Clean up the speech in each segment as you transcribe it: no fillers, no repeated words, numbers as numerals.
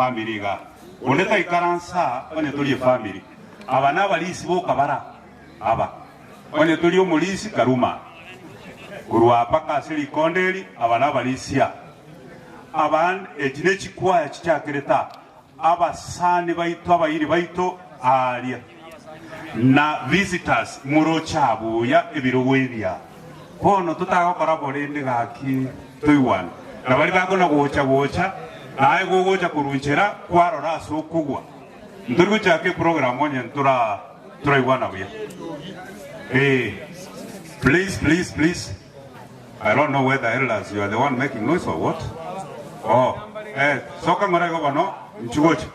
Family igaa. Onde taikaransa aa onye tori efamily. Aba nabarisi boka bara aba. Onye tori omorisi karuma korwa aa mpaka ase rikonde eri aba nabarisi aa. Abande echi nechikwaya chichakerete aa. Abasani baito abairi baito aaria na visitors moroche aa buya ebirogo ebi aa. Bono totagokora bo rende gaki toigwane. Na baria bakona gocha gocha, naye gogocha korwa nchera kwarora ase okogwa. Ntori gochaka eprogram onye ntora toraigwana buya. Ee. Please, please, please. I don't know whether elders you are the one making noise or what. Oh, eh, soka ng'ora igo bono, inchu gocha.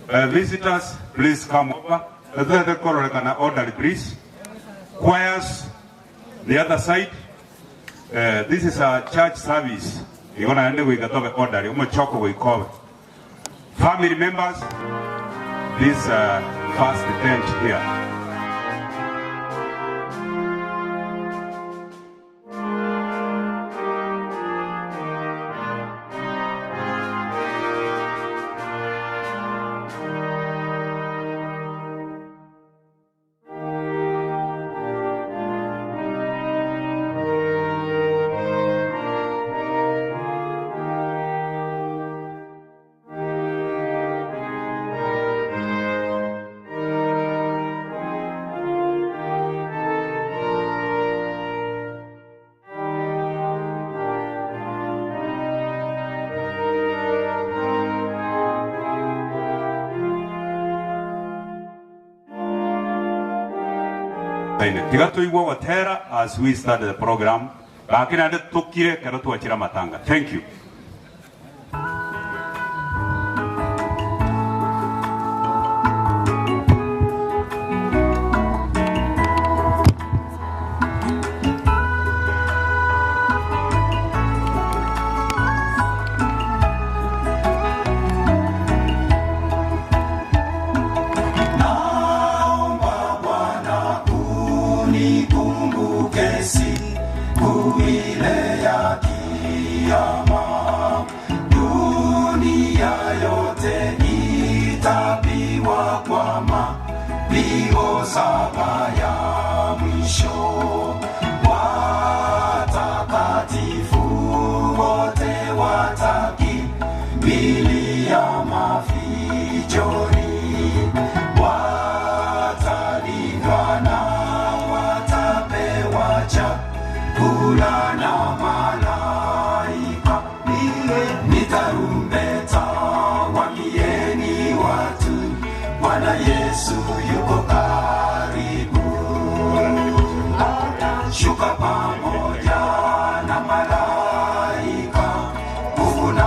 Eh, visitors, please come over. Totete kororekana orderly please. Choirs, the other side. Eh, this is a church service. Igo naende goika tobe orderly, omochoko goika obe. Family members, this uh, first tent here. Tiga toigwe ogotera as we start the program, gaki naende tokire ekero twachire amatanga. Thank you. Naomba Bwana unikumbuke siku ile ya kiyama, dunia yote itapigwa kwa mapigo saba ya mwisho. Watakatifu wote watakimbilia mafichoni, watalindwa na watapewa chakula na malaika. Ni tarumbeta, waambieni watu, Bwana Yesu yuko karibu. Shuka pamoja na malaika, nguvu na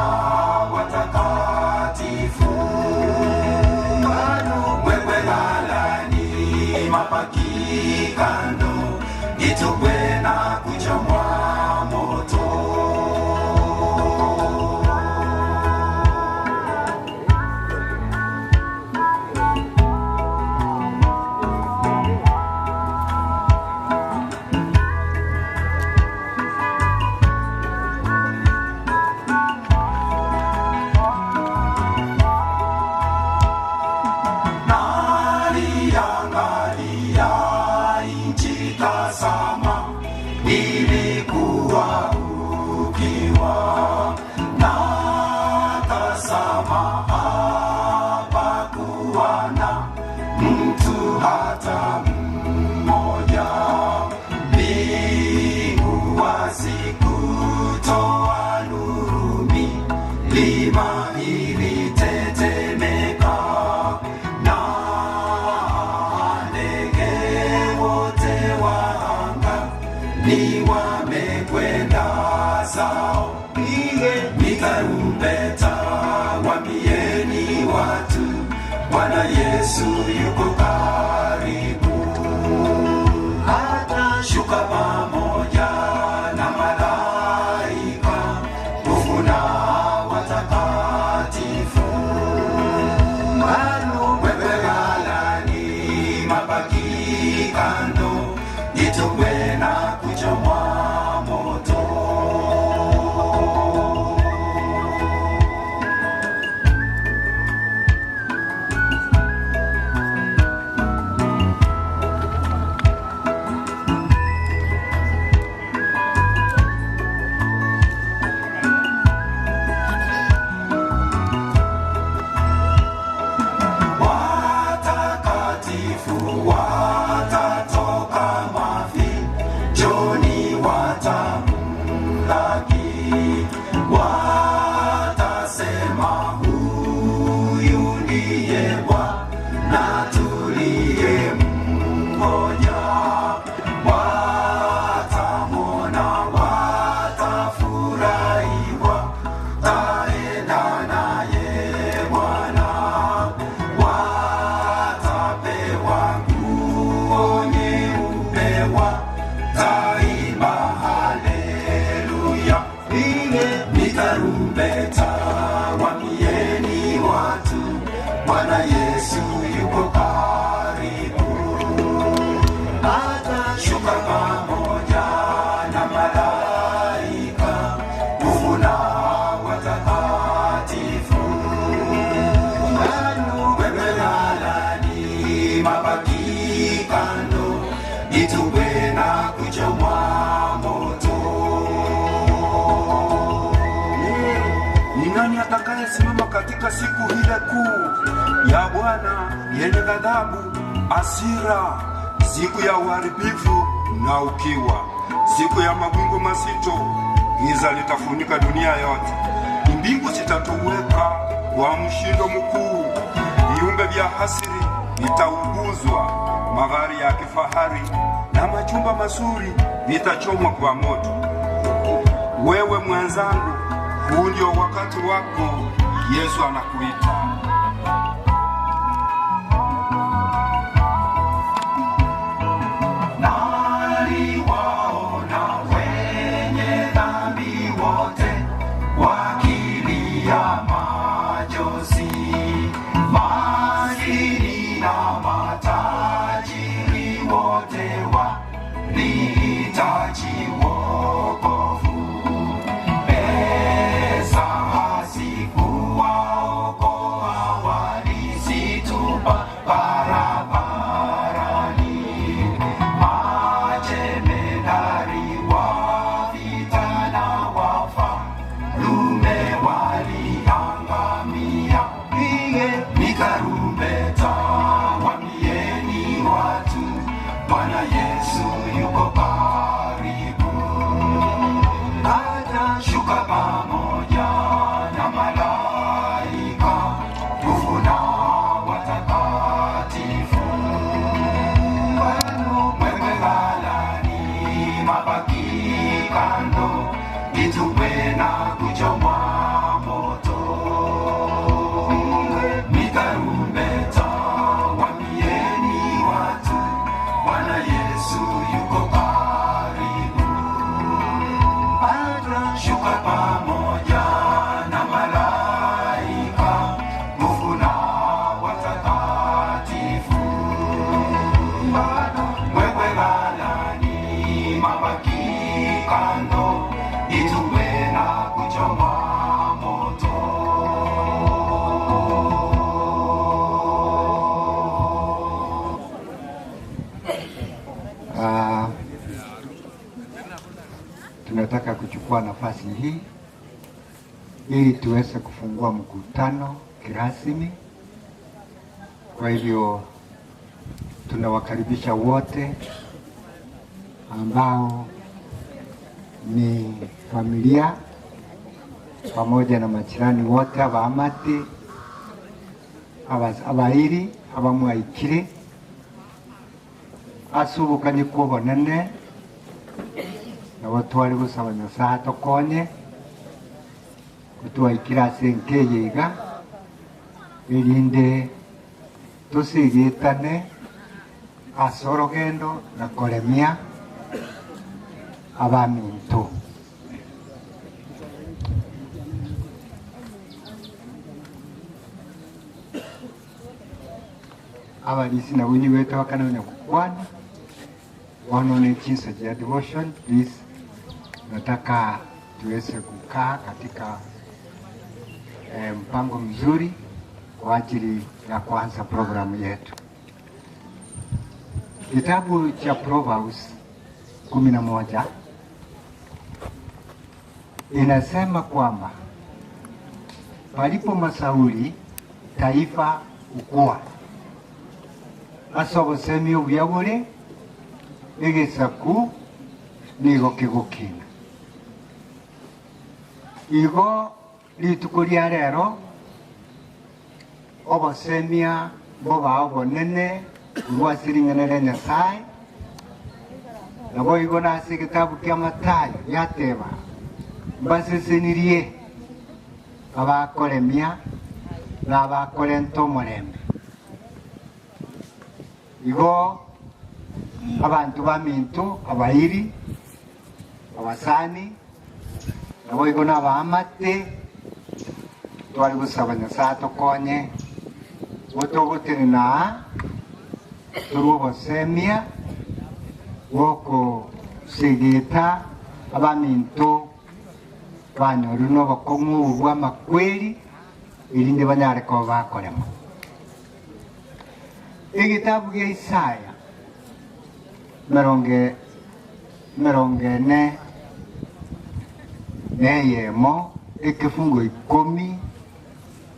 watakatifu. Wewe lalani, mabaki kando, itupwe na kuchomwa moto. Naliangalia nchi tazama, ilikuwa ukiwa. Na tazama, hapakuwa na mtu hata mmoja. Mbingu hazikutoa nuru, milima ilitetemeka, na ndege wote wa angani wamekwenda zao. Ni tarumbeta, waambieni watu, Bwana Yesu yuko karibu. Atashuka pamoja na malaika, nguvu na watakatifu. Wewe ghalani, mabaki kando, itupwe na kuchomwa moto. ndiye Bwana tuliyemngoja. Watamwona, watafurahi, wataenda naye Bwana. Watapewa nguo nyeupe, wataimba haleluya. Ni tarumbeta, waambieni watu, Bwana Yesu yuko karibu. Atashuka pamoja na malaika, nguvu na watakatifu. Wewe ghalani, mabaki kando, itupwe na kuchomwa moto. Ni nani atakayesimama katika siku ile kuu ya Bwana yenye ghadhabu, hasira, siku ya uharibifu na ukiwa, siku ya mawingu mazito, giza litafunika dunia yote, mbingu zitatoweka kwa mshindo mkuu, viumbe vya asili vitaunguzwa, magari ya kifahari na majumba mazuri vitachomwa kwa moto. Wewe mwenzangu, huu ndio wakati wako. Yesu anakuita. Naliwaona wenye dhambi wote wakilia machozi, maskini na matajiri wote walihitaji wokovu. Pesa hazikuwaokoa, walizitupa barabarani. Majemedari wa vita na wafalme waliangamia. Pigeni tarumbeta, waambieni watu, Bwana Yesu yuko karibu. Atashuka pamoja na malaika, nguvu na watakatifu. Wewe ghalani, mabaki kando, itupwe na kuchomwa moto. Ni tarumbeta, waambieni watu, Bwana Yesu yuko karibu. Atashuka pamoja na malaika, nguvu na watakatifu. Wewe ghalani, mabaki kando, itupwe na kuchomwa moto. Tunataka kuchukua nafasi hii ili tuweze kufungua mkutano kirasmi. Kwa hivyo tunawakaribisha wote ambao ni familia pamoja na majirani wote abaamate abairi abamwaikire asubukanye kwobonene nabo tware gosaba Nyasaye atokonye gotwaikire ase enkeye iga erinde tosigetane ase orogendo na koremia abaminto. Abarisi nabo niwete bakanamenya gokwana bono ne chinsa chia devotion please, nataka tuweze kukaa katika mpango mzuri kwa ajili ya kuanza programu yetu. Kitabu cha Proverbs 11 inasema kwamba palipo masauli taifa hukua. Ase obosemi obuya bore egesaku nigo kegokina. Igo rituko ria rero. Obosemia mboba obonene korwa ase ring'ana ria Nyasae, naboigo nase egetabu kia Mathayo yateba, Mbasesenirie abakoremia na abakorenta omorembe. Igo abanto baminto abairi, abasani, naboigo nabaamate, tware gosaba Nyasae atokonye, gotogotenena aa torwe obosemia bw'okosegeta abaminto banyorire nobokong'u obo bw'amakweri, erinde banyare koba bakorema. Egetabu gia Isaya emerongo ene neyemo, ekefungo ikomi,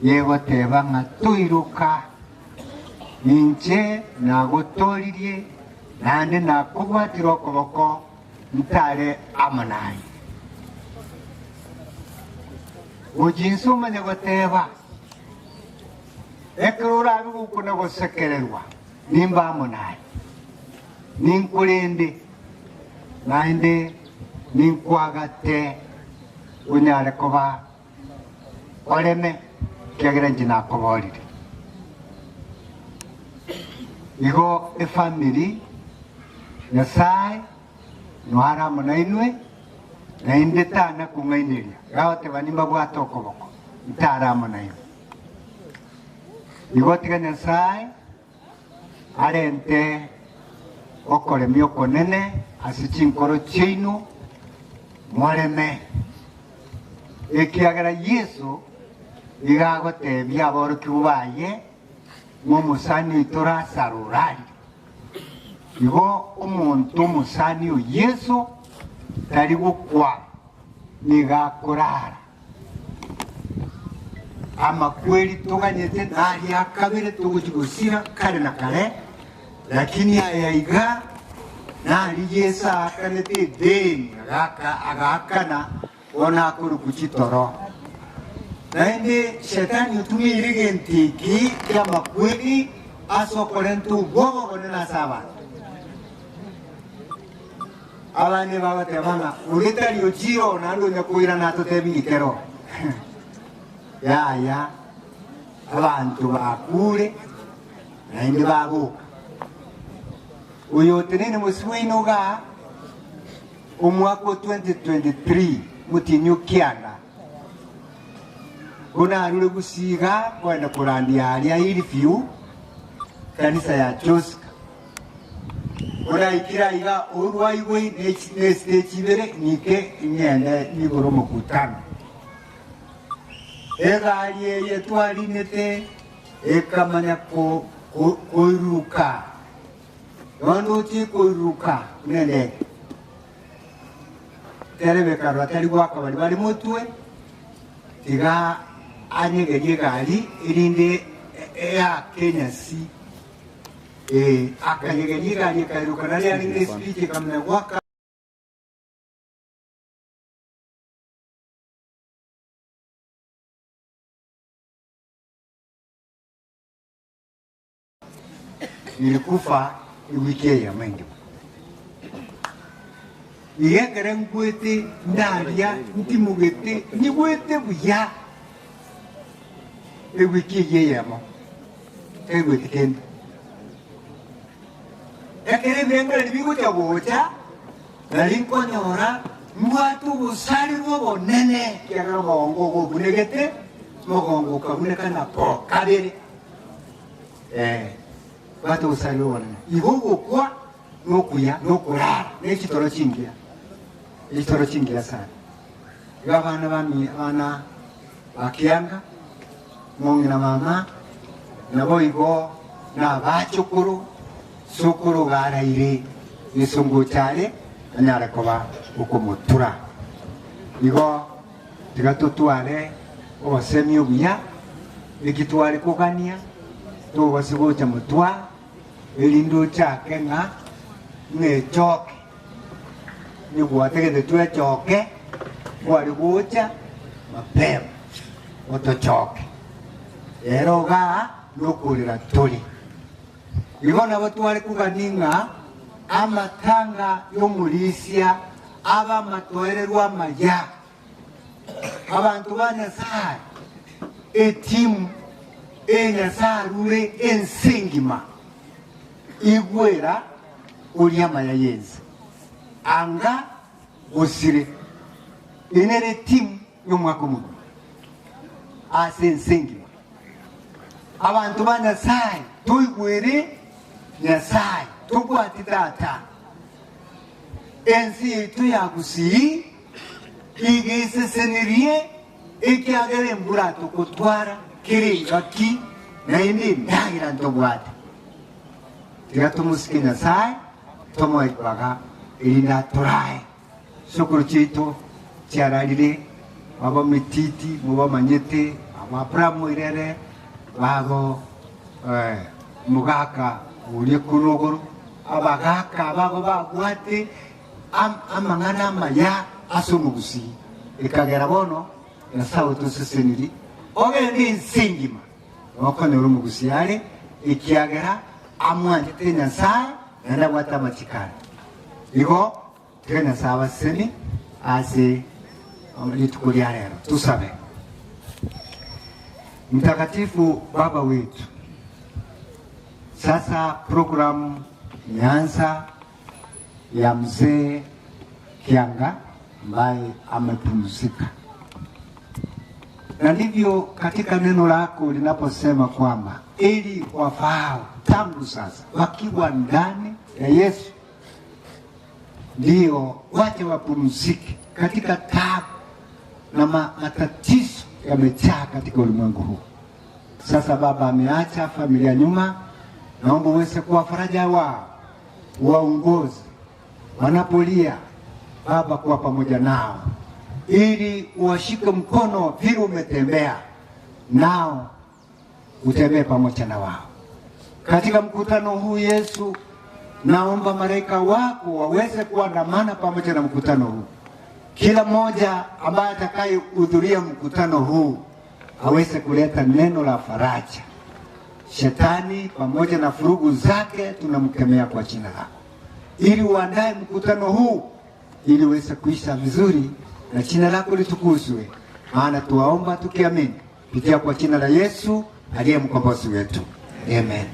gegoteba ng'a toiroka, inche nagotooririe, naende nakobwatire okoboko ntare amo naye. Gochia inse omanye goteba, Ekero orabe gokona gosekererwa, nimbe amo naye, ninkorende, naende ninkoagate onyare koba oreme, ekiagera inche nakoboorire. Igo efamiri Nyasae noare amo nainwe, naende tana kong'aineria, gagoteba nimbabwate okoboko, ntare amo nainwe. Igo tiga Nyasae arente okoremia okonene ase chinkoro chiaino, moreme, ekiagera Yeso nigo agotebia aborokigwa baye ng'a omosani oito Lazaro orarire. Igo omonto omosani o Yeso tari gokwa, nigo akorara. Amakweri toganyete naria akabere togochia gosira kare na kare, lakini aya iga nari Yeso aakanete edeni agaakana bono akorokwa chitoro. Naende Shetani otumeire egento eki ki'amakweri ase okorenta obwoba obonene ase abanto. Abande bagoteba ng'a onde tari ochiire oo naende onya koirana atotebie ng'ike ero. Yaya, abanto bakuure naende baboka. Oyo oteneine mosio bwaino igaa, omwaka o 2023 motienyi o kianda, buna arure gusii igaa kogenda korandia aria Hillview, kanisa ya Joska. Koraikire aiga orwaigwe nesitechi ibere, ng'ike ng'ende nyigore omokutano. Egari eye twarinete ekamanya koiruruka, nonya ndoche ekoiruruka buna endege. Terebe ekarora tari goaka baria bare motwe, tiga anyegerie egari erinde eake enyasi. Ee, akanyegeria egari ekairoka, nario yarenge esipiti ekamanya goaka. Nilikufa ewiki eyemo engima. Iga ekero nkwete ndaria ntimogete nyigwete buya ewiki eyio eyemo. Taigweti kende. Ekero ebirengererio bigocha gocha, nari nkonyora mbwate obosareru obonene, ekiagera omogongo ogo obunegete, omogongo okabuneka na po kabere. Eh, mbwate obosareru obonene. Igo ogokwa nokuya, nokorara, ne chitoro chingiya, echitoro chingiya sana. Igo abana bami abana ba kianga, Mong'ina mama, naboigo nabachokoro, sokoro baraire Yeso ngocha are, anyare koba okomotura. Igo tiga totware obosemi obuya, eki tware kogania, tobase gocha motwa, erinde ochake ng'a ng'echoke. Nigo gwatagete twechoke, kware gocha mapema otochoke. Rero igaa. nokorera tore. Igo nabo tware kogania ng'a amatanga y'omorisia abe amatoererwa amaya. Abanto ba Nyasae, etimu eye Nyasae arure ense engima, igwera oria amaya y'ense. Anga gosire, eye nere etimu y'omwaka omogima ase ense engima. Abanto ba Nyasae, toigwere Nyasae, tobwati Tata. Ense yaito ya Gusii iga esesenirie, ekiagera embura togotwara kera engaki, naende endagera ntobwate. Tiga tomosike Nyasae, tomoe ribaga, erinde atorae. Chisokoro chiaito chiararire, baba Metiti mobamanyete, aba Abrahamu oirere, babo omogaka oria korwa rogoro, abagaaka abago babwate amang'ana amaya ase omogusii. Ekagera bono Nyasae otosesenirie, ogende ense engima, nokonyora omogusii are, ekiagera amwanchete Nyasae naende abwate amachiko aye. Igo Tiga Nyasae abasesenie ase rituko ria rero. Tusabe. Mtakatifu Baba wetu, sasa programu imeanza ya mzee Kianga ambaye amepumzika, na ndivyo katika neno lako linaposema kwamba ili wafaao tangu sasa wakiwa ndani ya Yesu Ndiyo, wache wapumzike katika taabu na matatizo yamejaa katika ulimwengu huu. Sasa Baba ameacha familia nyuma, naomba uweze kuwa faraja wao, waongozi wanapolia, Baba kuwa pamoja nao, ili uwashike mkono vile umetembea nao utembee pamoja na wao katika mkutano huu. Yesu, naomba malaika wako waweze kuandamana pamoja na mkutano huu. Kila mmoja ambaye atakayehudhuria mkutano huu aweze kuleta neno la faraja. Shetani pamoja na furugu zake tunamkemea kwa jina lako, ili uandae mkutano huu ili uweze kuisha vizuri na jina lako litukuzwe, maana tuwaomba tukiamini Pitia kwa jina la Yesu aliye mkombozi wetu. Amen.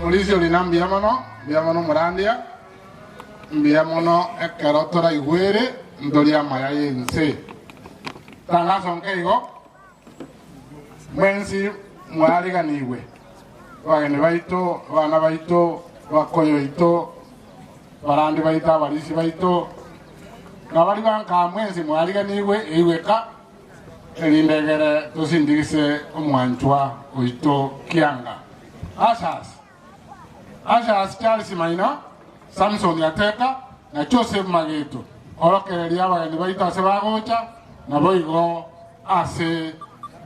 Omorisia orina mbuya mono, mbuya mono omorandia, mbuya mono ekero toraigwere ntorie amaya y'ense. Tangaso nkeigo, mwensi mwariganigwe, abageni baito, abana baito, abakoyo oito, Abarandi baito, abarisia baito, na baria bankaa mwensi mwariganigwe eigweka, erinde egere tosindigise omwanchwa oito kianga. Ushers, Ushers, Charles Maina, Samson Ateka, na Joseph Mageto, orokereria abageni baito ase bagocha, naboigo ase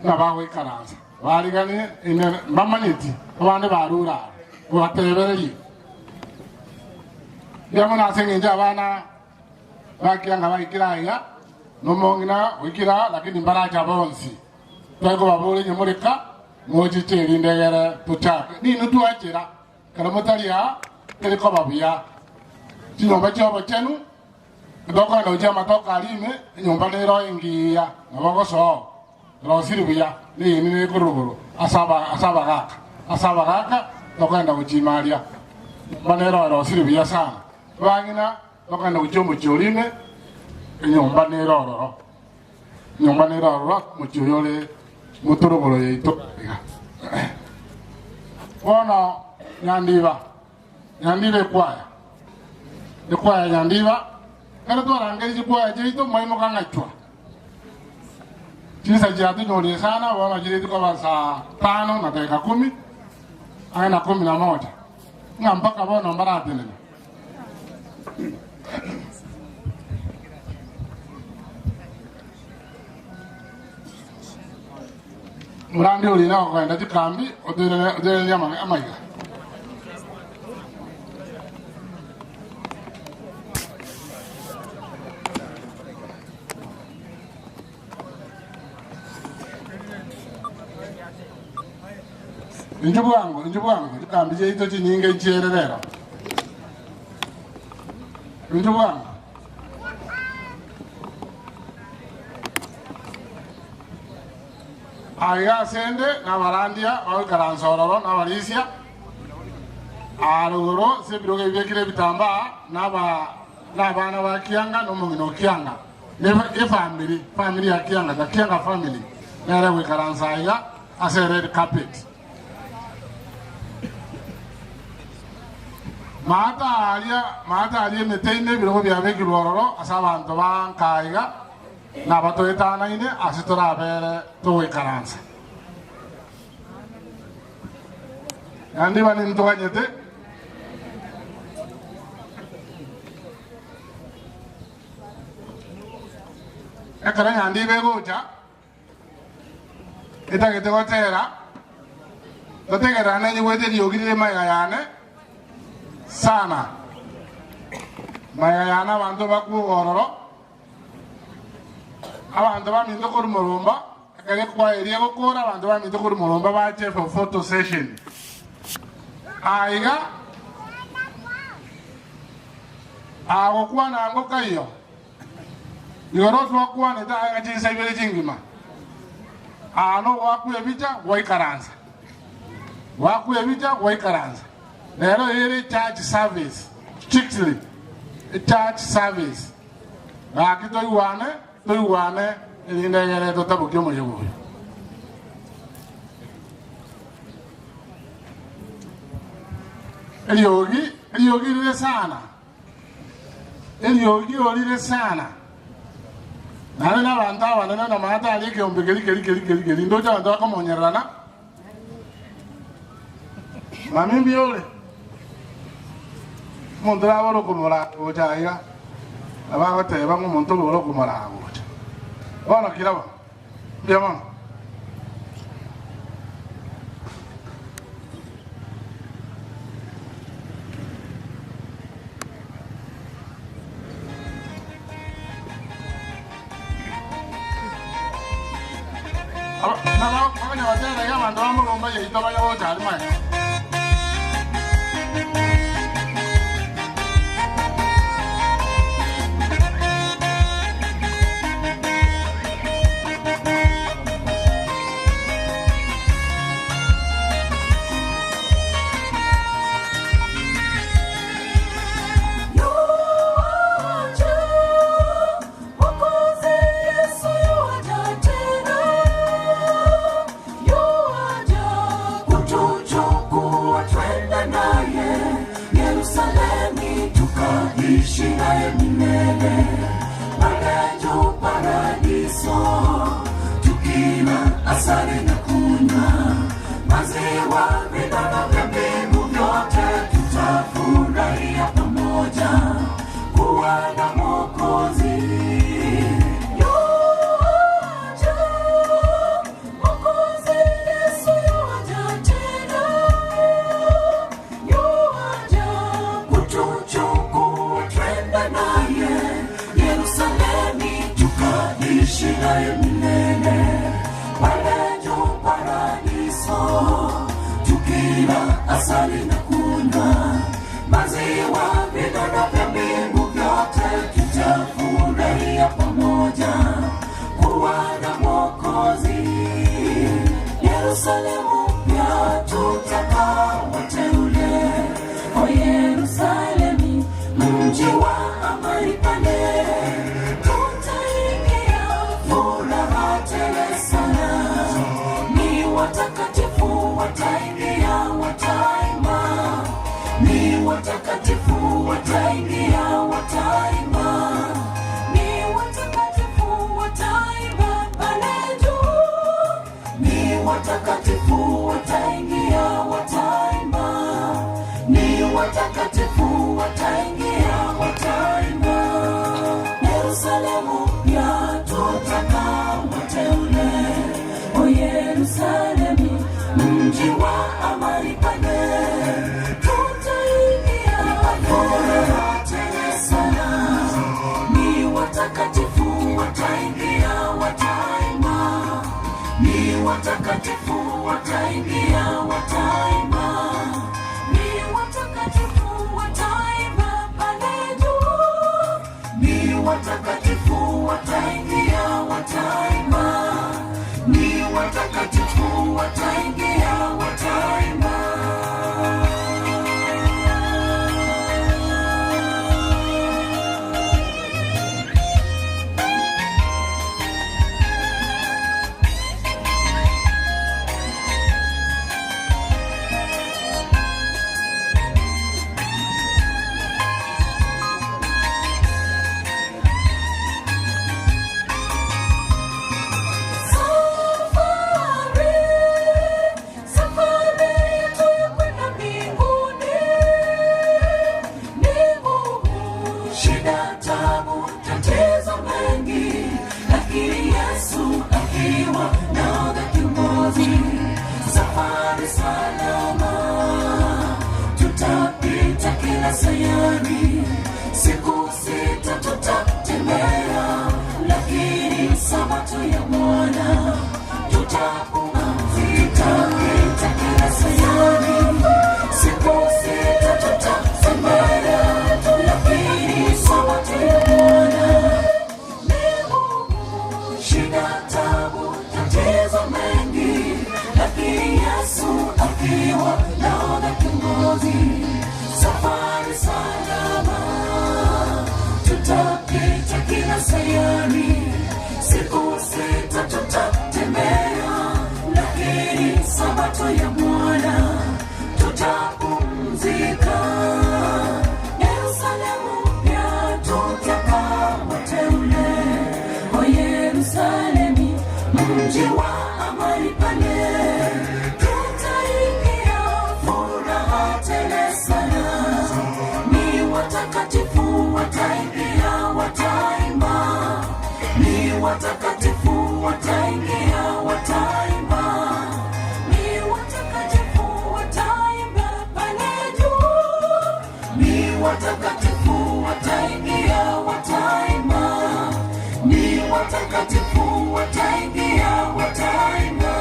nabagoikaransa. Bariganie ime mbamanyeti, abande barure are, obatebererie. Mbuya mono ase engencho abana bakianga baikire aiga, na omong'ina oikire aa, lakini mbaracha bonsi. Tware kobaboria inye moreka, mochiche erinde egere tochake. Ninwe twachera, ekero motari aa, teri koba buya. Chinyomba chi'obochenu, tokogenda gochia amatoke aria ime, enyomba nero engiya, nabo ogosoa. Rosiri buya, neini nekorwa rogoro ase abagaaka, ase abagaaka tokogenda gochia aria. Nyomba nero erosiri buya sana. Abang'ina tokogenda gochia omochie oria ime, enyomba nere ororo. Enyomba nere ororo, omochie oyo ore motorogoro yaito iga. Bono Nyandiba, Nyandiba ekwaya, ekwaya Nyandiba, ekero twarangeire chikwaya chiaito mwaimoka ng'achwa. Chinsa chiatonyorire sana, bono chireti koba saa tano na dakika kumi, ang'e na kumi na moja, ng'a mpaka bono mbaratenena. Morande oria nagokogenda chikambi, otoiranerie amaiga. Inchuo bwango, inchuo bwango, chikambi chiaito chinyinge nchiere rero. Inchuo bwango. Aiga asende nabarandia bagoikaransa ororo nabarisia, aa rogoro ase ebirogo ebibekire ebitambaa, nabana ba Kianga na omong'ina o Kianga, na efamiri, famiri ya Kianga, the Kianga family, nere egoikaransa aiga ase red carpet. Maata aria, maata aria emete ime ebirogo biabekirwe ororo ase abanto ba nka aiga, Nabatoetanaine ase torabere togoikaransa. Naende iba nintoganyete. Ekero nyandiba egocha, etagete gotera, totegererane nyigwete eriogi rire magega yane sana. Magega yane abanto bakwoga ororo. Abanto baminto korwa moromba, ekero ekwaya eria egokora, abanto baminto korwa moromba bache for photo session. Aiga agokwana ngokaiyo igoro twakwanete aiga chinsa ibere chingima. Aa nogoakwa ebicha gwaikaransa, goakwa ebicha gwaikaransa. Rero ere church service strictly church service. Gaki toigwane, toigwane, erinde egere totabokie omoyega oyo. Eriogi, eriogi rire sana, eriogi orire sana. Naende nabanto abanene namanyete aria ekeombe keri keri keri keri keri ndoche abanto bakomonyererana. Mami mbuya ore? Omonto nabore okomoraa gocha aiga, nabo agoteba ng'a omonto obore okomoraa gocha. Bono kira bono. Mbuya mono. Nabo batebetie abanto b'amagomba yaito baye gocha aria magega. Mwokozi Yesu yuaja tena, yuaja kutuchukua twende naye Yerusalemu tukaishi naye milele, pale juu paradiso, tukila asali na kunywa maziwa, vinono vya mbingu vyote tutafurahia pamoja kuwa na Mwokozi. Yuaja, Mwokozi Yesu yuaja tena, yuaja kutuchukua twende naye Yerusalemu tukaishi naye milele, pale juu paradiso, tukila asali na kunywa maziwa, vinono vya mbingu vyote tutafurahia pamoja kuwa na Mwokozi. Yerusalemu mpya tutakaa wateule, o Yerusalemu mji wa amani pale, tutaingia furaha tele sana, ni watakatifu wataingia wataimba, ni watakatifu wataingia wataimba, ni watakatifu wataimba pale juu, ni watakatifu wataingia wataimba, ni watakatifu wataingia wataimba. Yerusalemu mpya tutakaa wateule, o Yerusalemu mji wa amani pale, tutaingia furaha tele sana, ni watakatifu wataingia wataimba, ni watakatifu wataingia wataimba. akiwa nahodha kiongozi, safari salama, tutapita kila sayari, siku sita tutatembea, lakini sabato ya Bwana tutapumzika. Tutapita kila sayari, siku sita tutatembea, lakini sabato ya Bwana Shida, tabu, tatizo mengi, lakini Yesu akiwa nahodha kiongozi, safari salama, tutapita kila sayari, siku sita tutatembea, lakini sabato ya Bwana tutapumzika. Yerusalemu mpya tutakaa wateule, o Yerusalemu, mji wa amani pale, tutaingia furaha tele sana, ni watakatifu wataingia, wataimba, ni watakatifu wataingia, wataimba, ni watakatifu wataimba pale juu, ni watakatifu wataingia, wataimba, ni watakatifu wataingia, wataimba.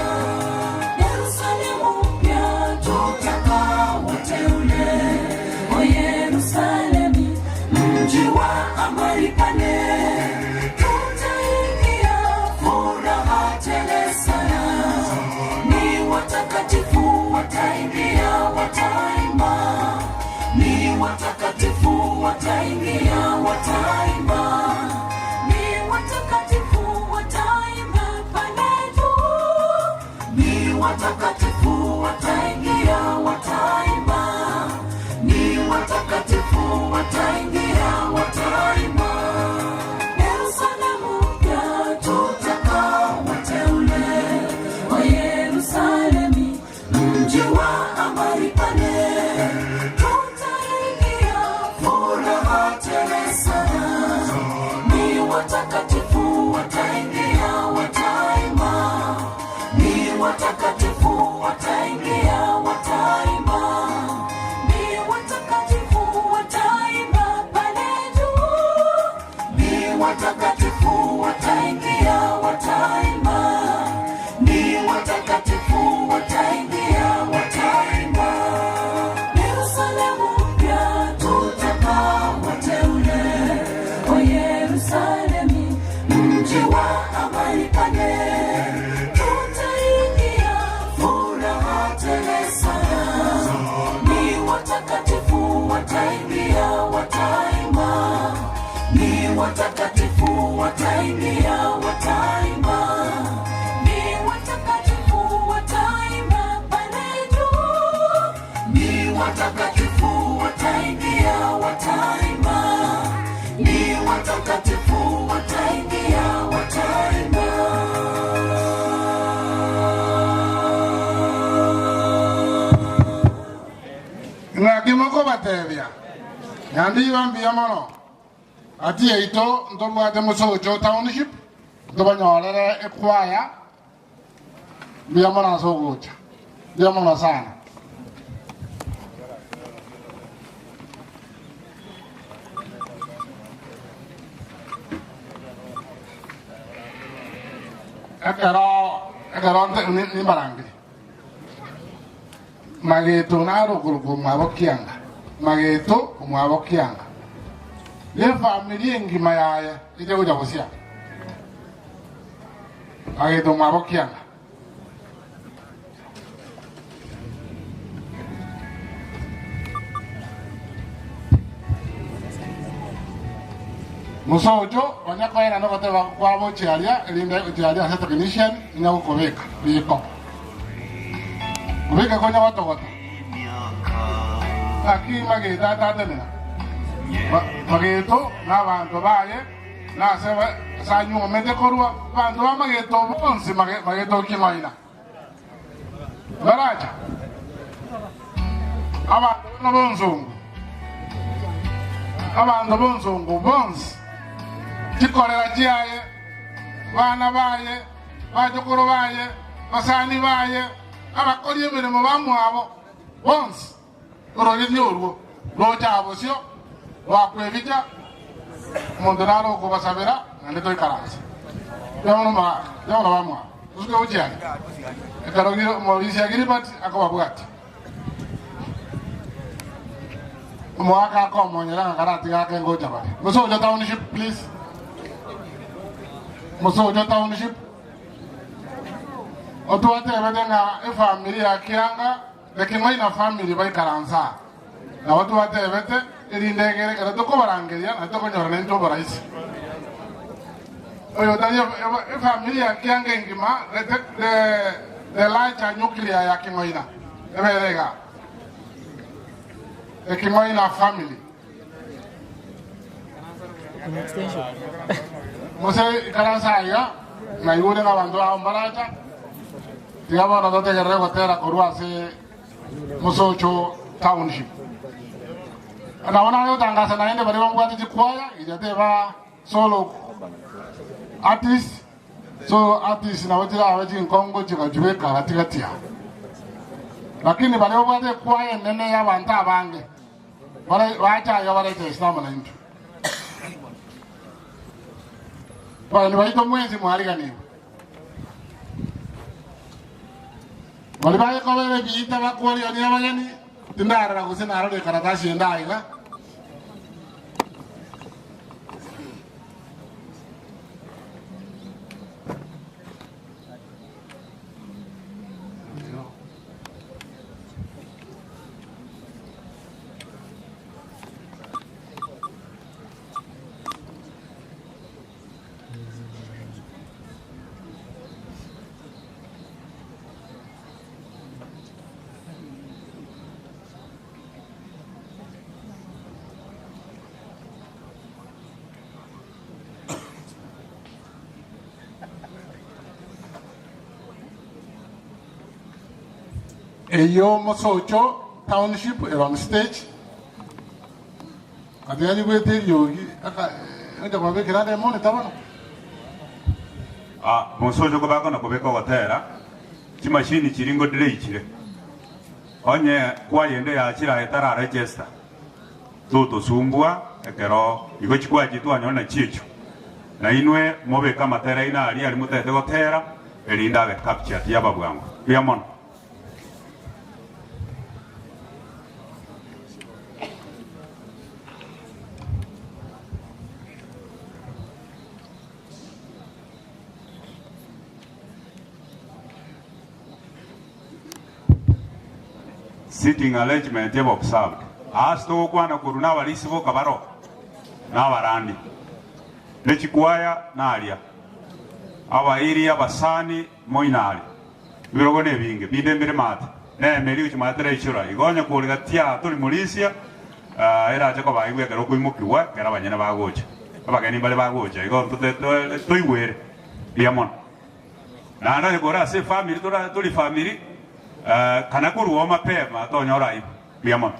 Yerusalemu mpya tutakaa wateule, o Yerusalemu, mji wa amani pale, tutaingia furaha tele sana, ni watakatifu wataingia, wataimba, ni watakatifu wataingia, wataimba, ni watakatifu wataimba pale juu, ni watakatifu wataingia, wataimba, ni watakatifu wataingia, wataimba. Yerusalemu mpya tutakaa wateule, o Yerusalemu, mji wa amani pale, tutaingia furaha tele sana, ni watakatifu wataingia, wataimba, ni watakatifu wataingia, wataimba, ni watakatifu wataimba pale juu, ni watakatifu wataingia, wataimba, ni watakatifu wataingia, wataimba. Yerusalemu mpya tutakaa wateule, o Yerusalemu, mji wa amani pale, tutaingia furaha tele sana, ni watakatifu wataingia, wataimba, ni watakatifu wataingia, wataimba, ni watakatifu wataimba pale juu, ni watakatifu wataingia, wataimba, ni watakatifu wataingia, wataimba. Ng'aki mokobatebia, naende igo mbuya mono, gati yaito ntobwate mosocho township, ntobanyorere ekwaya, mbuya mono ase ogocha, mbuya mono sana. Ekero ekero nte- ni- nimbarangerie. Mageto naro okorokwa omwabo kianga, Mageto omwabo kianga, na efamiri engima yaye eche gocha gosia. Mageto omwabo kianga. Mosocho konya koerana ogoteba kwabo ochiaria, erinde ochiaria ase technician onya gokobeka riko. Obeke konya gotogota. Naki mageto atatenena? Mageto na abanto baye, na ase ase anyuomete korwa abanto ba mageto bonsi mageto king'oina. Baracha abanto buna b'onsongo, abanto b'onsongo bonsi, chikorera chiaye, bana baye. Bachokoro baye, basani baye, abakori emeremo bamwabo bonsi, ororeria orwo rocha bosio rwakwebicha, omonto nare okobasabera, naende toikaranse. Bono bamwabo, tosuke gochia are. Ekero omorisia Gilbert akobabwatia. Omogaka akomonyera ng'a karatiga ake ngocha bare. Mosocho township please. Mosocho township. Otwatebete ng'a efamiri ya Kianga the King'oina family baikaranse aa. Nabo twatebete erinde egere ekero tokobarangeria naende tokonyora naintwe oboraisi. Oyo otari efamiri ya Kianga engima the, the, the larger nuclear ya King'oina ebere igaa. The King'oina family. Mose ikaransa aiga, naigure ng'a abanto bao mbaracha, tiga bono totegerere gotera korwa ase Mosocho Township. Nabo nare gotangasa naende baria bambwate chikwaya, eria teba solo artist, solo artist nabo chirabe chinkongo chigachibeka gati gati aa. Lakini baria babwate ekwaya enene y'abanto abange bare bache aiga barecheste amo naintwe. Abageni baito mwensi mwariganigwe. Baria bagekobera ebiita bakwarigania abageni, tindarora gose narora ekaratasi ende aiga. Eyio Mosocho Township ere on stage. Gati yanyigwete eriogi, aka onye kwabekera ande emonita bono. Ah, mosocho kobakona kobeka ogotera, chimashini chiria ngodelay chire. Onye kwaya ende yachire aye tara register, totosumbua ekero igo chikwaya chiria twanyora nachio echio. Na inwe mobeke amatera aino aria aria motagete gotera, erinde abe captured yaba bwango. Mbuya mono. Sitting arrangement ebe observed. Ase togokwana korwa nabarisia boka baro na abarandi, ne chikwaya naria, abairi, abasani, moinari. Ebirogo nebinge, binde mbire maate, na emeri gochia maate teraichora. Igo onye kore gati aa tori morisia, erache koba aigwe ekero okoimokigwa, ekero abanyene bagocha. Abageni mbare bagocha, igo toigwere mbuya mono. Naende onye kore ase efamiri, tori famiri, kana korwa oo mapema tonyora aibu. Mbuya mono.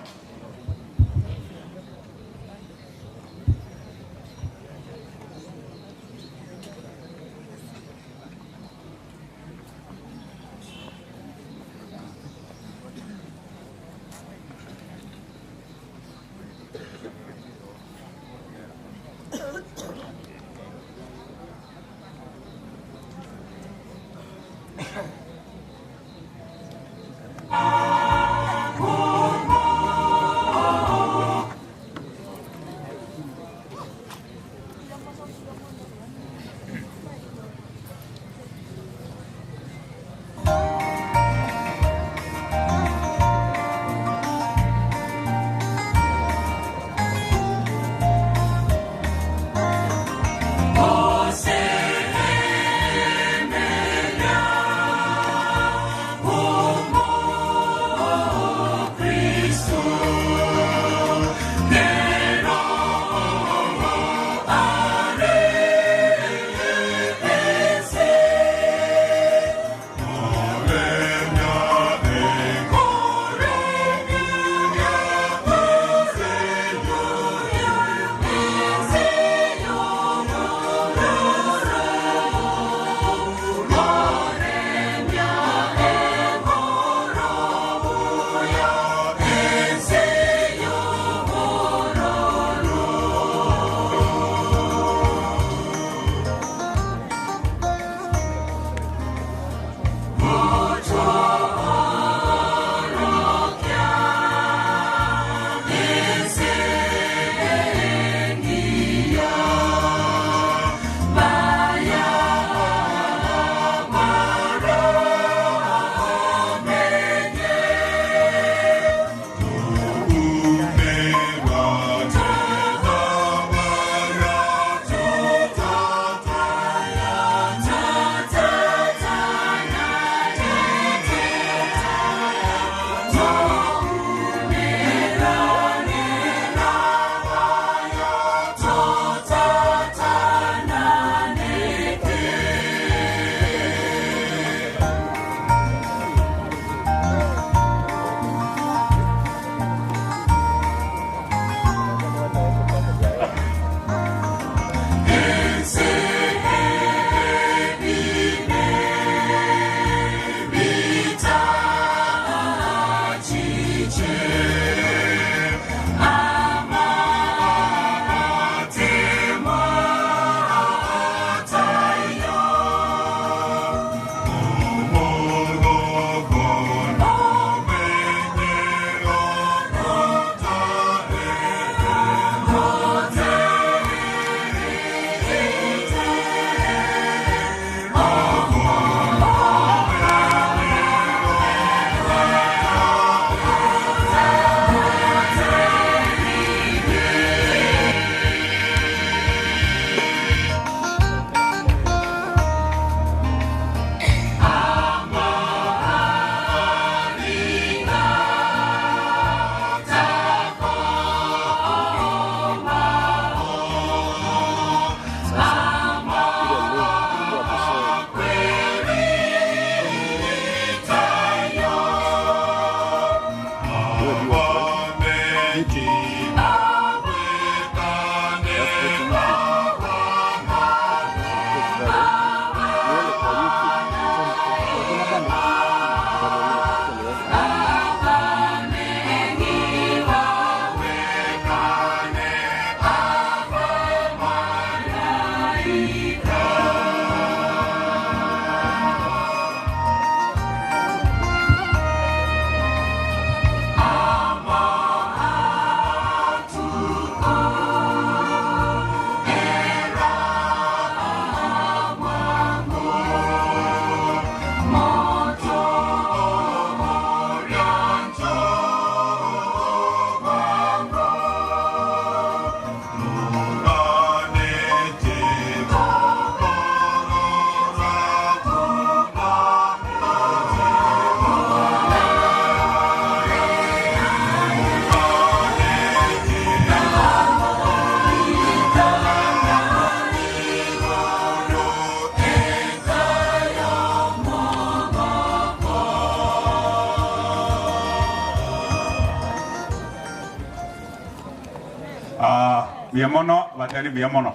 Mbuya mono, abatari mbuya mono.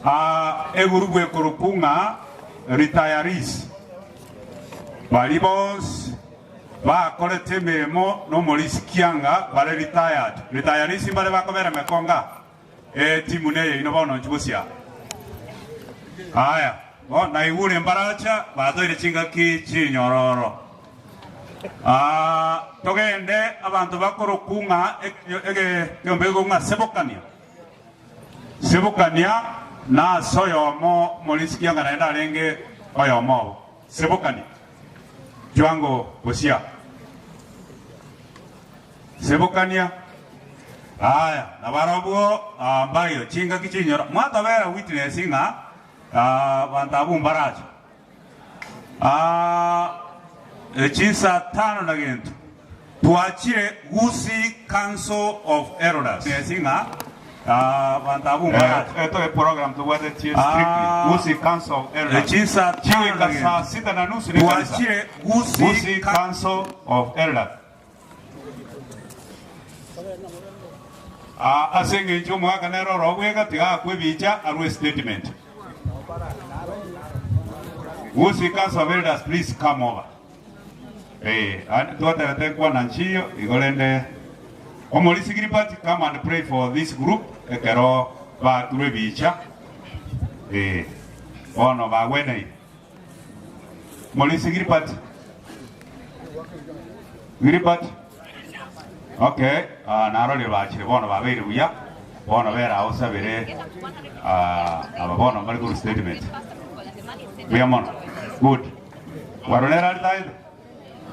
Ah, egurubu ekorokwa ng'a retirees, baria bonsi bakorete emeremo nomorisi kianga bare retired. Retirees mbare bakobera emekonga etimu neye ino bono inche gosia. Aya, bono naigure mbaracha batoire chingaki chinyororo. Ah, togende abanto bakorokwa ng'a ekeombe gekorokwa ng'a Sebokania. Sebokania nase oyomo omorisia kianga naende arenge oyomo obo. Sebokania. Kiwango gosia. Sebokania. Aya, nabarobwo mbayo chingaki chinyora. Mwatobera witness ng'a abanto abwo mbarache. Chinsa tano na gento twachire Gusii Council of Elders ng'a abanto abwo mbarache. Etoe program tobwatetie strictly Gusii Council of Elders Chinsa tano chigoika na gento saa sita na nusu nekanisa twachire Gusii Gusii Council of Elders. Ase engencho omogaka nere ore obwega tiga akwe ebicha arue statement. Gusii Council of Elders please come over. Eh, twatebete nkwana nchiyo igo rende omorisi Gilbert come and pray for this group ekero baturwe ebicha. Eh, bono bagweneire. Morisi Gilbert. Gilbert. Okay, ah, narorire bachire bono babeire buya. Bono bera osabere ah, aba bono mbari koru statement. Buya mono. Good. Warorera ari taete?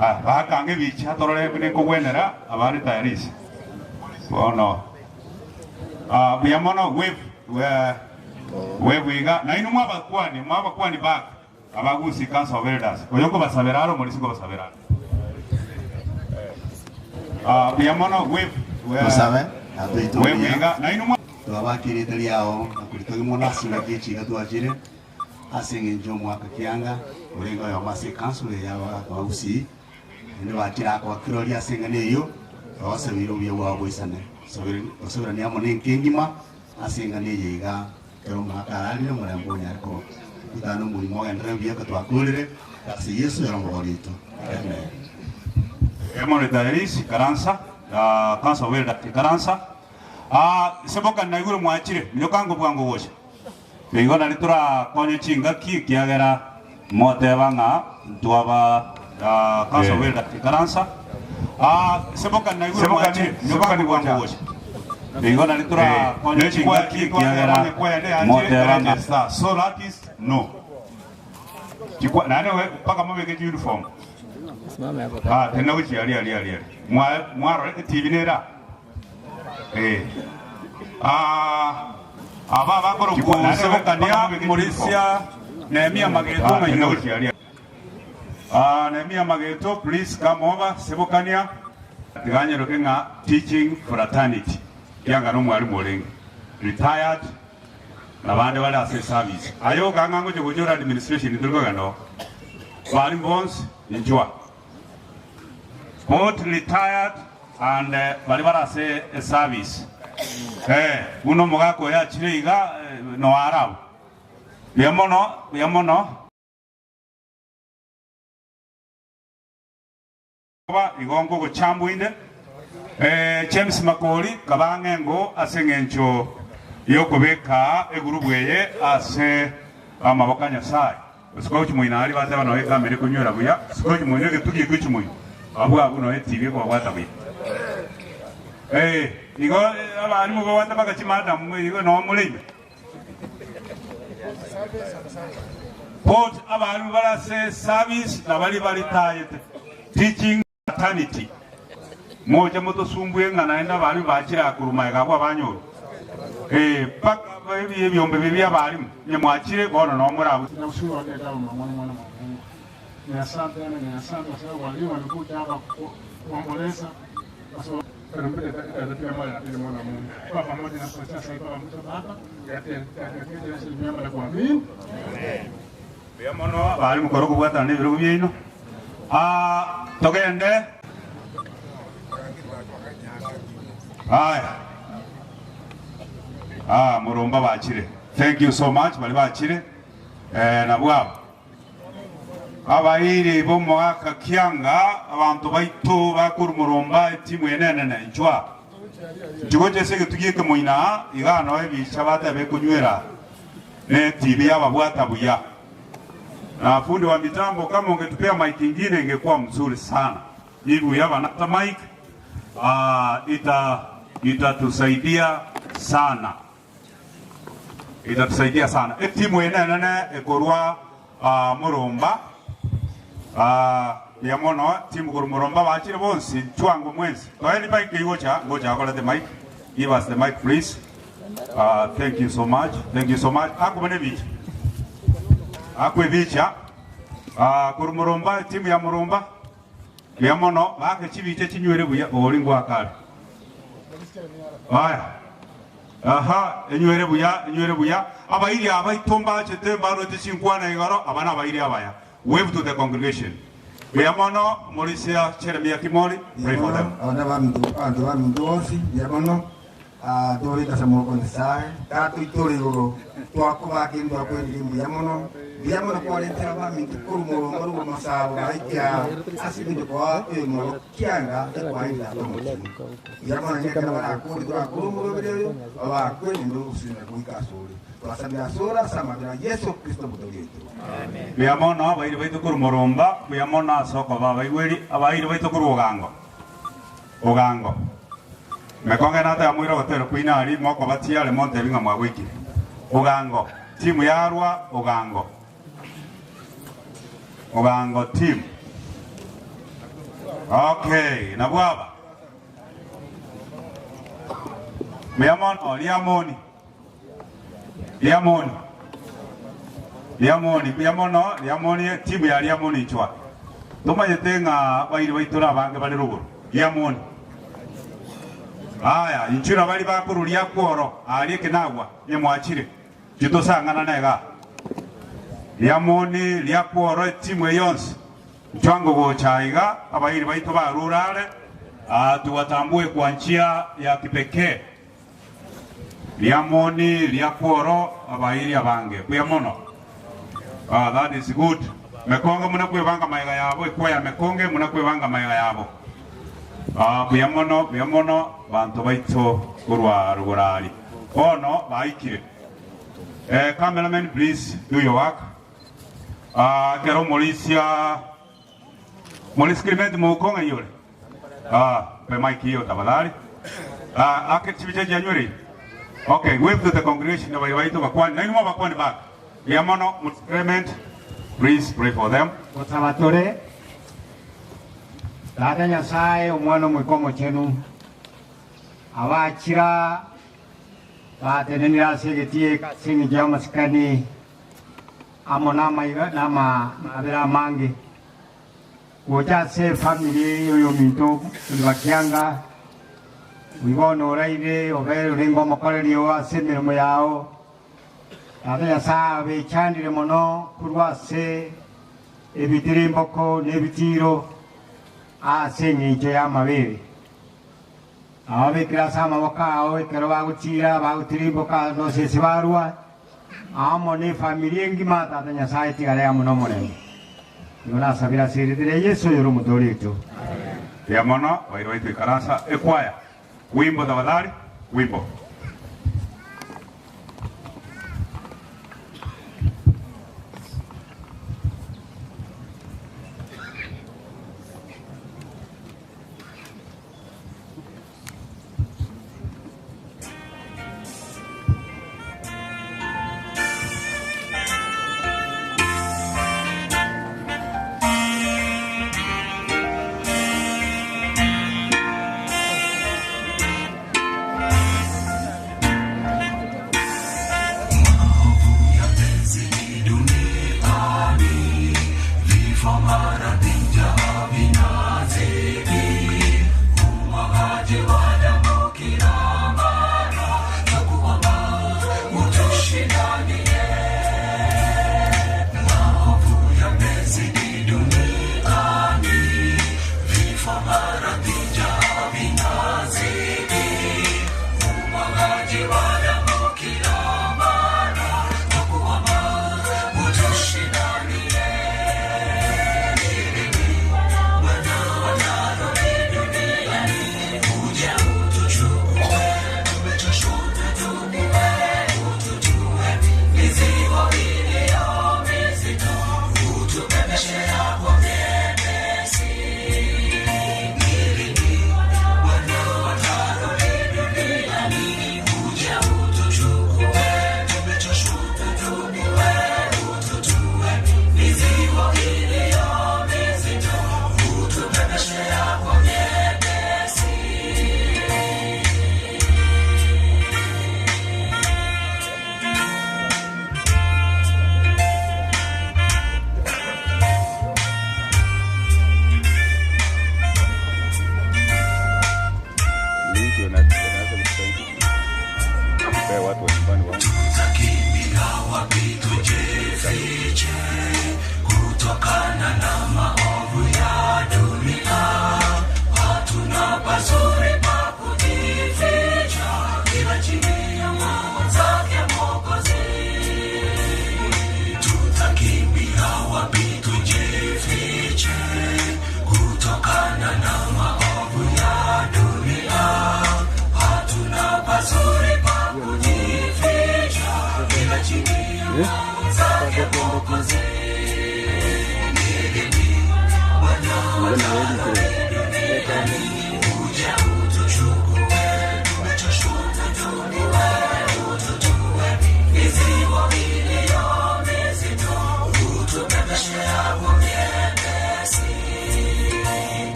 Ah, bakange ebicha torore buna ekogwenera abare tayarisi. Bono. Ah, buya mono wave. We iga nainwe mwabakwani, mwabakwani back abagusi Council of Elders, oyo nkobasabera are omorisia nkobasabera are. Ah, buya mono we Tosabe, Tata oito we omuya, iga nainwe mwa twabakire erieta riao na koritogia mono ase engaki ye chiira twachire, ase eng'encho y'omwaka kianga orenge oyomo ase ecouncil eye y'abagusii, naende bachire aa koba kirori ase eng'ana eyio, twagosabeire obuya bwao boisane, tosaberanie amo nenka engima, Ase eng'ana eye iga, ekero omogaka ararire, omorembe onyare koba. Gotana omorimo ogenderere buya ekero twakoorire, ase Yeso ere omogori oito. Amen. Emoretaris ikaransa, Council of Elders ikaransa, Seboka naigure mwachire, minyoka ango bwango gocha. Igo nari torakonye chingaki ekiagera moteba ng'a ntwaba Council of Elders ikaransa, Seboka naigure mwachire, minyoka ango bwango gocha. Igo nari torakonye chingaki ekiagera moteba ng'a So that is no. Chikwa nane we mpaka mobeke uniform. Ah, tena gochia aria aria aria. Mwa mwarore TV nera. Eh. Ah, aba bakoro Sebokania Morisia Nehemia Mageto Ah, tena ng'aigure. gochia aria. Ah, Nehemia Mageto please come over Sebokania. Tiganyeroke ng'a teaching fraternity kianga nomwalimu orenge retired na bande bare ase eservice. Aye okang'a ngochia gochora administration tori kogenda oo. Balimu bonsi inchwa. Both retired and baria bare ase eservice. Eh, buna omogaka oyo achire iga noyo are abwo. Buya mono, buya mono. Igo nkogochambwa inde. James Makori kaba ang'e ngo ase engencho y'okobeka egurubu eye ase amaboko a Nyasae. Sikochi moino aria bateba noe ekamera ekonywera buya, sikochi moino egetugi ekio chimoino, abwo abwo noe etibi ekobabwata buya. Igo abalimu babwate mpaka chimadam igo noo more ime. Both abalimu bare ase service na baria baritayete, teaching fraternity. Moche motosumbue ng'a naende abalimu bachire aa korwa magega abwo abanyorwa. Eh, mpaka ebiombe biria bi'abalimu, onye mwachire bono noo more abwo. Ninakushukuru wake kama mwana mwana wa Mungu. Ni asante yani ni asante kwa sababu walimu walikuja hapa kuomboleza kwa sababu kwa pamoja na sasa hivi baba katika Yesu na kuamini. Mbuya mono abare mokore okobwatana nebirogo biaino. Ah, togende. Aya. Ah, Moromba bachire. Thank you so much baria bachire. Eh, nabwo aba. Abairi b'omoaka kianga abanto baito bakorwa Moromba etimu ene enene inchwa. Nchigocha ase egetugi ekemoina aa igaa noo ebicha batebe ekonywera ne etibi yababwata buya. Na fundi wa mitambo kama ungetupea mic ingine ingekuwa mzuri sana. If we have another mic ah, ita itatusaidia sana. Itatusaidia sana. Etimu ene enene ekorwa ah, Moromba ah, ya mono timu korwa Moromba bachire bonsi chwango mwensi. Toeni mic igocha ngocha akorete mic. Give us the mic please. Ah, thank you so much. Thank you so much. Akubone ebicha. Akwe ebicha. Ah, korwa Moromba timu ya Moromba. Buya mono, baake chibicha chinywere buya ori ngwakare. Aya. Aha, enywere buya, enywere buya. Abairi abaito mbachete mbarwete chinkwana igoro, aba nabairi abaya. Wave to the congregation. Buya mono, Morisia Jeremia Kimori, pray for them. Abana baminto abanto baminto bonsi mbuya mono ah, tobabeke ase amaboko a Nyasaye. Tata oito ore igoro, twakobaka erinde twakwerire mbuya mono, mbuya mono kwarentire abaminto korwa moromba rwa amasabo baikia ase ebinto koa oyomo kianga ekwaye Tata omochenu. Mbuya mono nigo ekero barakore torakore omoroberi oyo, babakwe naende ogosunyora goika asore. Twasabire asore ase amabera a Yeso Kristo Omotoori oito. Mbuya mono abairi baito korwa moromba, mbuya mono ase okoba abaigweri, abairi baito korwa ogango, ogango. Mekonge nateba moire ogotera kwaino aria, mokobatia are montebi ng'a mwagoikire. Ogango, timu yarwa ogango. Ogango team. Okay, nabwo aba. Mbuya mono, Riamoni. Riamoni. Riamoni, mbuya mono, Riamoni, etimu ya Riamoni inchwa. Tomanyete ng'a abairi baito nabange bare rogoro. Riamoni. Aya, inchwe nabari bakorwa Riakworo, aaria ekenagwa, nyemwachire. Inchwe tosang'anane igaa. Riamoni, Riakworo, etimu eye yonsi. Inchwe ango gocha aiga, abairi baito barure are, aa, tuwatambue kwa njia ya kipekee. Riamoni riakworo abairi abange. Buya mono. Ah, that is good. Mekonge muna kwebanga maega yabo, ekwaya Mekonge muna kwebanga maega yabo. Ah, buya mono, buya mono, banto baito korwa rogoro aria. Bono baikire. Eh, cameraman please do your work. Ah, ekero omorisia Morisi Clement mouko ng'ai ore? Ah, mpe mic hiyo tafadhali. Ah, ake chibicha chianywereire. Okay, wave to the congregation abayi baito bakwani. Nainwe mwabakwani back. Buya mono Morisi Clement. Please pray for them. Gosaba tore, Tata Nyasae, Omwana, Omoika Omochenu, abachira batenenire ase egetii eke ase engencho y'amasikani amo namaiga namabera amange, gocha ase efamiri y'oyominto Oliver Kianga, oyio bono oraire obe orenge omokoreri oo ase emeremo yao. Tata Nyasae abechandire mono korwa ase ebitirimboko na ebitiiro ase engencho y'amabere. Ababekire ase amaboko ao ekero bagotiira, bagotirimboka nosese barua, amo nefamiri engima, Tata Nyasae tigare amo nomorembe. Igo nasabire ase erieta ria Yeso oyore Omotoori oito. Mbuya mono bairwe baito ikaransa ekwaya. Wimbo tafadhali, wimbo.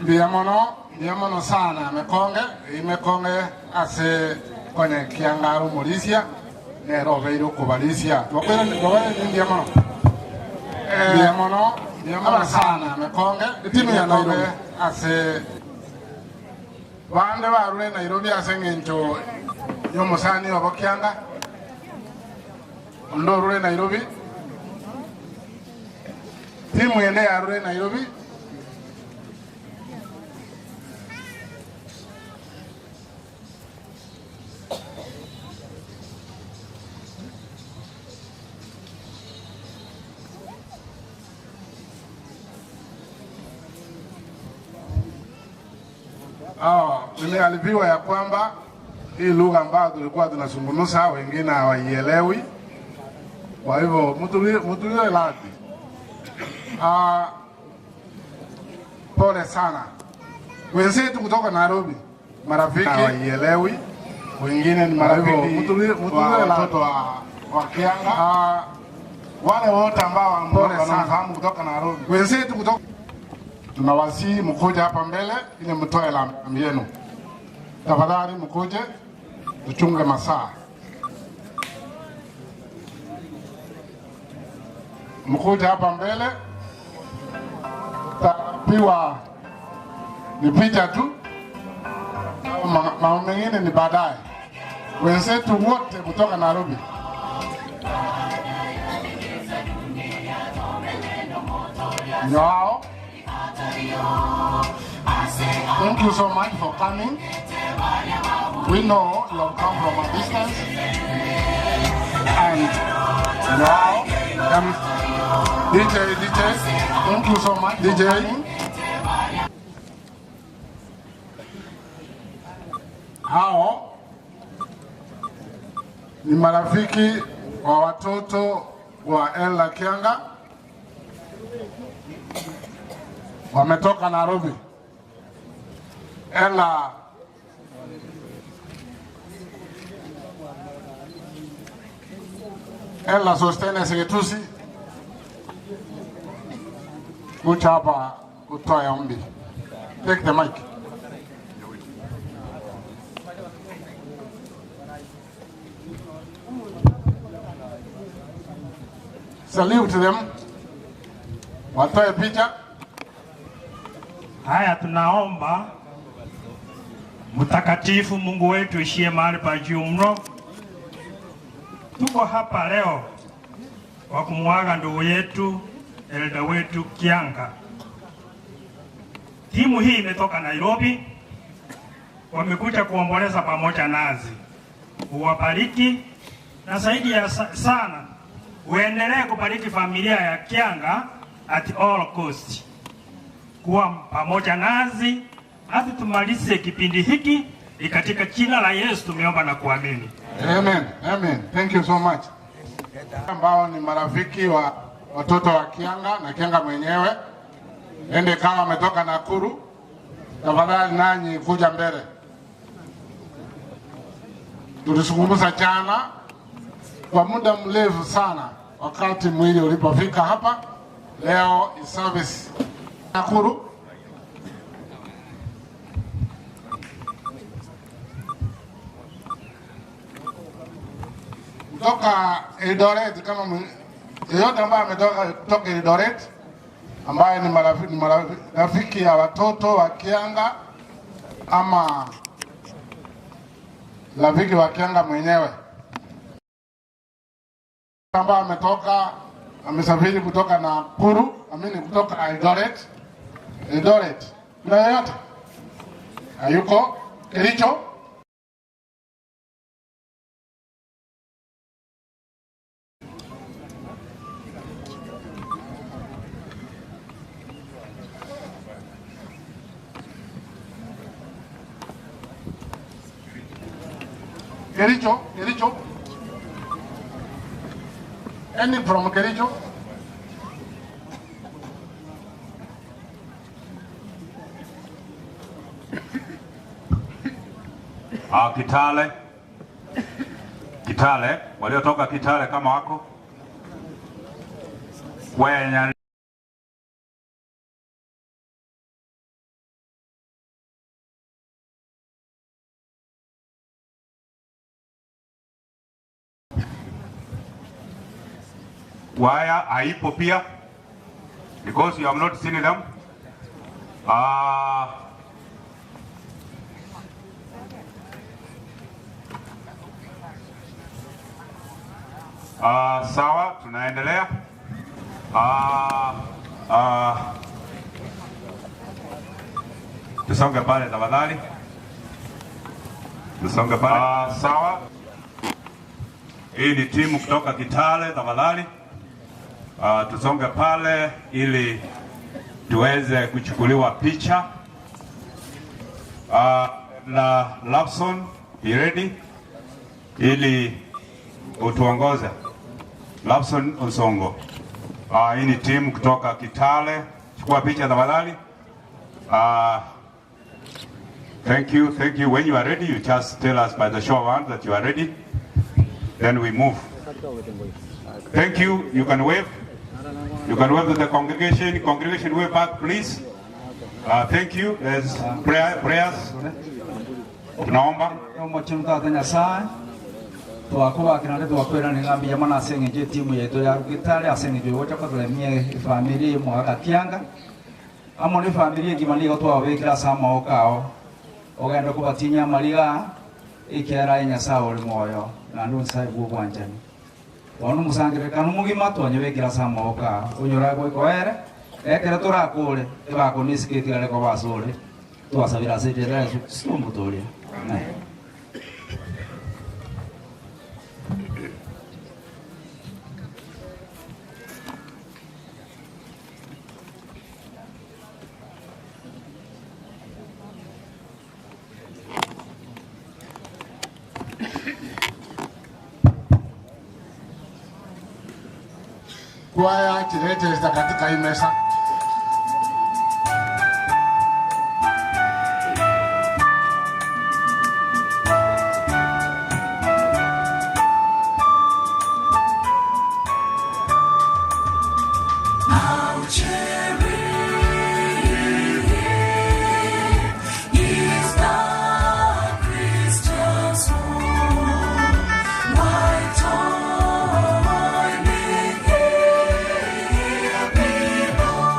Mbuya mono, mbuya mono sana Mekonge, eyio Mekonge ase konya ekianga are omorisia, nere obeire okobarisia. Twakoirani twabairani mbuya mono. Mbuya mono, mbuya mono sana Mekonge, etimu ya Nairobi ase bande barure Nairobi ase eng'encho y'omosani obo Kianga, onde orure Nairobi. Timu ende yarure Nairobi. Ah, nimearifiwa ya kwamba hii lugha ambayo tulikuwa tunazungumza wengine hawaielewi, kwa hivyo mtulie radhi. Ah, pole sana wenzetu kutoka Nairobi, marafiki hawaielewi, wengine ni marafiki wa watoto wa Kianga. Ah, wale wote ambao wanafahamu kutoka Nairobi, wenzetu kutoka tunawasihi mkuje hapa mbele ili mtoe rambirambi yenu. Tafadhali mkuje tuchunge masaa. Mkuje hapa mbele, tapiwa ni picha tu, mambo mengine ni baadaye. Wenzetu wote kutoka Nairobi ndio hao. Thank you so much for coming. We know you have come from a distance. And now, DJ, DJ, thank you so much, DJ. Hao ni marafiki wa watoto wa Ella Kianga, wametoka Nairobi. Ella Ella Sostene Segetusi, kuja hapa utoe ombi. Take the mic. Salute them. Watoe picha. Haya, tunaomba Mtakatifu Mungu wetu ishie mahali pa juu mno. Tuko hapa leo kwa kumwaga ndugu yetu elda wetu Kianga. Timu hii imetoka Nairobi, wamekuja kuomboleza pamoja nasi. Uwabariki na zaidi ya sana uendelee kubariki familia ya Kianga at all cost. Kuwa pamoja nasi hadi tumalize kipindi hiki. Ni katika jina la Yesu tumeomba na kuamini. Amen. Amen. Thank you so much. Ambao ni marafiki wa watoto wa Kianga na Kianga mwenyewe, ende kama ametoka Nakuru, tafadhali nanyi kuja mbele. Tulizungumza jana kwa muda mrefu sana wakati mwili ulipofika hapa. Leo is service Nakuru. Kutoka Eldoret, kama yeyote ambaye ametoka kutoka Eldoret ambaye ni marafiki, ni marafiki ya watoto wa Kianga ama rafiki wa Kianga mwenyewe ambaye ametoka amesafiri kutoka Nakuru, amini kutoka Eldoret. Eldoret. Kuna yeyote? Hayuko? Kericho? Kericho, Kericho. Any from Kericho? Ah, Kitale. Kitale, waliotoka Kitale kama wako. Kwenya. Kwaya haipo pia because you have not seen them. Ah, ah, sawa, tunaendelea. Ah, ah, tusonge pale tafadhali, tusonge pale. Ah, sawa. Hii ni timu kutoka Kitale tafadhali. Uh, tusonge pale ili tuweze kuchukuliwa picha. Uh, na Lapson be ready ili utuongoze. Lapson Onsongo. Uh, hii ni timu kutoka Kitale. Chukua picha tafadhali. Uh, thank you, thank you. When you are ready, you just tell us by the show of hands that you are ready. Then we move. Thank you. You can wave. You can wave to the congregation. Congregation, wave back, please. Thank you. There's prayer, prayers. Tunaomba. Omochenu tata Nyasaye twakobakera naende twakwerana ng'a mbuya mono ase eng'encho etimu yaito ya Gitare ase eng'encho yogocha kotoremia efamiri omogaka Kianga amo na efamiri engima nigo twababekire ase amaboko ao ogende kobatinyia amariga aa ekiagera aye Nyasaye ore moyo naende Nyasaye bwa obwanchani. Bono omosangererekano omogima twanyebekire ase amaboko ao onyore goika oere ekero torakore ebakoni esike etigare koba asore twasabire ase erieta ria Yeso Kristo omotoria. Amen. Kwaya chirechesa katika hii mesa. Our charity is the Christian's home. Why toil here below?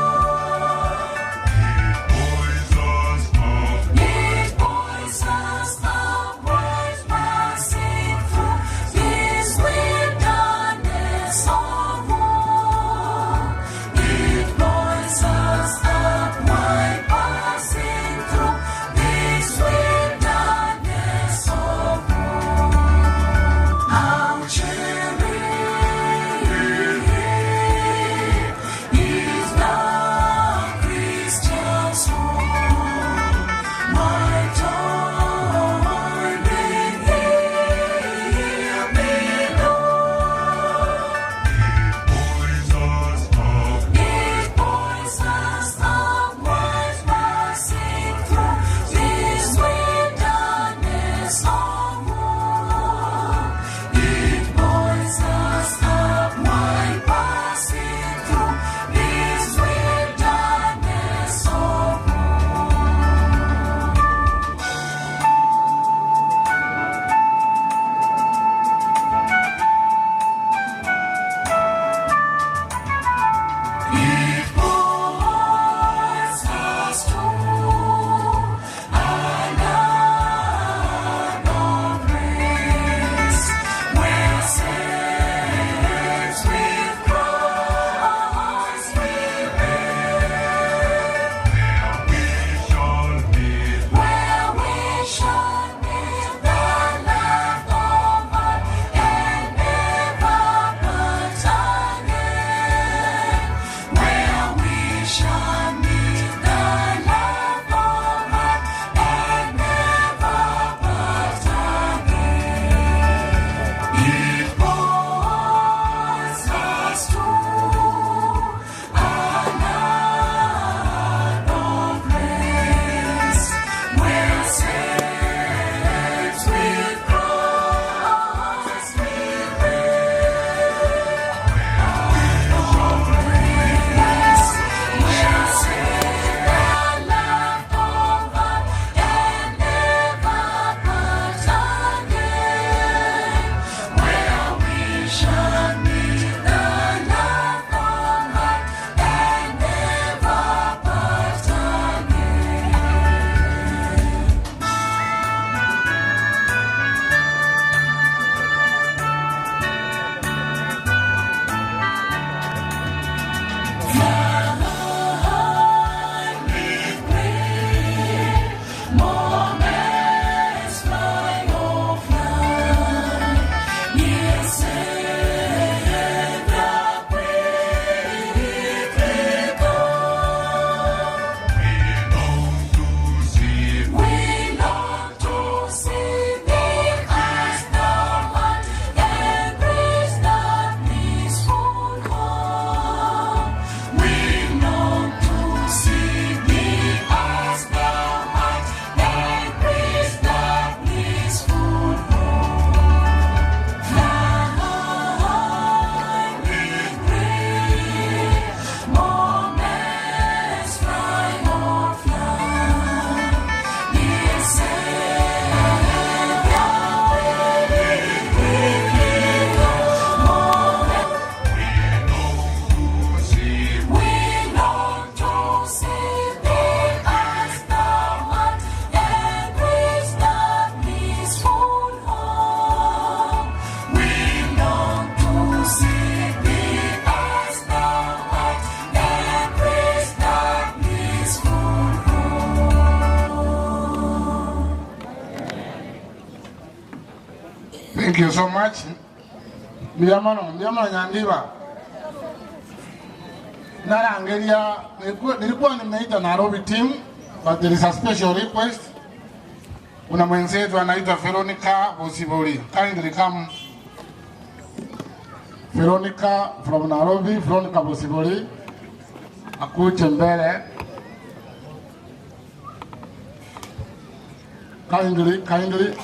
Thank you so much. Mbuya mono, mbuya mono Nyandiba. Narangeria, nilikuwa nilikuwa nimeita Nairobi team, but there is a special request. Kuna mwenzetu anaitwa Veronica Bosibori. Kindly come. Veronica from Nairobi, Veronica Bosibori. Akuje mbele. Kindly, kindly.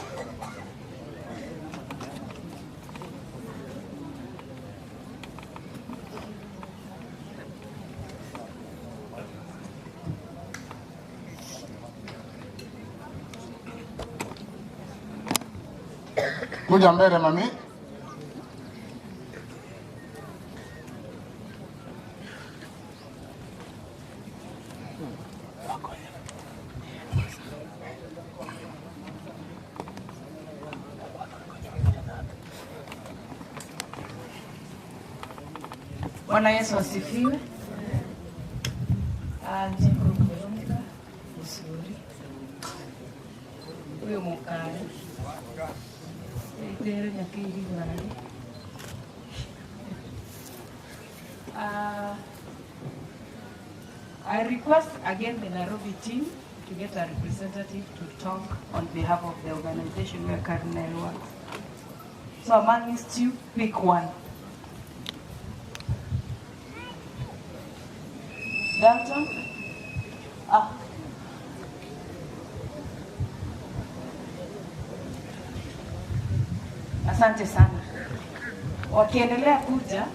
Kuja mbele mami. Bwana Yesu asifiwe. Ah, Njikuru Veronica Musuri uyu mukare itere nyakiri bari Ah, I request again the Nairobi team to get a representative to talk on behalf of the organization where Cardinal works. So amongst you, pick one. Dalton? Ah. Asante sana. Wakiendelea kuja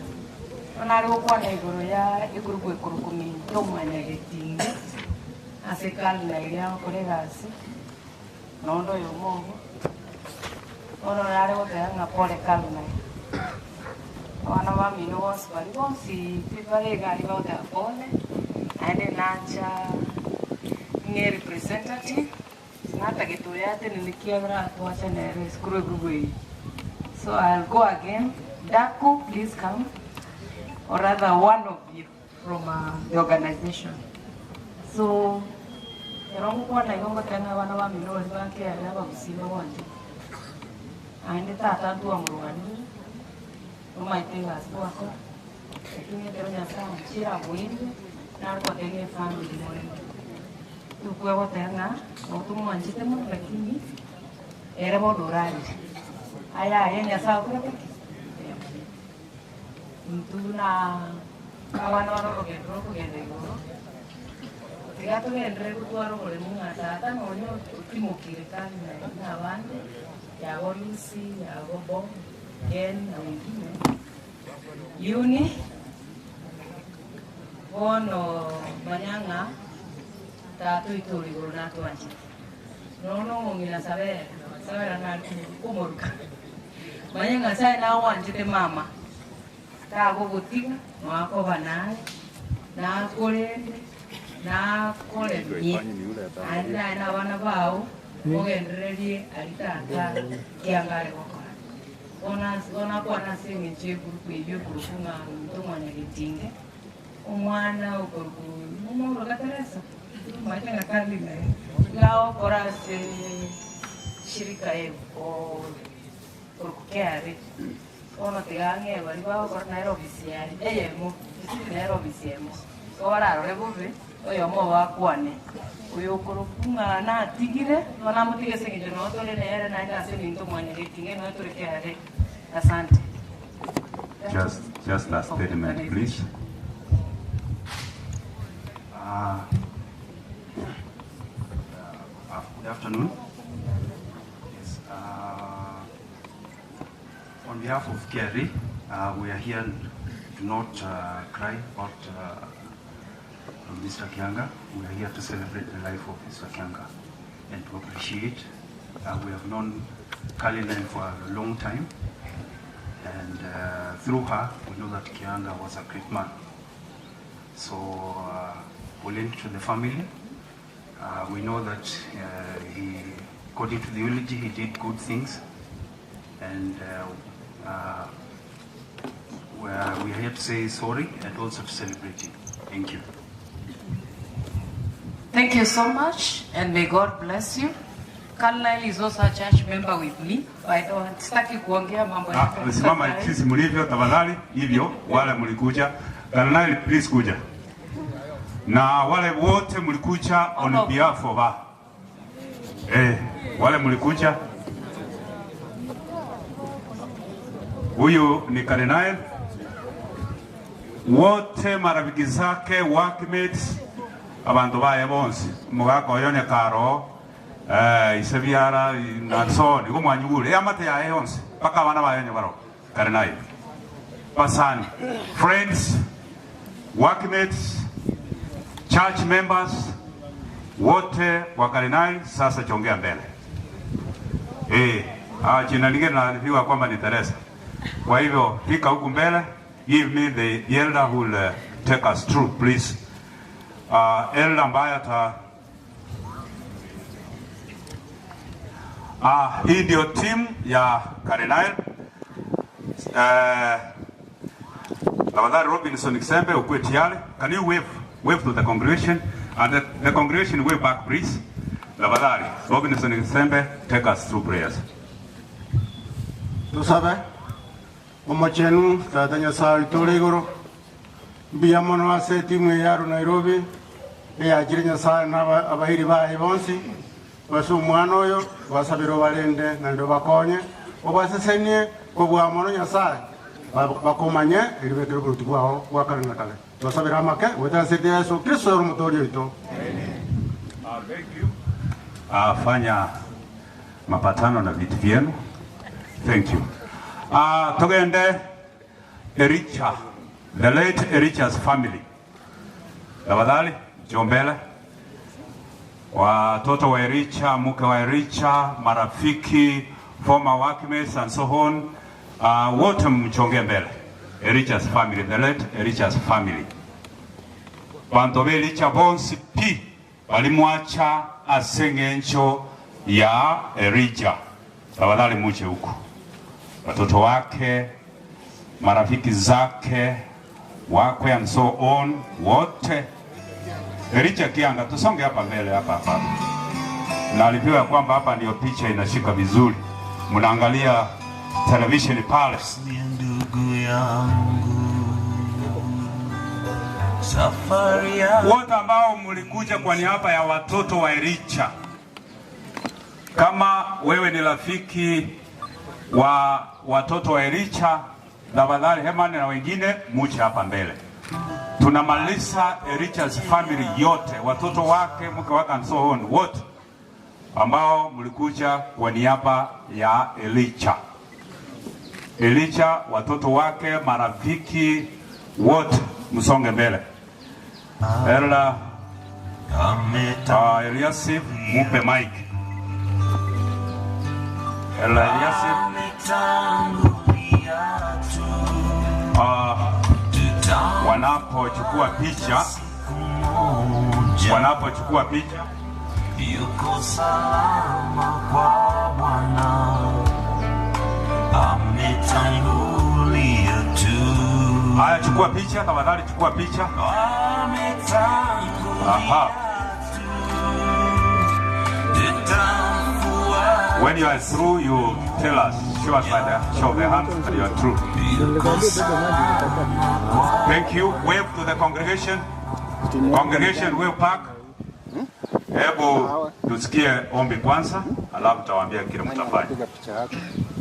onare gokwana igoro ya igurugu ekurukuminto omwanya getinge ase ekalina eria agokora egasi nondo oyomo obo bono nare goteba ng'a pore kalina abana bamino bonsi bari bonsi pi bare iga aria bagoteba pole naende nacha ng'e representative natagete oyo atenene kiagera atwacha nere esukuru egurugu eywo. So I'll go again. Daku, please come. Or rather one of you from uh, the organization. So, ero ngokwana igo ngoteba ng'a abana bamino baria bakearire abagusii bagwanchete. Naende tata ntwamorwanire, omaete egasi twakora, lakini ekero Nyasaye anchire amoirire, nare goteba ng'a efamiri moremo. Tokwe goteba ng'a nabo tomwanchete mono lakini ere bono orarire. Aya aye Nyasaye okorete ki? Intwe buna abana bare orogendo rokogenda igoro, tiga togenderere gotwara oboremu ng'a tata nonye otimokire kandi na abande, yabo Lucy, yabo Bob, Ken na wengine, Eunice, bono manya ng'a tata oito ore igoro natwanchete. Nonya nomong'ina Sabera, Sabera nare komoruka. Manya ng'a Nyasaye nagwanchete mama, tagogotiga, noakoba naye, nakorende, nakoremie, naende naye na abana bao, ogendererie aria tata kianga are gokora. Bono ase bono akwane ase eng'encho y'egurupu eyio ekorokwa ng'a Omonto Omwanyagetinge, Omwana okorokwa momoroka Teresa, omanyete ng'a kandi naye iga agokora ase shirika korokwa KRA. Bono tiga ang'e baria bagokora Nairobi siari eyemo, esiri Nairobi siemo. Igo bararore bobe, oyomo obo akwane, oyo okorokwa ng'a natigire, igo namotige ase eng'encho noo tore nere naende ase ebinto mwanyagetinge noe tore KRA. Asante. Just, just a statement, please. Uh, good afternoon. Yes, uh, on behalf of KRA, uh, we are here to not uh, cry about uh, Mr. Kianga. We are here to celebrate the life of Mr. Kianga and to appreciate. Uh, we have known Caroline for a long time, and uh, through her, we know that Kianga was a great man. So, uh, we to the family. Uh, we know that uh, he, according to the eulogy, he did good things, and uh, uh, we are, we are here to say sorry and also to celebrate him. Thank you. Thank you so much and may God bless you. Carlyle is also a church member with me. I don't, sitaki kuongea mambo ya Ah, kanisa simama sahi. sisi mlivyo tafadhali, hivyo wale mlikuja. Carlyle please kuja. Na wale wote mlikuja on behalf of her. Eh, wale mlikuja. Huyu ni Carlyle. Wote marafiki zake workmates abantu baye bonse mugaka oyo nyakaro eh, ise biara na so on igo mwanyugure eamate yaye yonse mpaka abana baye nyabaro Carlyle basani friends workmates church members wote wa Carlyle sasa chongea mbele eh ah, jina lingine naarifiwa kwamba ni Teresa kwa hivyo fika huku mbele give me the elder who will uh, take us through please uh, elder ambaye ata Ah, hii ndio timu ya Carlyle. Eh, tafadhali Robinson Kisembe ukuwe tayari. Can you wave wave to the congregation and the, the congregation wave back please. Tafadhali Robinson Kisembe take us through prayers. Tusabe omochenu tata nyasaye oitore igoro mbuya mono ase etimu eye yaro Nairobi eyachire nyasaye na aba- abairi baye bonsi base omwana oyo basabire obarende naende obakonye obasesenie kobua mono nyasaye ba- bakomanye eribekere oboruti bwao bwa kare na kare basabire amake goetera ase Yesu Kristo ore omotoori oito. Ah, fanya mapatano na viti vyenu. Thank you. Ah, tugende Ericha, the late Ericha's family. Tafadhali njoo mbele. Watoto wa Ericha, mke wa Ericha, marafiki, former workmates and so on. Uh, wote mchongee mbele. Ericha's family, the late Ericha's family. Bantu b'Ericha bonsi pi balimwacha ase ng'encho ya Erija. Tafadhali muje huku, watoto wake, marafiki zake, wakwe and so on, wote. Erija Kianga, tusonge hapa mbele hapa hapa. Na alipewa ya kwamba hapa ndio picha inashika vizuri, mnaangalia televisheni pale. Ndugu yangu, safari ya Wote ambao mlikuja kwa niaba ya watoto wa Ericha, kama wewe ni rafiki wa watoto wa Ericha, tafadhali Hemani na wengine muje hapa mbele. Tunamaliza Ericha's family yote, watoto wake, mke wake and so on, wote ambao mlikuja kwa niaba ya Elicha. Elicha, watoto wake, marafiki wote, msonge mbele. Ella uh, Eliasif, mupe mic. Ella Eliasif. ametangulia tu, Uh, wanapochukua picha wanapochukua picha yuko salama kwa Bwana, ametangulia tu. Haya, chukua picha tafadhali, chukua picha. Aha. When you are through, you tell us, show us by the show of the hand that you are through. Thank you. Wave to the congregation. Congregation, wave back. Hebu tusikie ombi kwanza, alafu tawaambia kile mtafanya.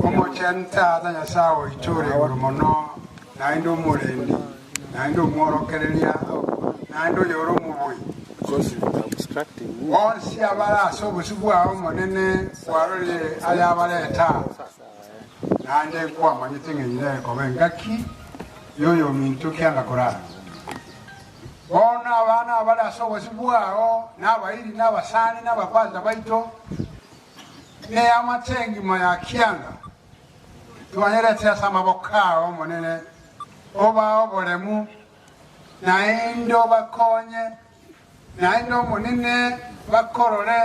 Omochenu tata nyasaye oiture iguru mono naende omorendi naende omworokereria naende oyore omobui bonsi abare ase obosi bwao omonene bwarorire aya abareta naende nkwamanyete ng'enyire ekoba engaki yoyo ominto kianga korara bono abana abare ase obosi bwao n'abairi n'abasani n'ababanza baito neyamate engima ya kianga twanyerete ase amaboko ao omonene obao oboremu naende obakonye naende omonene bakorore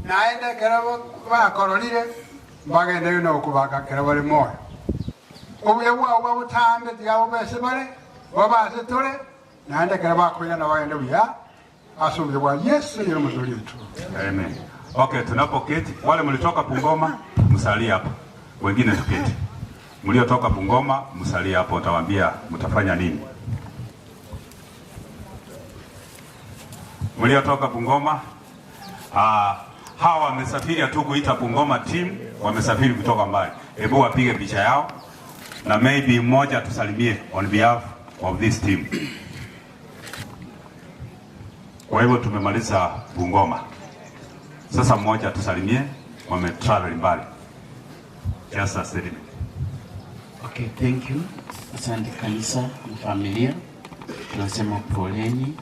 naende ekero bakororire bagende bino okubaka kero bari moyo obuya bwabo bwabutambe tiga bobese bare bobase tore naende ekero bakoirana bagende buya ase obuya bwa yesu yere omotori oito Amen. Okay, tunapoketi, wale mlitoka Bungoma msalie hapo, wengine tuketi. Mliotoka Bungoma msalie hapo, nitawaambia mtafanya nini. Mliotoka Bungoma, ah, hawa wamesafiri tu kuita Bungoma team, wamesafiri kutoka mbali. Hebu wapige picha yao na maybe mmoja tusalimie on behalf of this team. Kwa hivyo tumemaliza Bungoma. Sasa mmoja tusalimie, wame travel mbali. Just a statement. Okay, thank you. Asante kanisa na familia, tunasema poleni.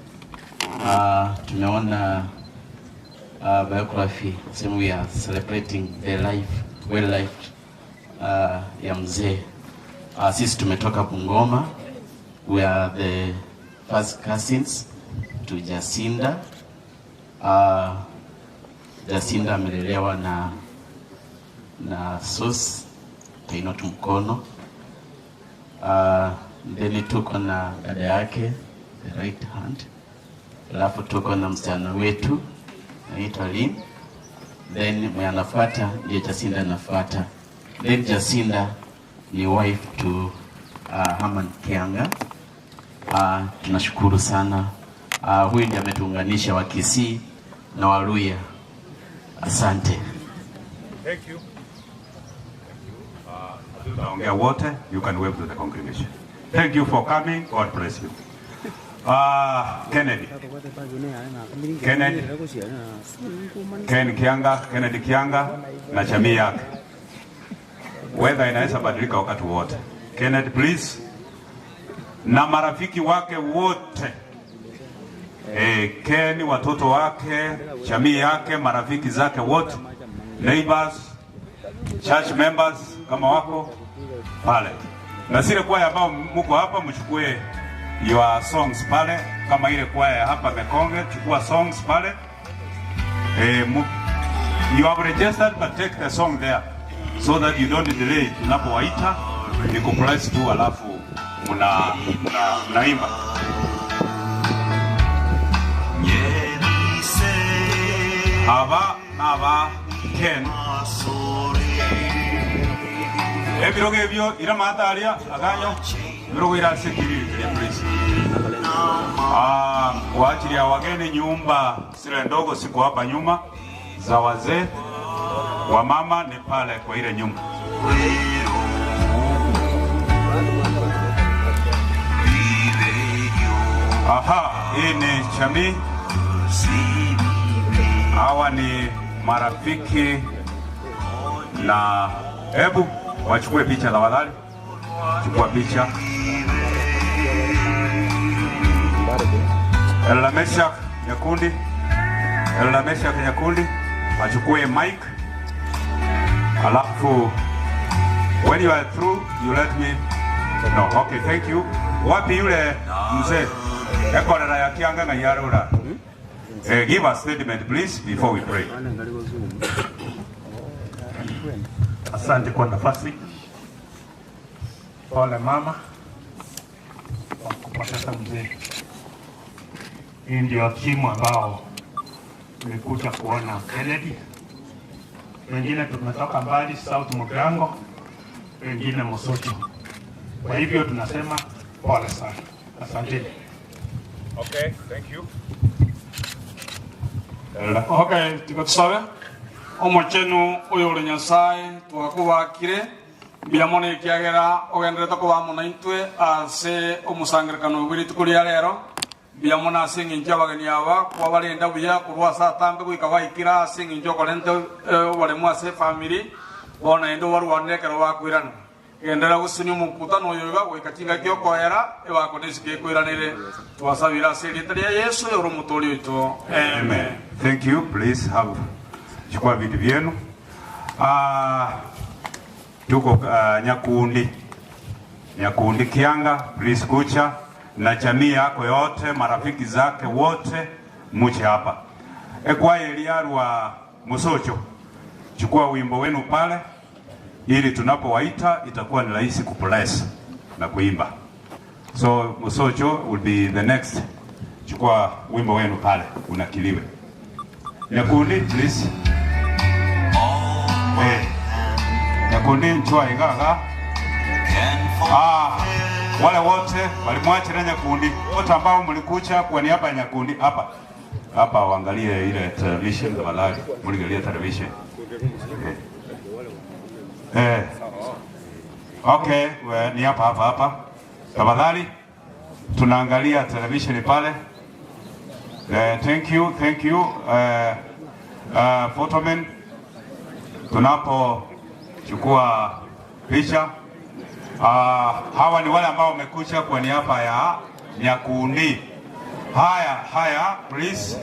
Tumeona biography sema we are celebrating the life well life ya mzee. Sisi tumetoka Bungoma, we are the first cousins to Jacinda. Jacinda amelelewa na Sus Tainot Mkono. Then tuko na dada yake the right hand, alafu tuko na msichana wetu anaitwa Lynn, then mwenye anafuata ndiye Jacinda anafuata. Then Jacinda ni wife to Herman Kianga. Tunashukuru sana. Huyu ndiye ametuunganisha Wakisii na Waluya. Asante. Thank you. Tutaongea wote, you can wave to the congregation. Thank you for coming. God bless you. Kennedy. Kennedy. Ken Kianga, Kennedy Kianga na jamii yake. Weather inaweza badilika wakati wote. Kennedy please. Na marafiki wake wote. Ken, watoto wake, jamii yake, marafiki zake wote, neighbors, church members kama wako pale. Na zile kwaya ambao mko hapa mchukue your songs pale, kama ile kwaya ya hapa Mekonge, chukua songs pale. You have registered but take the song there so that you don't delay. Tunapowaita ni kupress tu, alafu mnaimba. Aba naba Ken ebirogo ebio iramata aria aganyo ebirogo irasekiriri please. Kwa ajili ya wageni, nyumba zile ndogo siko hapa nyuma za wazee wa mama ni pale kwa ile nyumba. Aha, hii ni jamii. Hawa ni marafiki na hebu wachukue picha tafadhali. Chukua picha. Elda Meshak Nyakundi. Elda Meshak Nyakundi achukue mic. Alafu when you are through you let me know. Okay, thank you. Wapi yule mzee? Ekorera ya Kianga na Yarura. Give a statement please before we pray. Asante kwa nafasi. Pole mama kwa kupoteza mzee. Hii ndio timu ambao tulikuja kuona Kennedy. Wengine tumetoka mbali South Mugirango, wengine Mosocho. Kwa hivyo tunasema pole sana. Asanteni. Okay, thank you. Okay, tuko sawa. Omochenu uyu uri Nyasaye twakubakire mbiamo kiagera ogenderete kuba muno intwe ase omusangerekano bw'rituko rituko ria rero mbiamo na ase eng'encho abageni aba kwabarenda buya korwa ase atambe goika baikira ase eng'encho okorente oboremu ase efamiri bono naende obarwanire ekero bakwirana gendera gosinia omokutano oyo iga goika chingaki okoera ebakona esike ekwiranire twasabire ase erieta ria Yesu ore omotori oito amen. Thank you. Please have chukua vitu vyenu. Tuko Nyakundi. Nyakundi Kianga, please kucha na jamii yako yote, marafiki zake wote muche hapa. Ekwaya Eliarwa Musocho, chukua wimbo wenu pale ili tunapowaita itakuwa ni rahisi kubless na kuimba. So Musocho will be the next. Chukua wimbo wenu pale unakiliwe. Nyakundi, please. Eh. Nyakundi nchwa iga iga. Ah, wale wote walimwachira Nyakundi, wote ambao mlikuja kwa niaba ya Nyakundi hapa hapa, waangalie ile television tafadhali, mliangalie television eh. Eh. Okay, we, ni hapa hapa hapa tafadhali, tunaangalia television pale. Eh, thank you, thank you eh, photoman tunapochukua picha hawa ni wale ambao wamekuja kwa niaba ya Nyakundi. Haya haya, please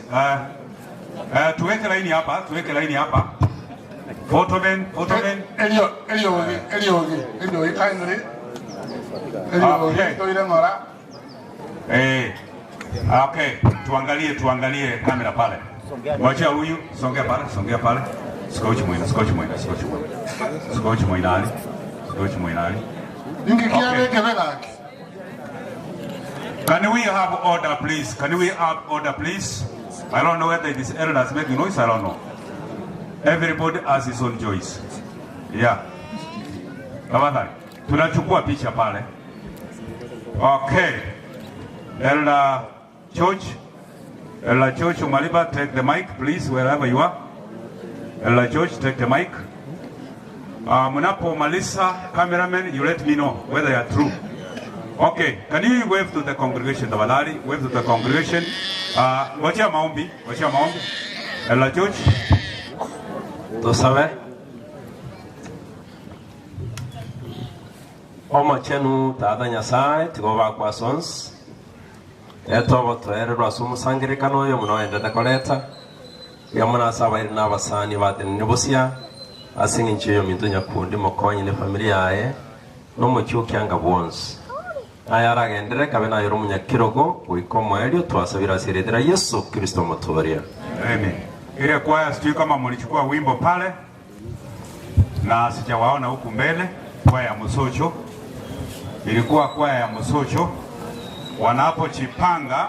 tuweke laini hapa, tuweke laini hapa. Photoman, photoman. Elio, Eliogi, Eliogi, Eliogi, kindly. Eliogi, Okay. toire ng'ora. Eh, okay, tuangalie tuangalie kamera pale. Ngoja huyu, songea pale, songea pale. Scotch mwina, scotch mwina, scotch mwina. Scotch mwina ali. Scotch mwina ali. Ningikia Okay. beke begaki. Can we have order please? Can we have order please? I don't know whether it is elders making noise, I don't know. Everybody has his own choice. Yeah. Tafadhali. Tunachukua picha pale. Okay. Elder Church, Elder Church Umaliba, take the mic please wherever you are. Elder Church, take the mic. Mnapomaliza cameraman, you let me know whether you are through. Okay, can you wave to the congregation tafadhali? Wave to the congregation. Wachia maombi, wachia maombi. Elder Church. Tusabe. Omochenu tatha Nyasaye tigo bakwa sons etobo twererwa ase omosangerekano oyo muno oendete koreta iga mono ase abairi na abasani batenene bosia ase eng'encho eyo minto nyakundi mokonye ne family yaye na omochie okianga bwonsi naye aragendere kabe nayore omonyakirogo goika omoerio twasabire ase eretera Yesu Kristo omotoria. Amen. Ile kwaya sijui kama mlichukua wimbo pale na sijawaona huku mbele. Kwaya ya Musocho ilikuwa kwaya ya Musocho wanapochipanga.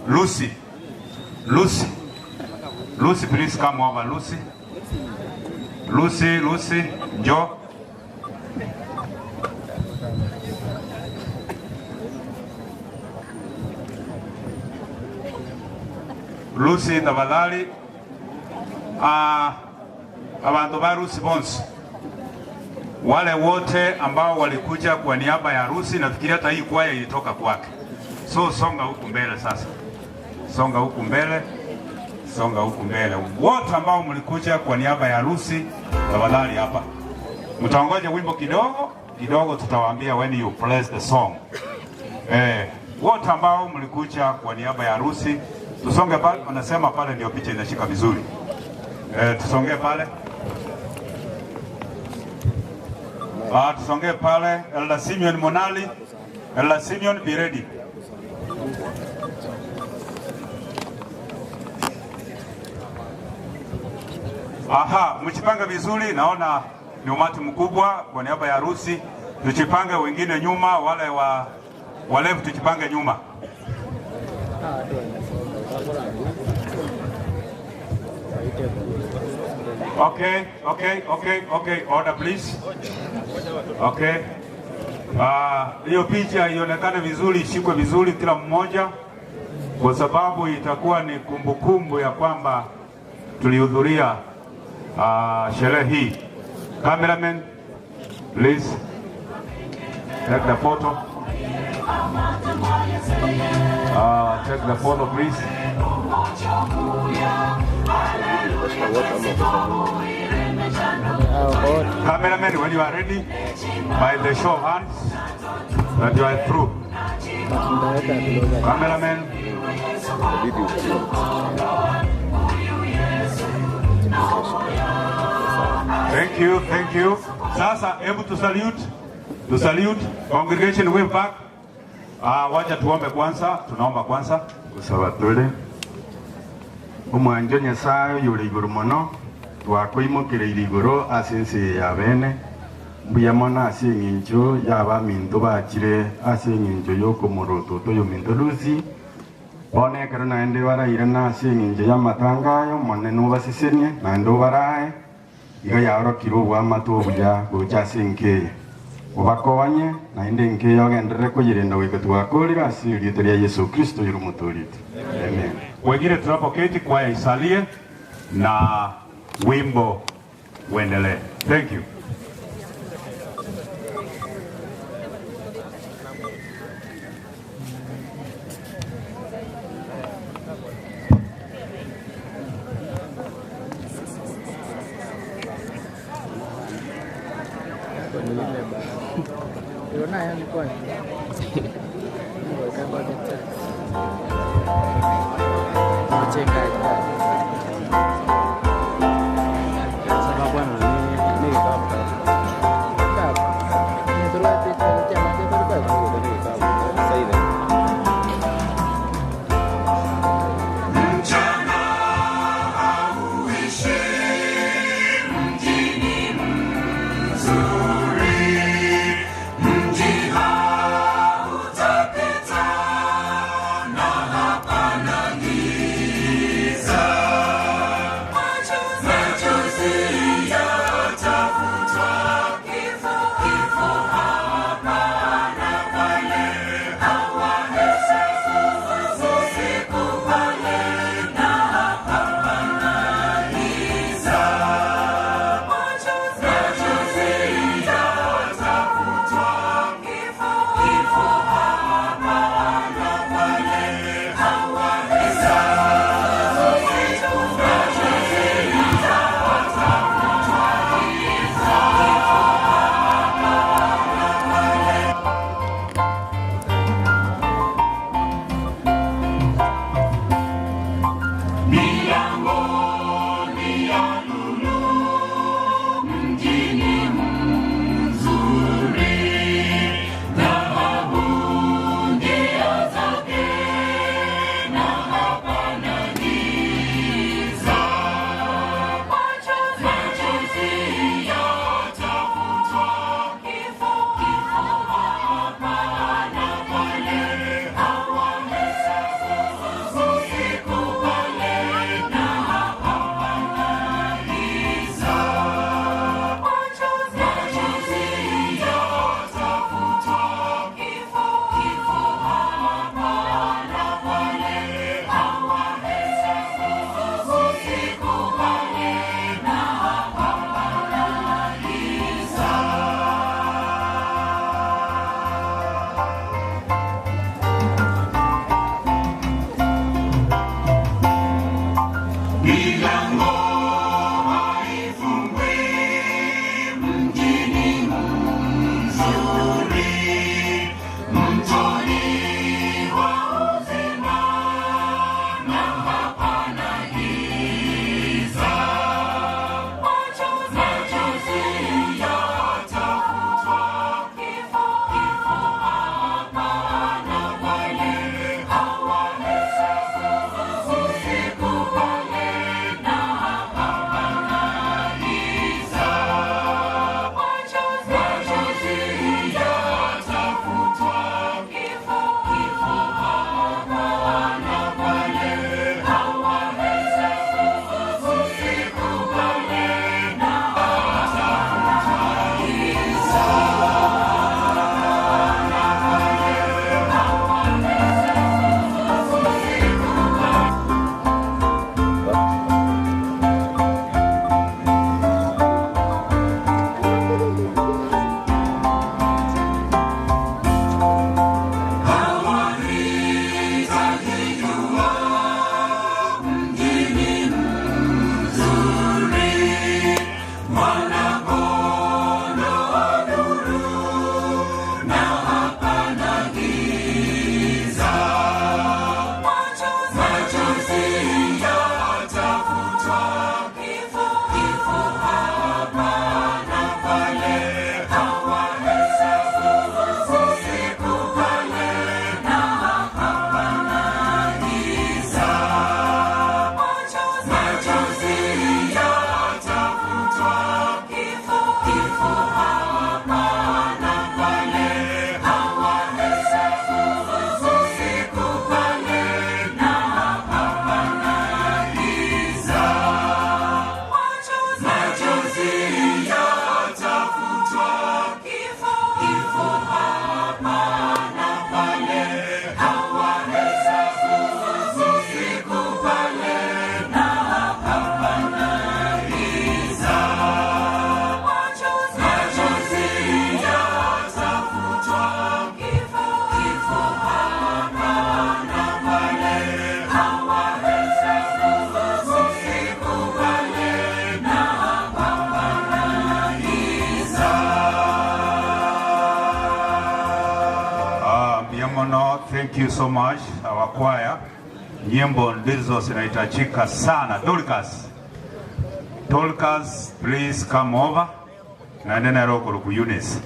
Lucy, Lucy, Lucy, please come over. Lucy, Lucy, Lucy, njoo. Lucy tafadhali. Abantu ba Lucy bonsi wale wote ambao walikuja kwa niaba ya harusi, nafikiri hata hii kwaya ilitoka kwake. So songa huku mbele sasa, songa huku mbele, songa huku mbele. Wote ambao mlikuja kwa niaba ya harusi, tafadhali hapa mtaongoja wimbo kidogo kidogo, tutawaambia when you press the song. Wote ambao mlikuja kwa niaba ya harusi, tusonge pale, wanasema pale ndio picha inashika vizuri. Tusongee pale. Tusongee pale. Elder Simeon Monali, Elder Simeon be ready. Aha, mjipange vizuri, naona ni umati mkubwa kwa niaba ya harusi. Tujipange wengine nyuma, wale wa walevu tujipange nyuma. Okay, okay, okay, okay. Order please. Okay. Hiyo picha ionekane vizuri, ishikwe vizuri kila mmoja, kwa sababu itakuwa ni kumbukumbu ya kwamba tulihudhuria sherehe hii. Cameraman, please take the photo. Take the photo please. Cameraman, when you are ready, by the show of hands, that you are through. Cameraman. Thank you, thank you. Sasa hebu tu salute, tu salute congregation wave back. Wacha tuombe kwanza, tunaomba kwanza. Gusaba tule omwanjo nyasaye oyore igoro mono twakoimokereire igoro ase ense ya bene mbuya mono ase eng'encho y'abaminto bachire ase eng'encho y'okomorototo oyo minto Lucy bono ekero naende barairana ase eng'encho y'amatangayo monene obasesenie naende obarae Iga yaorokire obwamate obuya gocha ase enka eye. Obakonye, naende enka eye ogenderere koyerenda goika twakoorire ase erieta ria Yeso Kristo oyore Omotoori oito. Amen. Wengine tunapoketi kwaya isalie na wimbo uendelee. Thank you. Mchana hauishi mjini mzuri, mji hautapita Thank you so much our choir. Nyimbo ndizo zinahitajika sana. Dorcas. Dorcas, please come over. Naende nere okorokwa Eunice.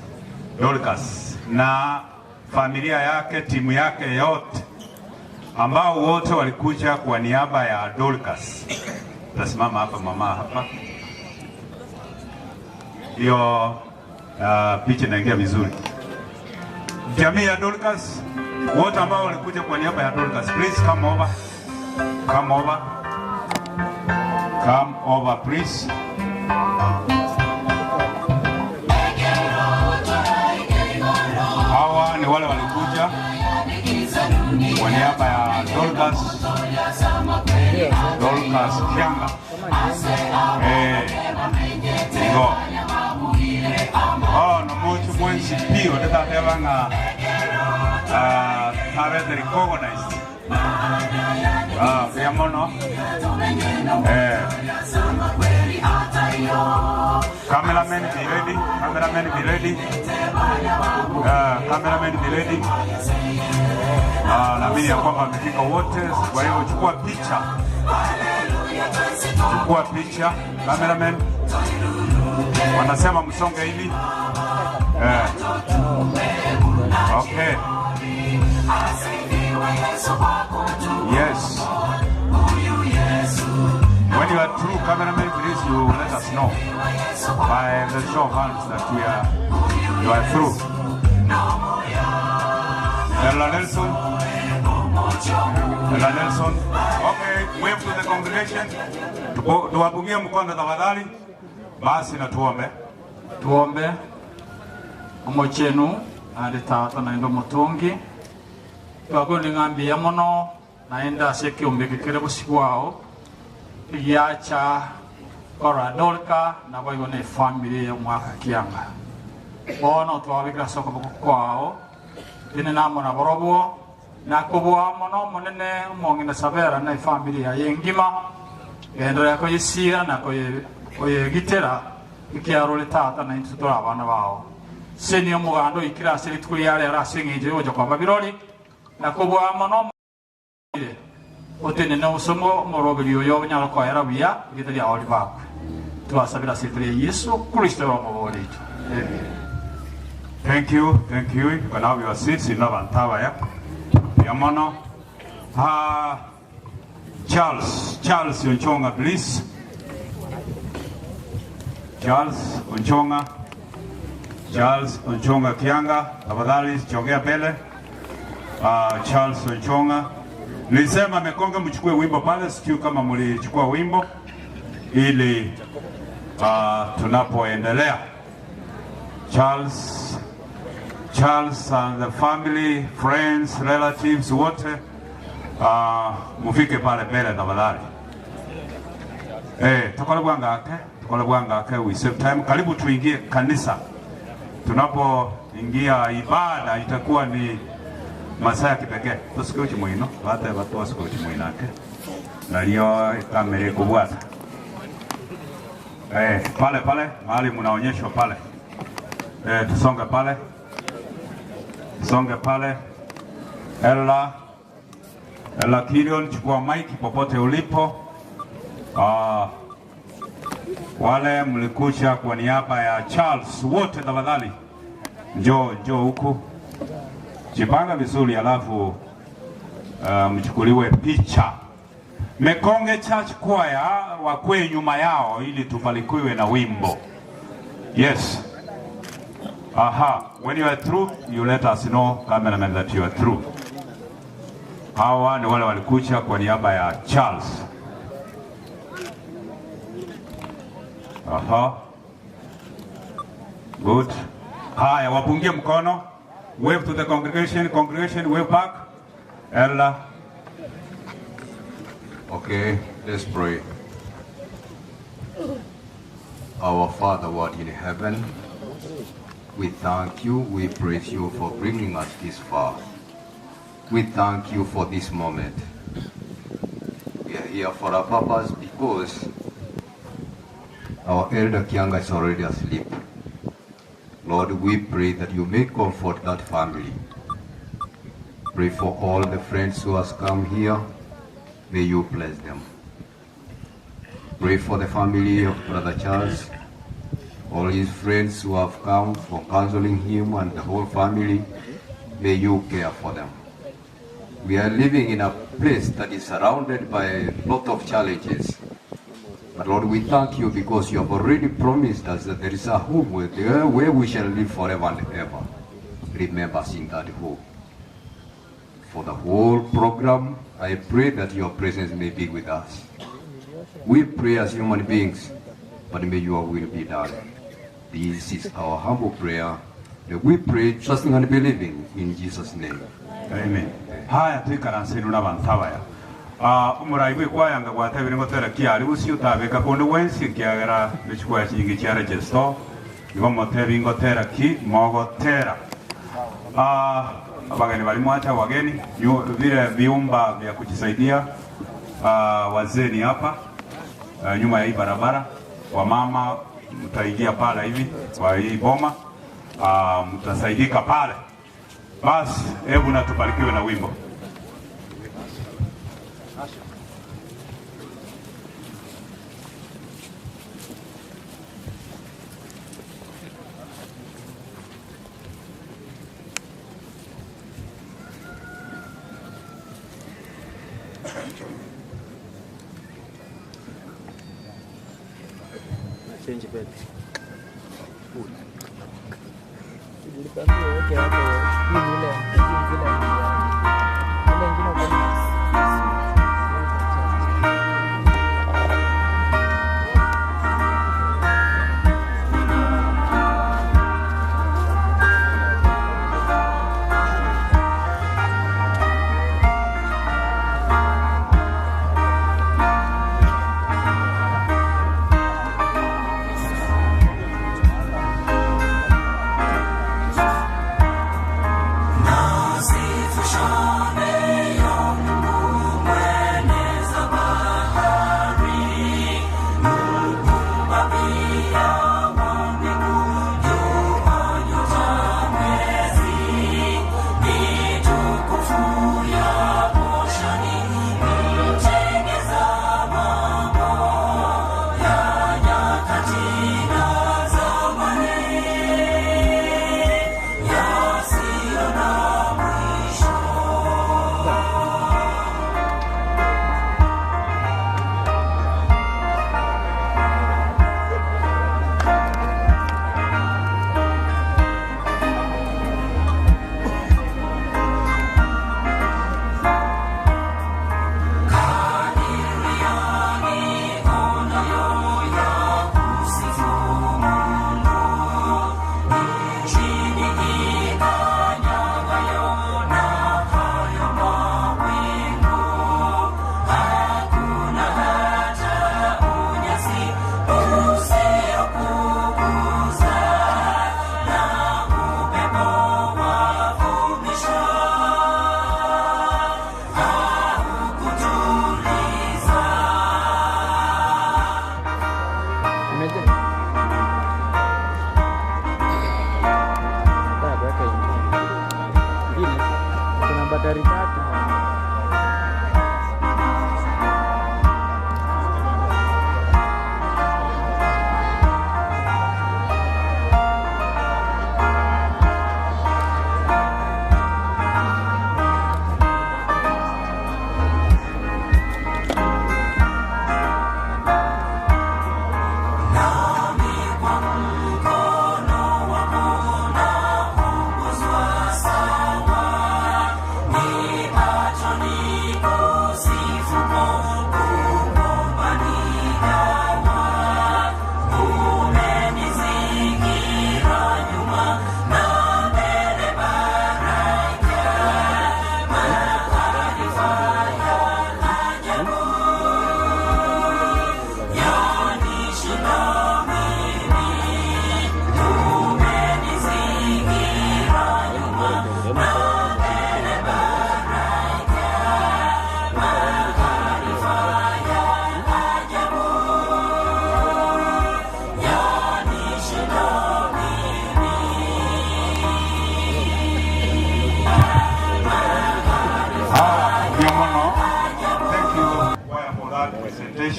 Dorcas na familia yake, timu yake yote ambao wote walikuja kwa niaba ya Dorcas. Tasimama hapa mama hapa. Hiyo picha inaingia vizuri. Jamii ya Dorcas, wote ambao walikuja kwa niaba ya Dorcas, please come over. Come over. Come over please. Hawa ni wale walikuja kwa niaba ya Dorcas, Dorcas Kianga. Eh, ngo. Oh, no mucho mwensi pio ndethateba ng'a ah, tabete recognized. Ah, mbuya mono. Eh. Cameraman be ready. Cameraman be ready. Cameraman be ready. Naamini ya kwamba amefika wote, kwa hiyo chukua picha. Chukua picha, cameraman. Wanasema msonge hivi. Eh. Okay. Yes. When you are through, cameraman, please you let us know by the show of hands that we are you are through. Ella Nelson. Ella Nelson. Okay, wave to the congregation. Tuwapungie mkono tafadhali. Basi na tuombe. Tuombe. Omochenu ari tata naende omotongi twakondi ng'ambiya mono naende ase ekiombe eke kere bosio bwao egiacha korora Dorika naboigo na efamiri ya omwaka kianga bono twabekire ase okoboko kwao tene namo naborobwo nakoboa mono omonene omong'ina Sabera na efamiri yaye engima genderera koyesira na koyegitera ekiagera ore tata na intwe tore abana bao. Senia omoganda oikire ase rituko ria rero ase engencho y'ogocha kwa Babiloni, na kobua mono omoire, otenene osome omoroberi oyo onyare koera buya erieta riao ribakwe. Twasabire ase erieta ria Yeso Kristo ere Omobori oito. Amen. Thank you, thank you. You can have your seats in abantu abaya. Mbuya mono. Ah, Charles, Charles Onchonga, please. Charles Onchonga. Charles Onchonga Kianga, tafadhali chongea mbele. Charles Onchonga. Nilisema Mekonge mchukue wimbo pale, sijui kama mlichukua wimbo ili tunapoendelea. Charles, Charles and the family, friends, relatives wote mufike pale mbele tafadhali. Tukole bwangake, tukole bwangake, we save time. Karibu tuingie kanisa. Tunapoingia ibada itakuwa ni masaa ya kipekee. Tusikie chimuino, bate batu wasikie chimuino ake. Nalio kamera kubwata. Pale pale mahali mnaonyeshwa pale. Tusonge pale. Tusonge pale. Ella, Ella Kirion, chukua mic popote ulipo. Wale mlikuja kwa niaba ya Charles wote tafadhali njoo, njoo huku. Jipanga vizuri alafu mchukuliwe picha. Mekonge Church Choir wakwe nyuma yao ili tubarikiwe na wimbo. Yes. Aha, when you are through, you let us know, cameraman, that you are through. Hawa ni wale walikuja kwa niaba ya Charles. Aha. Good. Haya, wapungie mkono. Wave to the congregation, congregation, wave back. Ella. Okay, let's pray. Our Father who art in heaven, we thank you, we praise you for bringing us this far. We thank you for this moment. We are here for a purpose because our elder Kianga is already asleep. Lord, we pray that you may comfort that family. Pray for all the friends who has come here. May you bless them. Pray for the family of Brother Charles, all his friends who have come for counseling him and the whole family. May you care for them. We are living in a place that is surrounded by a lot of challenges. But Lord, we thank you because you have already promised us that there is a home where, where we shall live forever and ever. Remember us in that home. For the whole program, I pray that your presence may be with us. We pray as human beings, but may your will be done. This is our humble prayer that we pray, trusting and believing in Jesus' name. Amen. Haya twikaranse inu n'abantu abaya. Ah, omorai bw'ekwayanga gwatebire ngotera kiari gusio otabeka konde bwensi ekiagera echikwaya chinyinge chia register igo motebi ngotera ki mogotera. Ah, abageni bari mwacha wageni vile viumba vya kujisaidia ah, wazee ni hapa ah, nyuma ya hii barabara wamama mtaingia pale hivi kwa hii boma ah, mtasaidika pale. Basi hebu na tubarikiwe na wimbo. Change bed. Nilikwambia uweke hapo hii ni ile hii ni ile ile ingine uko Imejaa. Nataka kuweka ingine. Ingine kuna batari tatu. Nami kwa mkono wako naongozwa sawa, ni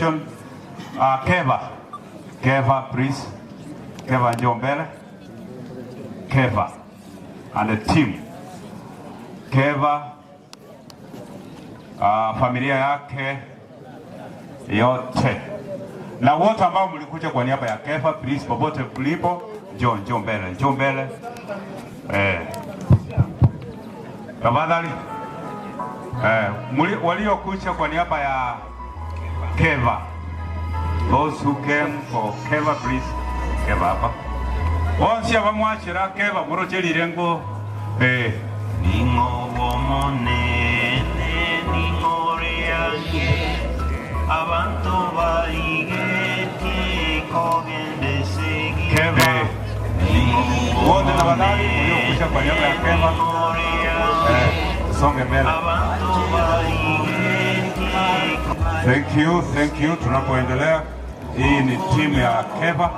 congregation. Keva, Keva please, Keva njoo mbele. Keva and the team. Keva, familia yake yote na wote ambao mlikuja kwa niaba ya Kefa, please, popote mlipo, njoo njoo mbele, njoo mbele eh. Tafadhali eh, waliokuja kwa niaba ya Keva, those who came for Keva, please. Keva hapa bonsi abamwachira Keva murocherire ngo eh. Ning'obomonene ning'oreange abantu baigetie kogendesegi Keva wote tafadhali mliokuja kwa niaba ya Keva songe mbele. Thank you, thank you. Tunapoendelea, hii ni timu ya Keva.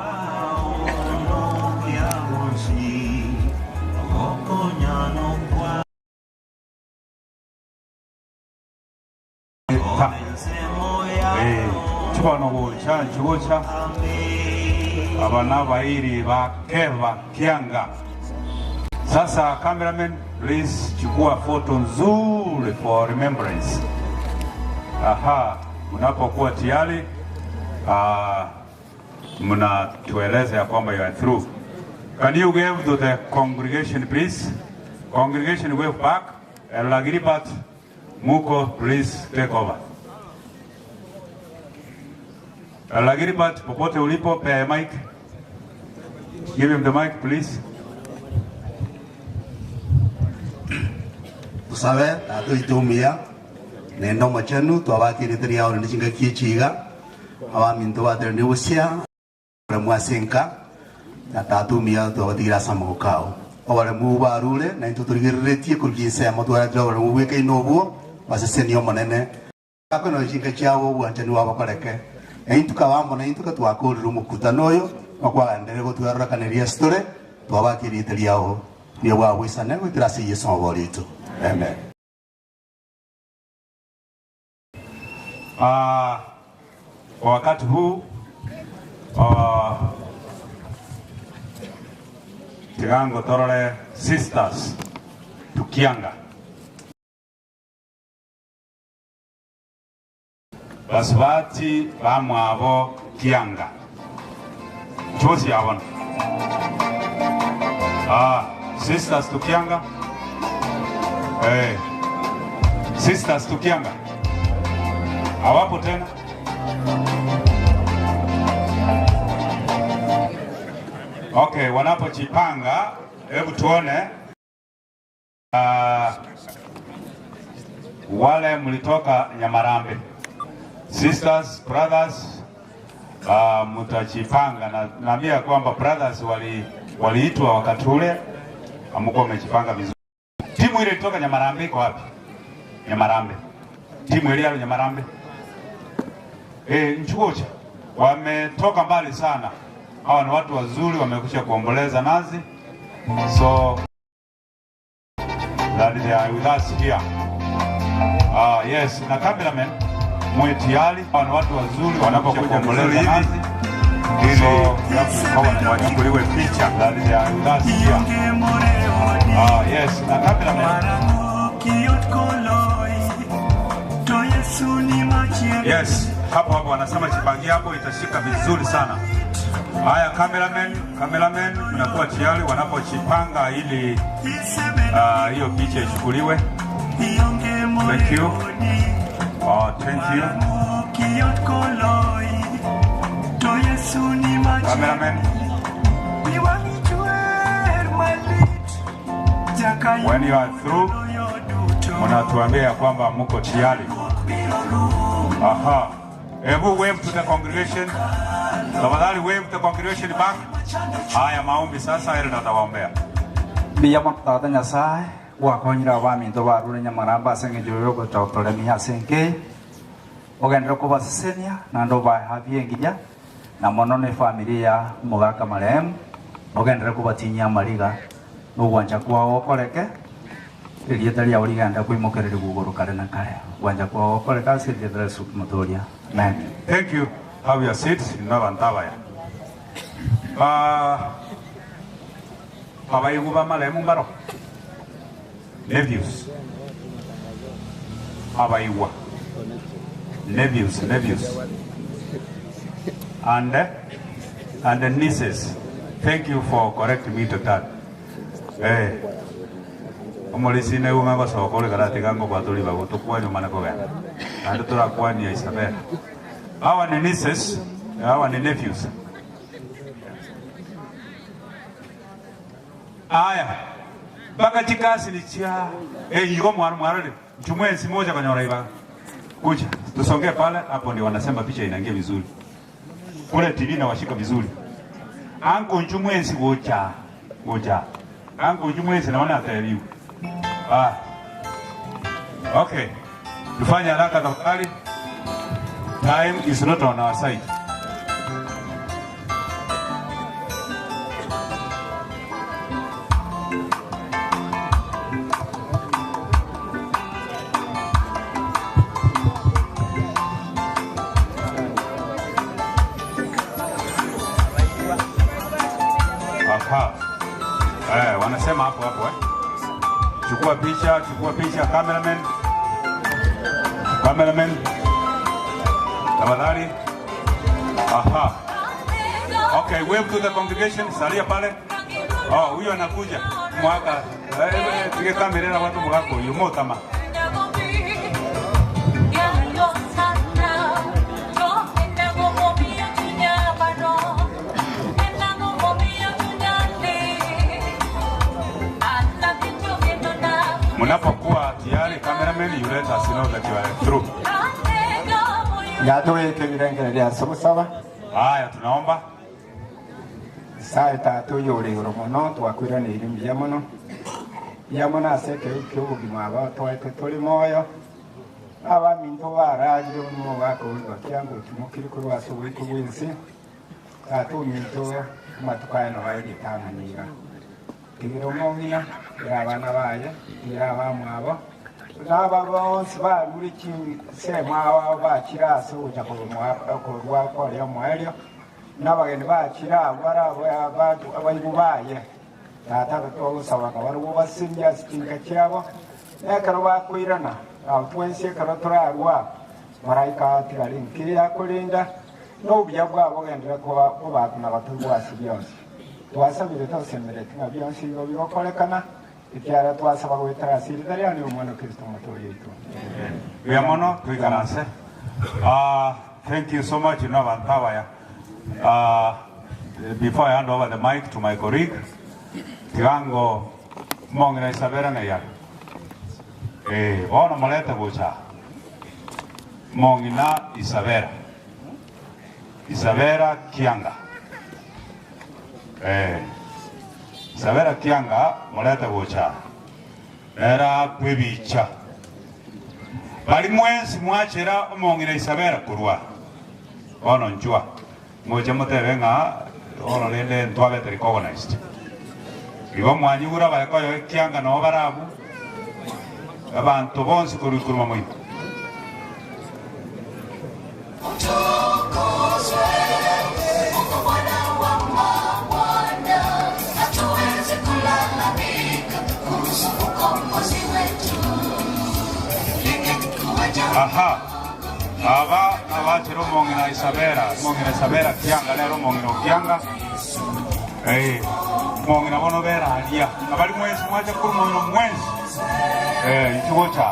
Chikono gocha nchigocha abana bairi ba Keva Kianga. Sasa cameraman, please chukua foto nzuri for remembrance. Aha, mnapokuwa tayari mnatueleza ya kwamba you are through. Can you give to the congregation please? Congregation wave back. Elagiribat Muko, please take over. Elagiribat, popote ulipo, pea mic. Give him the mic please. Tusabe tatuitumia nendo machenu twabakiriteria aore nichinga chiga abaminto batere ni busia mwasenka na tatumia twabatigira ase amagoko ao obaremu barure na intwe turigereretie korugia ensemo twaretire oboremu bwekaine obwo baseseni omonene akono chinga chiabo obwanchani bwabakoreke na kabambo na intwe katwakorire omokutano oyo nokwagenderere gotwerorekaneria ase twabakiriteria ao niyo bwabwisane goitera ase Yesu oborito. Amen. Kwa wakati huu Tigango Torole Sisters Tukianga basubati bamwabo Kianga chosi yabona Sisters Tukianga Sisters Tukianga hawapo tena. Okay, wanapojipanga hebu tuone wale mlitoka Nyamarambe, sisters brothers, mtajipanga na naambia kwamba brothers waliitwa wakati ule, hamkuwa mmejipanga vizuri. Timu ile ilitoka Nyamarambe iko wapi? Nyamarambe. Timu ile ya Nyamarambe. Nchuocha. Wametoka mbali sana. Hawa ni watu wazuri, wamekuja kuomboleza nazi. So that they are with us here. Yes, na cameraman mwe tayari. Hawa ni watu wazuri, wanapokuja kuomboleza nazi. So wachukuliwe picha. That they are with us here. Yes, na cameraman. Yes, hapo hapo wanasema chipangia hapo itashika vizuri sana. Haya, cameraman, mnakuwa tayari wanapochipanga ili hiyo picha ichukuliwe. Thank you. Oh, thank you. Cameraman. When you are through, mnatuambia kwamba mko tayari. Aha. Hebu wave to the congregation. Tafadhali wave the congregation back. Haya, maombi sasa ile natawaombea. Biya tata Nyasaye gwakonyera abaminto barure Nyamaramba ase eng'encho yogototoremia ase enke ogendere kobasesenia naende obahabie enginya na mono na efamily ya omogaka marehemu ogendere kobatinyia amariga na ogwancha kwao okoreke Erieta riao rigende koimokererigwa igoro kare na kare. Ogwancha kwao gokoreke ase erieta ria Yeso Omotoria. Amen. Thank you. Have your seats inwe abanto abaya. Ah, abaigwa b'amaremu mbaro? Nephews. Abaigwa. Nephews, nephews. And, and nieces. Thank you for correcting me to that. Eh. Omorisia nigo ng'a gosoka ore karatiga ngobwate ribaga tokwanie omane kogenda. Naende torakwanie Isabel. Hawa ni nieces, hawa ni nephews. Aya, mpaka chikasini chia eh, igo mwaro mwarorire nchu mwensi mocha konyora ribaga. Kuja tusongee pale, hapo ndio wanasema picha inaingia vizuri. Kule TV inawashika vizuri. Anko nchu mwensi gocha gocha. Anko nchu mwensi naona ataeliwa. Ah. Okay. Tufanye haraka tafadhali. Time is not on our side. Aha. Eh, wanasema hapo hapo eh. Chukua picha, chukua picha cameraman. Cameraman. Tafadhali. Aha. Okay, wave to the congregation, salia pale. Oh, huyo anakuja. Mwaka. Eh, eh, pige kamera na watu mwako. Yumotama. Mnapokuwa tayari cameraman, you let us know that you are through. Yatoweke birengereria ase Haya, tunaomba. Sae tata oyo ore igoro mono twakwiraneire mbuya mono mbuya mono ase ekero kia obogima aba twaete tore moyo abaminto bararire omogaka oria kiango otimokire korwa ase oboiko bwa ense tata ominto amatuko aya nabo aegetang'anira tigera omong'ina tigera abana baye tigera abamwabo naba bonsi barure chinsemo abo bachire ase ogocha korwa koria omoerio n'abageni bachire abwo arabo abaibu baye tata twagosaba barwo basimia ase chinka chiabo ekero bakoirana abo twensi ekero torarwa maraika atigare nkiri akorinda n'obuya bwabo ogendera kobakuna batobwasi bionsi twasabire tosemerete ng'a bionsi igo bigokorekana ekiara twasaba gwetara ase erita riane omwana Kristo omotoria oito. Mbuya mono toikaranse. Ah, thank you so much inwe abanto abaya. Ah, before I hand over the mic to my colleague, tiga ngo mong'ina Isabella ng'ai are? Eh, bono morete gocha mong'ina Isabella. Isabella Kianga. Eh, Isabella Kianga morete gocha. Nere akwe ebicha. Baria mwensi mwachera omong'ina Isabella korwa bono nchwa, moche motebe ng'a bono rende ntwabete recognized. Igo mwanyigure abayekoyo ekianga noo bare abwo, abanto bonsi korwa ikuruma moino. Aha, aba nabachera omong'ina Isabela, omong'ina Isabela Kianga nere omong'ina o Kianga. Eh, omong'ina bono bera aria. Abari mwensi mwacha korwa omong'ina mwensi. Eh, inchuo gocha.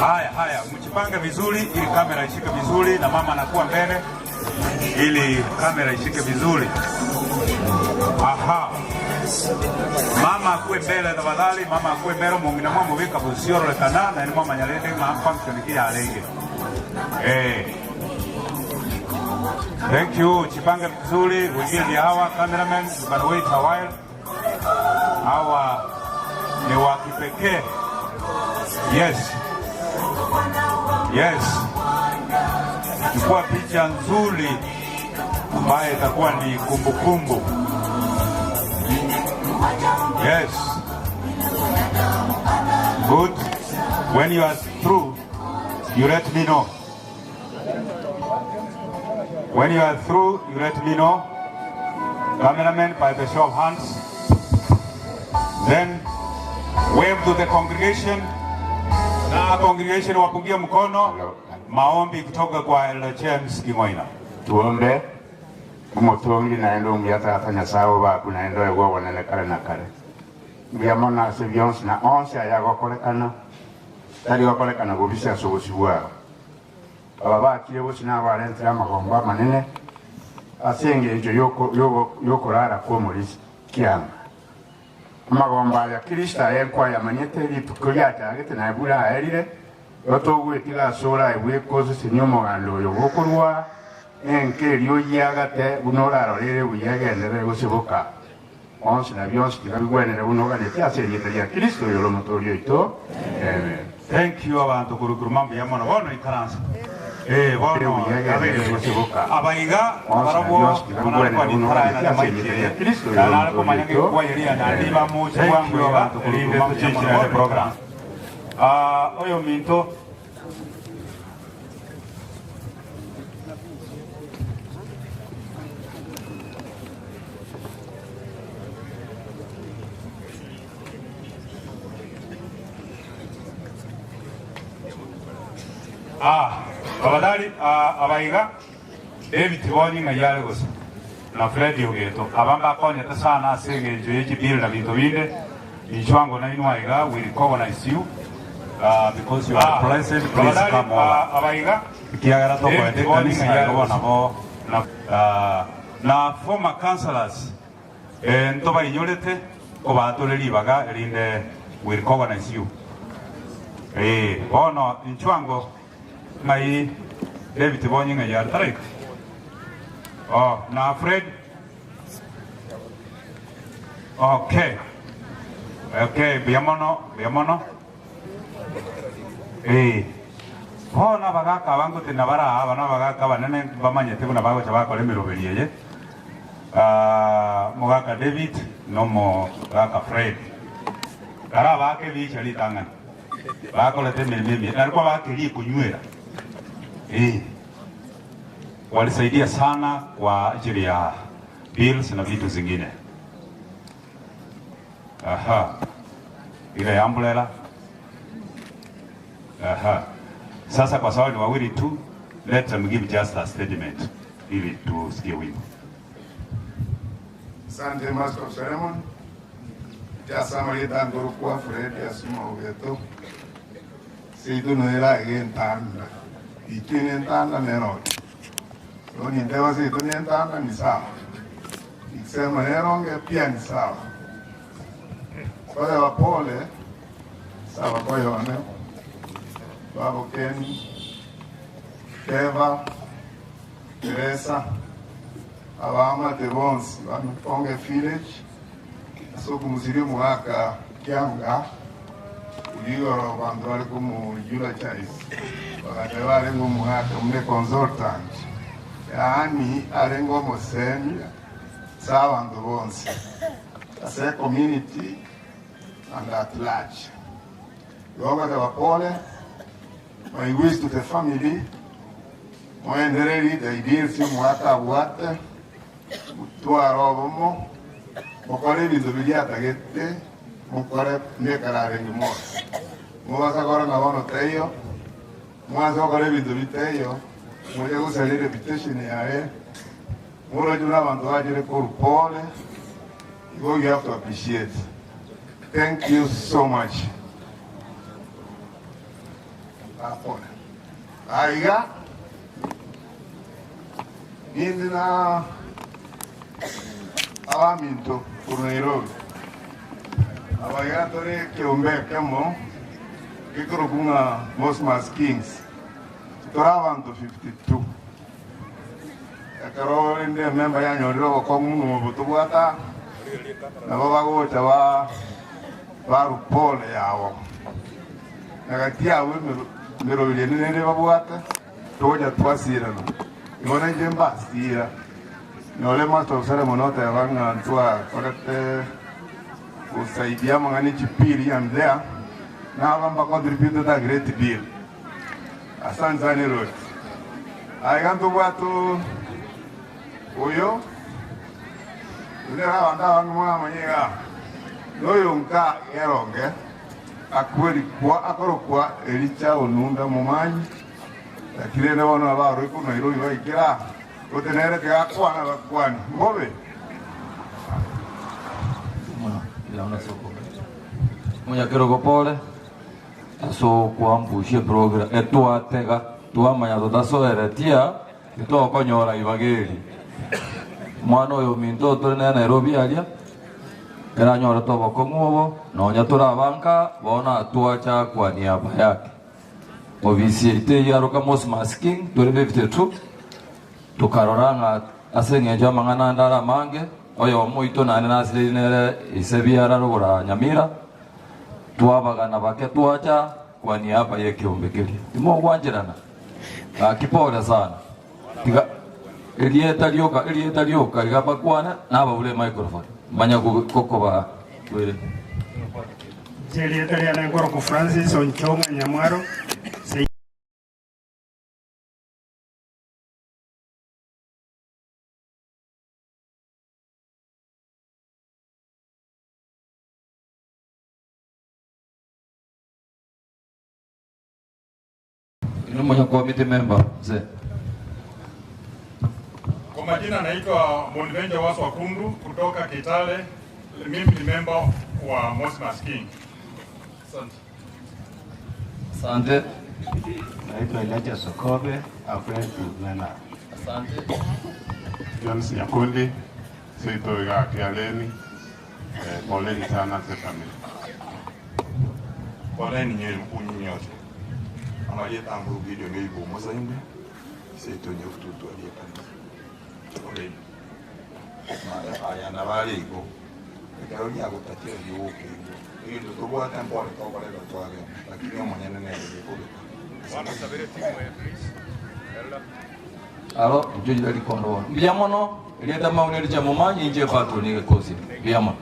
Haya, haya, mjipange vizuri ili kamera ishike vizuri na mama anakuwa mbele ili kamera ishike vizuri. Aha. Mama akuwe mbele tafadhali, mama akuwe mbele mongina mwa mubika busiororekana na ni mama nyalende ma function ki yarenge. Eh. Thank you. Jipange vizuri. Wengine ni hawa cameramen, you can wait a while. Hawa ni wa kipekee. Yes. Yes. Chukua picha nzuri ambayo itakuwa ni kumbukumbu. Yes. Good. When you are through, you let me know. When you are through, you let me know. Cameraman, by the show of hands. Then wave to the congregation. Na congregation wapungie mkono. Maombi kutoka kwa Elder James King'oina. Tuombe. Omotongi naende omuya tata Nyasaye obaku naende oegwe obonene kare na kare. Mbuya mono ase bionsi na onsi ayagokorekana, tari gokorekana bobisi ase obosio bwao. Aba bakire bosio nabarentire amagombo amanene ase engencho y'okorara kw'omorisia kianga. Amagombo aya Kristo aye nkwayamanyete rituko riachagete naye buna aerire, igo togwetiga asore aye bweka osesenie omoganda oyo gokorwa enka eria oyiagate buna orarorere buya egenderere gose boka. Onsi na bionsi tiga bigwenere buna oganetie ase erieta ria Kristo oyore Omotoori oito. Amen. Thank you abanto korwa igoro mbuya mono bono ikaransa eh bono abaiga barabwo nare komanya ng'ekwayeria naende bamoche bwango iga erinde tochechire program. Ah, oyominto Ah, tafadhali ah, abaiga David bonye ng'ai are gose na Fred Ogeto aba mbakonyete sana ase eng'encho ye chibill na binto binde inchwe ango nainwe aiga we recognize you Ah, because you are present, please come over. Abaiga Ekiagera tokoenda ekanisa iga bono nabo na na former councillors eh, ntobaiyorete kobatore ribaga erinde we recognize you. Eh, bono inchwe ango ng'ai David bonye ng'ai are taraika? Oh, na Fred Okay. Okay, mbuya mono, mbuya mono. Eh. Bono abagaka aba ngotenena bare aa, aba nabagaka abanene mbamanyete buna bagocha bakora emeroberi eye. Ah, omogaka David na omogaka Fred. Karabaake ebicha ritang'ani. Bakorete emeremo emiya, naende kwabaka rikonywera. Eh. Walisaidia sana kwa ajili ya bills na vitu zingine. Aha. Ile ya umbrella. Aha. Sasa kwa sababu ni wawili tu, let them give just a statement ili tusikie wimbo. Asante Master of Ceremony. Jasamarita ngorokwa Fred Asuma Ogeto. Seito noera egentanda. Itwe nentanda neroche. So ninteba seito nentanda ni sawa. Nikisema neronge pia ni sawa. Soya pole sawa koyone. Babo Ken, Keva, Teresa, abamate bonsi bamiponge village ase okomusiria omogaka kianga igoro bantu bari kumueulogize bagateba arenge omogaka mune consultant yaani arenge omosemi ase abanto bonsi ase community and at large. Igo ngoteba pole, my wish to the family, moendereri the ideals omogaka abwate, motware obomo, mokore ebinto biria atagete, mokore nekero arenge moyo. Mobasa kore ng'a bono taiyo, mwanse gokora ebinto bitaiyo, moche gosaria reputation yaye, moroche buna abanto bachire korwa pole, igo you have to appreciate. Thank you so much. Ah, pole. Aiga, ninde na abaminto korwa Nairobi. Abaiga tore ekeombe ekemo gekorokwa ng'a Mosmas Kings. Tore abanto 52. Ekero rende ememba yanyorire obokong'u buna obo tobwate aa, nabo bagocha ba barwa pole yabo. Na gati yabo emeroberi ende nere babwate, togocha twasirana. Igo nainche mbasira. Nore Master of Ceremony oteba ng'a ntwakorete gosaidia amang'ana e chipiri here and there, naba mba contributed a great deal. Asante sana Herod. Aiga ntobwate oyo nere abanto abange moramanye iga, noyo nka eronge akwerikwa akorokwa Elicha Onunda Momanyi, lakini rende bono nabo aroikwe Nairobi baikire aa. Gose nere tigakwana abakuani mbobe. Omonyakerogo pore ase okwambusia eprogra etwatega twamanya totasoeretia titokonyora ibaga eri. Omwana oyo ominto tore nere Nairobi aria ekero anyorete obokong'u obo nonya torabanka bono atwacha kwa niaba yake. Ofisi yaito eyio aroka Mosmas King tore 52, tokarora ng'a ase engencho y'amang'ana ande are amange, oyomo oito naende nasireire nere ise biara rogora Nyamira, twabagana bake twacha kwa niaba y'ekeombe keria. Timogwancherana? Gaki pole sana. Tiga erieta rioka erieta rioka iga bakwane nabaure emicrophone manya gokobaa kwere. Inche erieta riane nkorokwa Francis Onchong'a Nyamwaro. Inwe omonyakomiti member mzee. Kwa majina naitwa Bonvenja Waswa Kundu kutoka Kitale. Mimi ni member wa Mosmas King. Asante. Asante. Naitwa Elijah Sokobe, a friend to Nena. Asante. Jones Nyakundi, seito iga Kialeni, eh, poleni sana ase family. Poleni nyenyu nyote. Amarieta anguru Gideon Eibo Mosainde, seito nyefututu arie kanisa. Poleni. Aya nabare igo. Ekero riagotatira rigokeigwa. Egento tobwate mpore tokorera twagenda, lakini omonyene nere gekobeka. Bwana sabere timu ya please. Ella. Aro incho jira rikondo bono. Mbuya mono erieta maune ericha momanyi inche patron egekosi. Mbuya mono.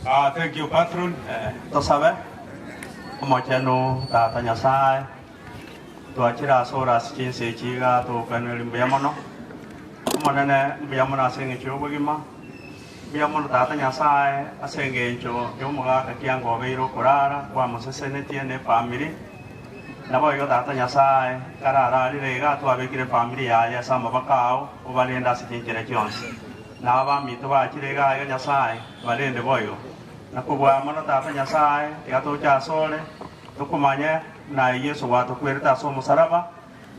Ah, thank you patron. Tosabe. Omochenu Tata Nyasae, twachire ase ore ase chinsa echi iga togokaneria mbuya mono. Omonene, mbuya mono ase engencho y'obogima, mbuya mono Tata Nyasae ase engencho y'omogaka kianga obeire okorara kwamosesenetie na efamiri. Naboigo Tata Nyasae, ekero ararire iga twabekire efamiri yaye ase amaboko ao, obarende ase chinchera chionsi. Na abaminto bachire iga iga Nyasae, barende boigo. Na kobua mono Tata Nyasae, tiga toche asore, tokomanye buna aye Yeso gwatokwerete ase omosaraba,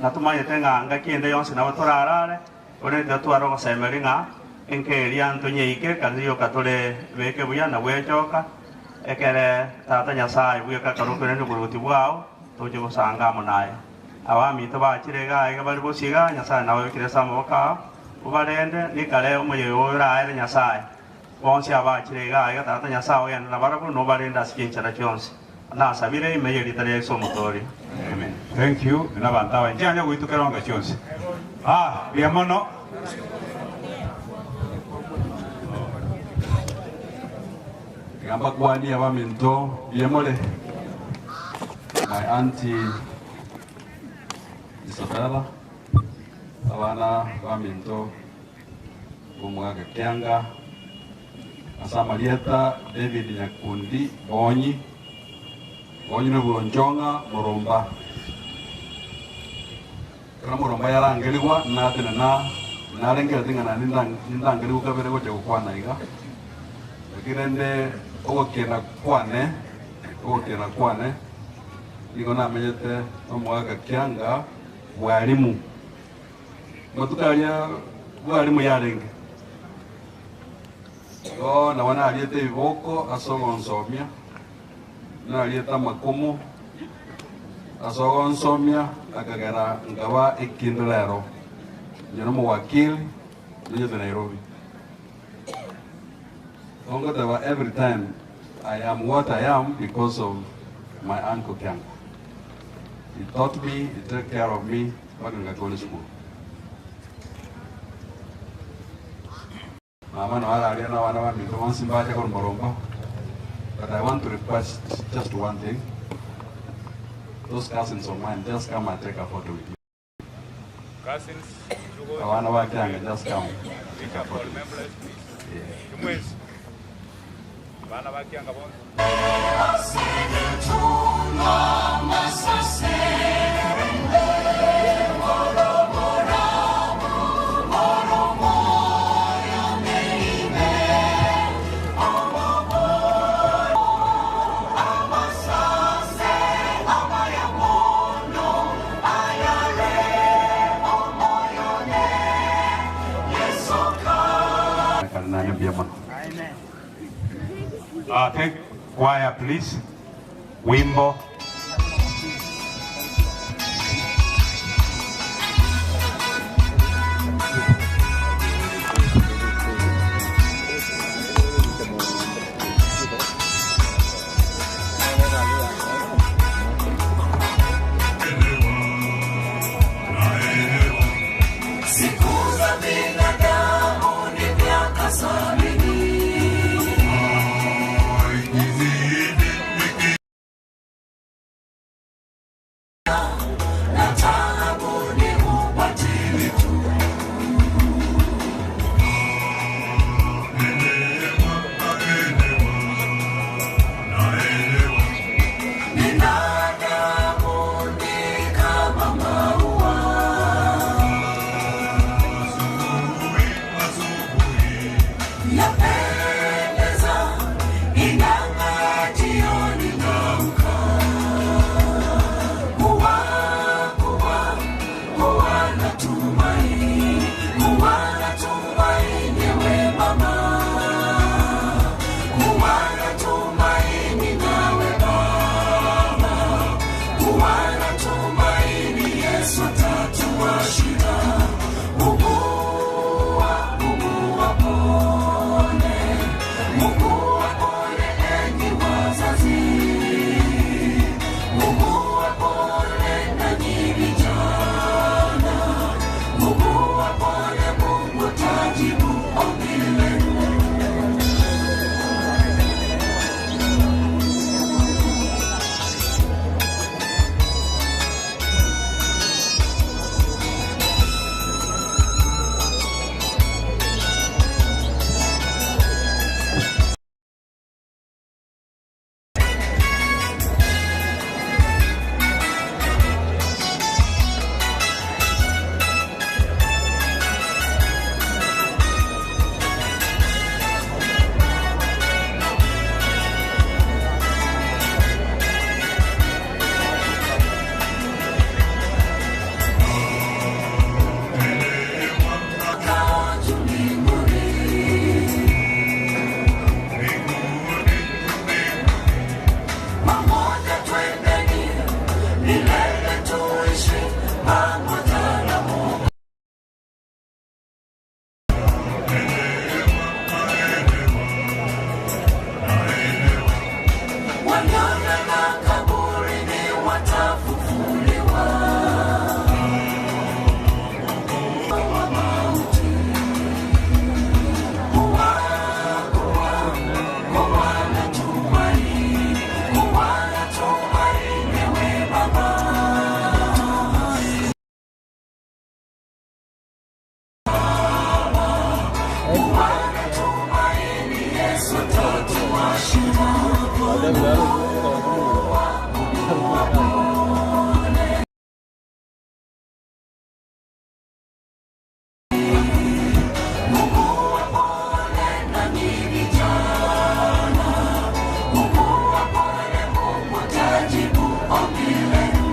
na tomanyete ng'a ngaki ende yonsi nabo torarare, korende tiga tware ogosemeria ng'a enka eria ntonyeike kare rioka tore beke buya na gwechoka, ekere Tata Nyasae bweka ekero okoirania oboruoti bwao, toche gosanga amo naye. Abaminto bachire iga iga bare bosio iga, Nyasae nababekire ase amaboko ao, obarende, nikare omoyega oyo oraere Nyasae. Bonsi abachire iga aiga Tata Nyasae ogende nabarabwo, nobarende ase chinchera chionsi. Nasabire ime y'erieta ria Yeso Omotooria. Amen. Thank you nabanto aba nchianya goitwa keronga chionsi. Ah, mbuya mono. Tiga mbakwanie abaminto mbuya more. My auntie Isabella, abana baminto bw'omogaka Kianga, ase amarieta David Nyakundi Bonyi, Bonyi nobwonchong'a moromba. Ekero moromba yarangerigwa natenena narengereti ng'a naende nindangerigwe kabere gocha gokwana iga, lakini rende ogokiena kwane, ogokiena kwane nigo namenyete nomogaka Kianga bwarimu. Amatuko aria bwarimu yarenge, igo nabo nariete ebiboko ase ogonsomia, nariete amakumu ase ogonsomia, akagera nkaba ekindi rero. Inche nomowakili, ninyete Nairobi. Igo ngoteba every time I am what I am because of my uncle Kiangu. He taught me, he took care of me mpaka ngakora esukuru. Mama nabo araria na abana baminto bonsi mbache korombaromba, but I want to request just one thing. Those cousins of mine, just come and take a photo with you. Cousins, Abana ba Kianga, just come take a photo with you. Yeah. Chumwezi. Bana ba Kianga bonsi. Kare mbuya mono. Thank choir please. Wimbo. Siku za binadamu ni miaka sabini. Na taabu ni ubatili tu. Binadamu ni kama maua. Yapendeza, inang'aa jioni naamka. Kuwa, kuwa, kuwa na tumaini, kuwa na tumaini we mama. Kuwa na tumaini nawe baba. Kuwa na tumaini Yesu atatua shida. Ugua, ugua pole. Ugua pole enyi wazazi. Ugua pole nanyi vijana. Ugua pole Mungu tajibu ombi lenu. Pamoja twendeni, milele tuishi pamoja na Mungu. Waliolala kaburini watafufuliwa. Wa mauti. Kuwa, kuwa, kuwa na tumaini, kuwa na tumaini we baba. Kuwa na tumaini Yesu atatua shida. Kuwa, kuwa pole. Mungu wa pole nanyi vijana. Mungu wa pole, Mungu tajibu ombi lenu.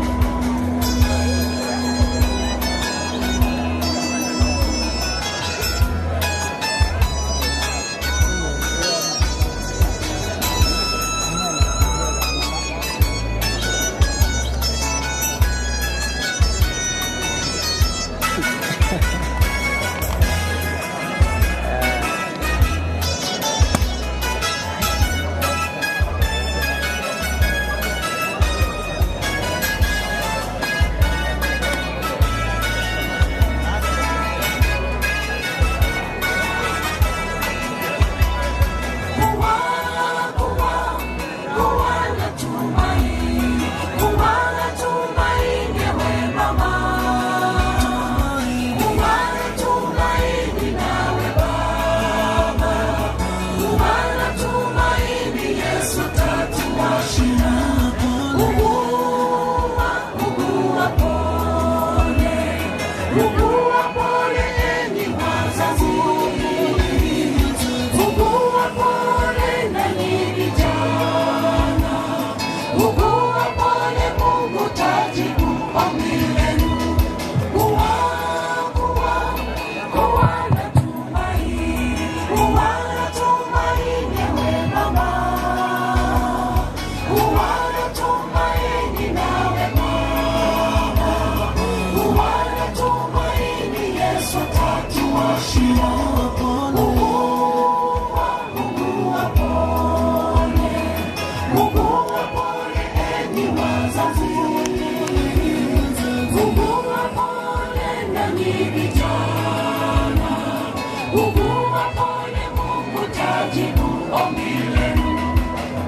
ombi lenu.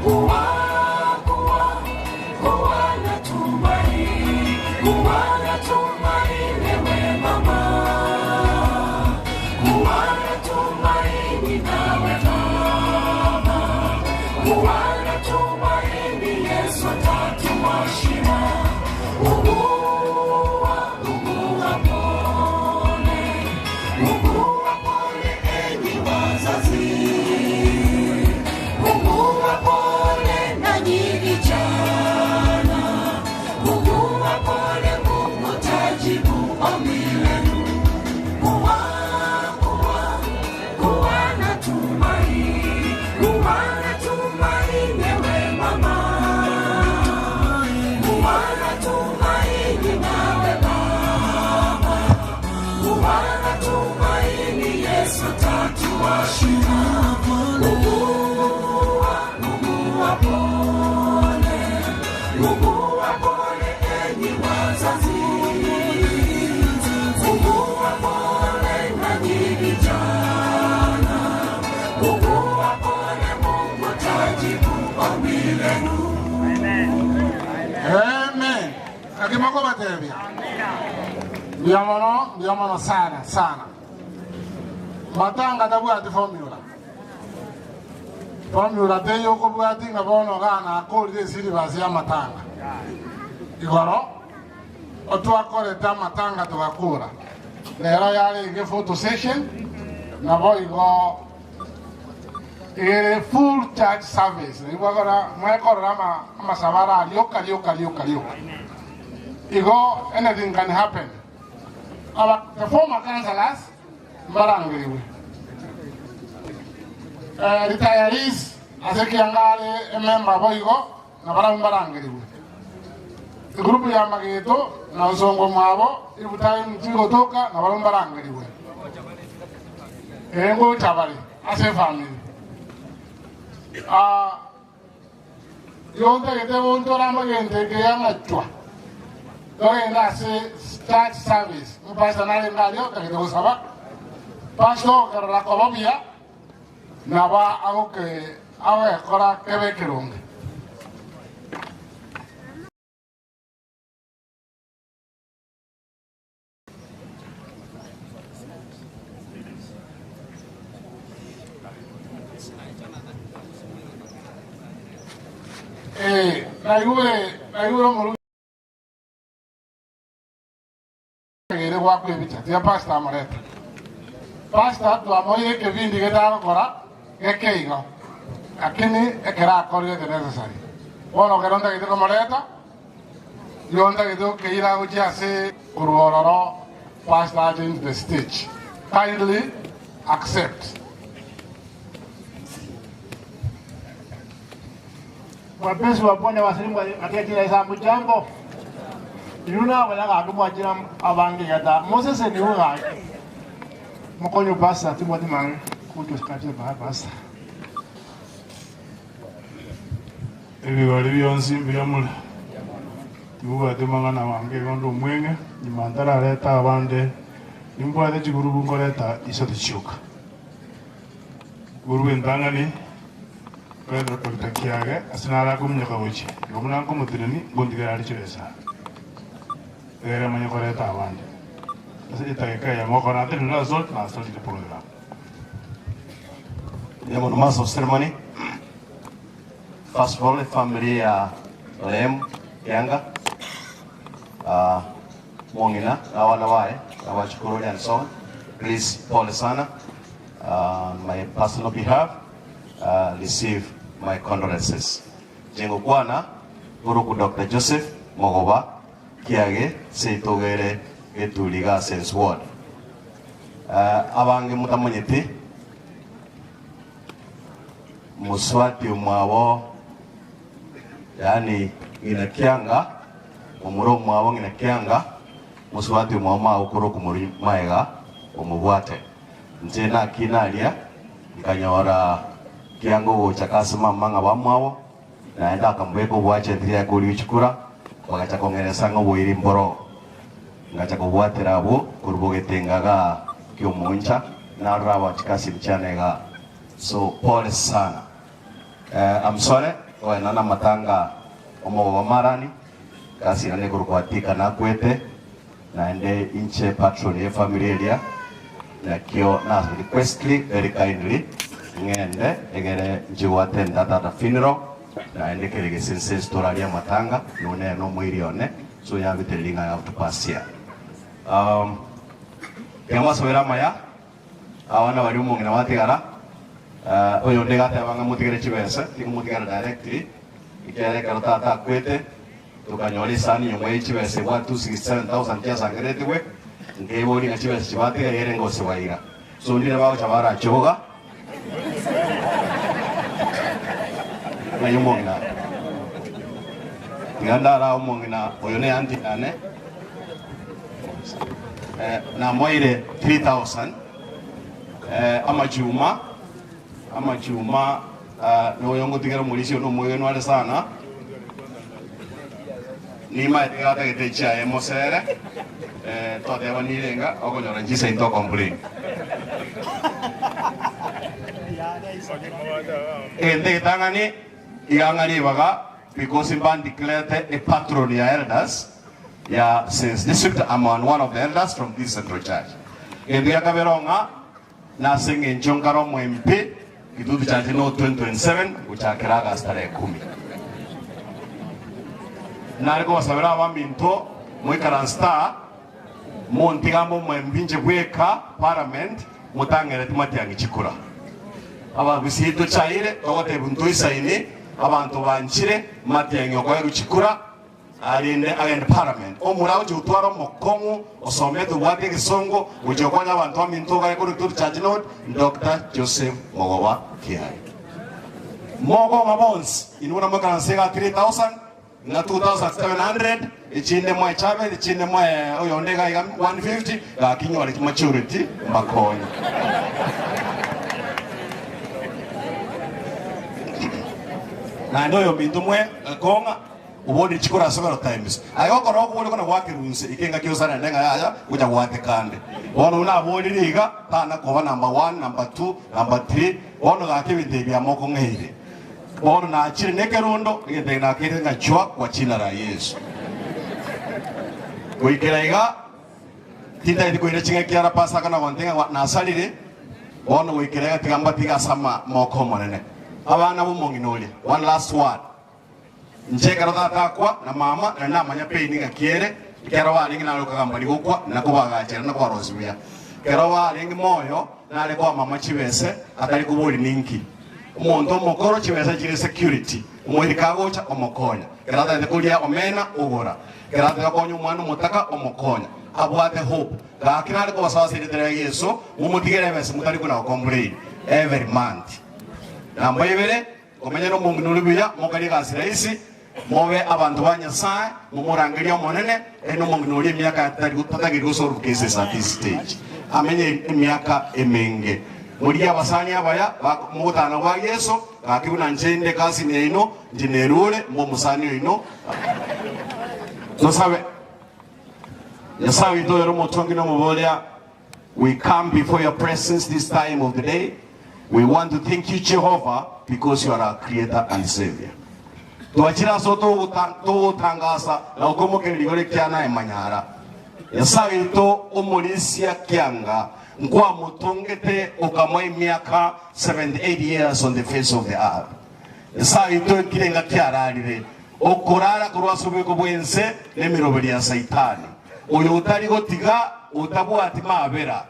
Kuwa, kuwa, kuwa na tumaini, kuwa na tumaini we mama, kuwa na tumaini nawe baba, kuwa na tumaini Yesu atatuwashira. Ugua, ugua pole, ugua pole enyi wazazi, ugua pole nanyi vijana, ugua pole Mungu tajibu ombi lenu. Kuwa, kuwa, kuwa na tumaini, kuwa na tumaini we mama, kuwa na tumaini nawe baba, kuwa na tumaini Yesu tatuwashira. Ugua, ugua pole, ugua pole enyi wazazi, ugua pole nanyi vijana, ugua pole Mungu tajibu ombi lenu. Amen. Akimoko batebia. Ndiamono, ndiamono sana sana. Matanga tabwati formula. Formula teyo kobwati nga bono gana akorire syllabus ya matanga. Igoro otwakorete amatanga tugakura. Rero yarenge photo session nabo igo ere full church service. Ibwagora mwekorera ama amasabara rioka rioka rioka rioka. Igo anything can happen. Our the former councillors mbarangiriwe. Retirees asekiangare emember boigo na bara mbarangiriwe. Igrupu ya mageto na nsongo mwabo ibutayi mtigotoka na bara mbarangiriwe. Engo chabari ase family. Ah yonte gete bontora magente ke yangachwa. Togenda ase church service. Mpasa nale ngalio tagete gosaba. Pastor karora kobobia naba agoke agekora kebe kirungi. Naigure naigure omoru gere gwakwa ebicha tiga pastor amorete. Pastor twamoire ekebindi getagokora gekeigo lakini ekerakorire the necessary. Bono kero ntagete komoreta yo ntagete okeira gochia ase korwa pastor ache into the stage. Kindly accept. Wapenzi wa Bwana wasilimu katika jina la Yesu, hamjambo? Yuna wala kadumwa jina abange kata Moses ni uga mukonyo basa timwati man kuto sikati ba basa Ebigori bionsi mbiamule tibubwate mang'ana wange igo omwenge nyuma ntarareta abande nimbwate chigurubu nkoreta iso tichioka gurubu entang'ani koreta Dr. Kiage ase nara kominyoka gochia igo buna nkomotirani ngontigera are chibesa egere manye koreta abande ase etageka eyemo okora ntere nasort nasorire program. Yamono master of ceremony. First of all, family ya Lem Yanga, Mwongina na wana wae na washukuru and so on. Please, pole sana. On my personal behalf, receive my condolences. Jengo kwana guruku Dr. Joseph Mogoba Kiage seitogere getuliga sense ward. Abange mutamanyete muswati mwabo yani ng'ina kianga omuro mwabo ng'ina kianga muswati mwabo maukuru kumuri maega omubwate nje nakinaria nkanyora kianga ogocha kasimama ng'a bamwabo naenda akambweka obwachetire akori ochikura bagacha kong'eresa ng'a oboiri mboro ngacha kobwatera abwo korubogetengaga kiomoncha narora abachikasi mchanega. So pole sana. Eh, I'm sorry, oena na matanga omogoba marani, kasi ira nikorokwa Atika nakwete, naende inche patron ye family eria, nakio na requestly very kindly, ng'ende egere nche go attend that other funeral, naende kere gesense toraria amatanga, nonye nere nomoiri one, so yabete ng'a I have to pass here. Um, tiga mwasobere amaya, Abana baria omong'ina batigara, oyonde iga ateba ng'a motigere chibesa, tikomotigera directly, ekiagera ekero tata akwete, tokanyora esani nyomba ye chibesa ebwate 267,000 chiasangereretigwe, nkeiboria ng'a chibesa chibatigaire ere ngose baira. So ndire bagocha barachoga, ng'ai omong'ina are? Tiga ndarae omong'ina oyo ne aunty yane. Namoeire 3000 amachuma, amachuma noyo ngotigera omorisia one omwegenwa are sana, nimaete ekero atagete echiaye mosere, twatebanire enga okonyora chinsa intwe complain. Egento egetang'ani iga ng'a ribaga because mbandeclarete epatron ya elders, ya since district am on one of the elders from this central church. Egento gia kabere ng'a nase eng'encho nkare omo MP Kitutu Church no 2027 gochakera August tarehe kumi. Nare kobasabera abaminto moikaranse taa montiga mbe omo MP inche bweka parliament motang'ereti matiang'i chikura. Abagusii tochaire togotebiwa ntoisaini abanto banchire matiang'i okoerwa chikura. Arende agende parliament, omura agochia gotwara omokong'u osomete obwate egesongo gochia gokonya abanto baminto iga korwa Kitutu Church North, Doctor Joseph Mogoba Kiarie. Mogong'a bonsi inwe buna moikaranse iga 3000 na 2700 echinde moe Chavez echinde moe oyonde iga iga 150 gaki nyore maturity mbakonye. Naende oyominto mwe kong'a Obondi chikura several times. Aye gokora okoboria kona gwakerwa inse eke engaki osarende ng'a yaya gocha goateka ande. Bono buna aborire iga tana koba number one, number two, number three, bono gaki ebinto ebi biamokong'eire. Bono nachire nekerundo egento eke nakeire ng'a chwa kwa jina la Yesu. Goikera iga tintageti koira ching'aki ara pasaka na gontebia ng'a nasarire, bono goikera iga tiga mbatige ase amoko Omonene. Abana b'omong'ina oria, one last word. Inche ekero tata akwa, na mama, naende namanya pain ng'aki ere, ekero barenge nare okogamba rigokwa, na kobagachera na kobarosia buya. Ekero barenge moyo, nare koa mama chibese, atari koboria ninki. Omonto omokoro chibesa chire security, omoiri kagocha omokonya. Ekero atagete koria omena, ogora. Ekero atagete gokonya omwana omotaka, omokonya. Abwate hope. Gaki nare kobasaba ase erieta ria Yeso, momotigere ebesa motari kona gocomplain every month. Namba ibere, Komenya nomong'ina ore buya, mokarie egasi rahisi, mobe abanto ba Nyasae, momorangerie Omonene, ere nomong'ina oria emiaka yaye tari tatageri gosolve cases at this stage. Amenye emiaka emenge. Morigie abasani abaya ba mogotana gwa Yeso, gaki buna inche inde cousin yaino, inche nerure, mbe omosani oino. Tosabe. Nyasae oito oyore omotongi na omoboria, We come before your presence this time of the day. We want to thank you, Jehovah, because you are our creator and savior. Twachire ase togotangasa na gokomokereria igoro ekiana emanyara. Nyasae oito omorisia kianga nkwamotongete okamoa emiaka 78 years on the face of the earth. Nyasae oito ekirenga kiararire okorara korwa ase obweko bw'ense na emeroberi ya Saitani, oyo otari gotiga otabwati mabera.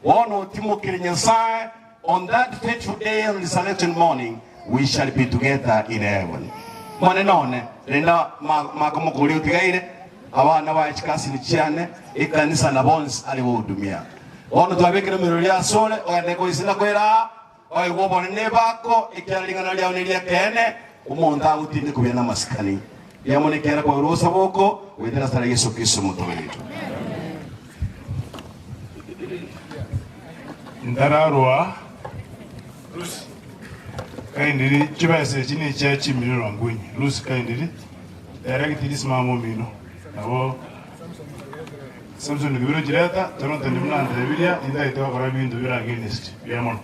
Bono otimokire Nyasae, on that fateful day on resurrection morning we shall be together in heaven. Monene one, renda makomoka oria otigaire, abana baye chikasini chiane, ekanisa na bonsi are gohudumia. Bono twabekire emeroberi asore, ogende koisina kwera aa, Oigwe obonene bako, ekiagera ring'ana riao neri'ekeene, omonto agotinde kobuya namasikani. Riamo nekiagera kwairwe ogosaba oko, goetera ase Yeso Kristo Omotoori oito. Ntararwa kindly chibesa echi nechia chiminirwa ngwinyi Lucy kindly direct this mama omino nabo Samson Kibiro chireta Toronto ndi buna ntebiria intagete gokora ebinto bire against buya mono.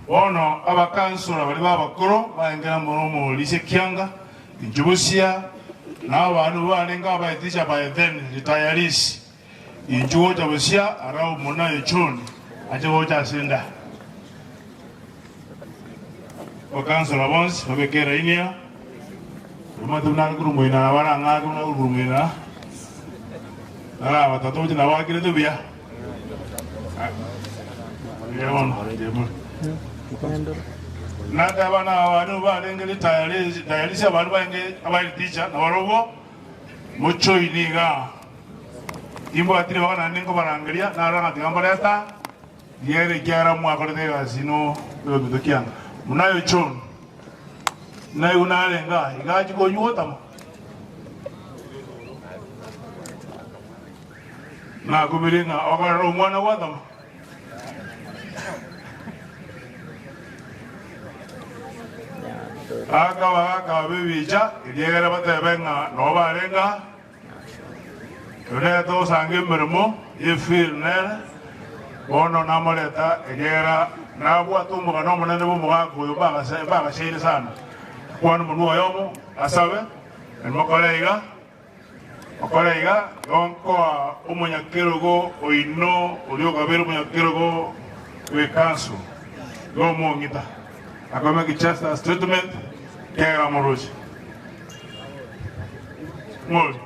Bono abakansora baria b'abakoro baengera amo nomorisia kianga, inchuo bosia, na abandu barenge abaeticha by then retirees, inchuo gocha bosia ara omona Echoni ache gocha ase enda. Abakansora bonsi babeke eraini aa, omanyete buna are korwa moino aa barang'ake buna korwa moino aa, narabatato gocha nabo akirete buya. Mbuya mono, mbuya mono. Naende abana aba nigo barenge ritayarisi abandu barenge abaeliticha, na barobwo mochoini igaa. Timbwati ribaga naende nkobarangeria, narora ng'a tiga mbareta riere ekiagera mwakorete egasi ino y'ominto kianga. Buna aye John, naigwe narenge aa, iga achia konywa gotama. Nakumirie ng'a okorera omwana gwatama. Akaba akaba ebicha, ekiagera batebe ng'a noo barenge aa, Tonete gosanga emeremo y'efiri nere, bono namoreta, ekiagera nabwate omogano omonene bw'omogaka oyo mbagacheire sana. Kwana omonwa oyomo, asabe, Nimokore iga. Okore iga, igo nkoa omonyakerogo oino oria okabeire omonyakerogo bw'ekanso, igo omong'ita, akomeke just a statement, ekiagera amoroche. Ng'ori?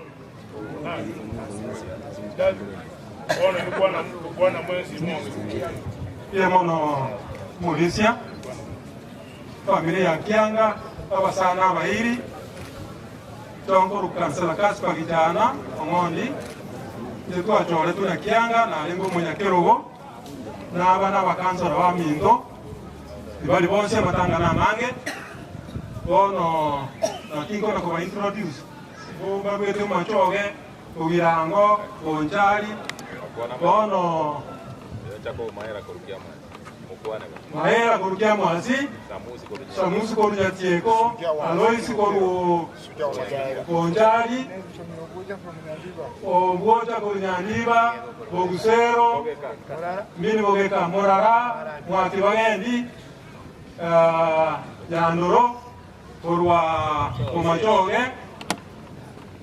Bono inwe kwana, kwana mwensi mong'ite. Mbuya mono Omorisia, efamiri ya Kianga, abasani abairi. Tonkoru Councillor Casper Gijana Ong'ondi, inche twachoretwe na Kianga narenge omonyakerogo, na aba nabakansora baminto, tibari bonsi amatanga namange, bono naki nkona koba introduce, bo mbarwete Omachoge, Ogirango, Bonchari, bono. Mahera korwa Kiamwasi, Samusi korwa Nyatieko, Aloisi korwa Bonchari, Obwocha korwa Nyandiba, Bogusero, Mbini Bogeka, Morara, Mwaki Bagendi, Nyandoro korwa Bomachoge,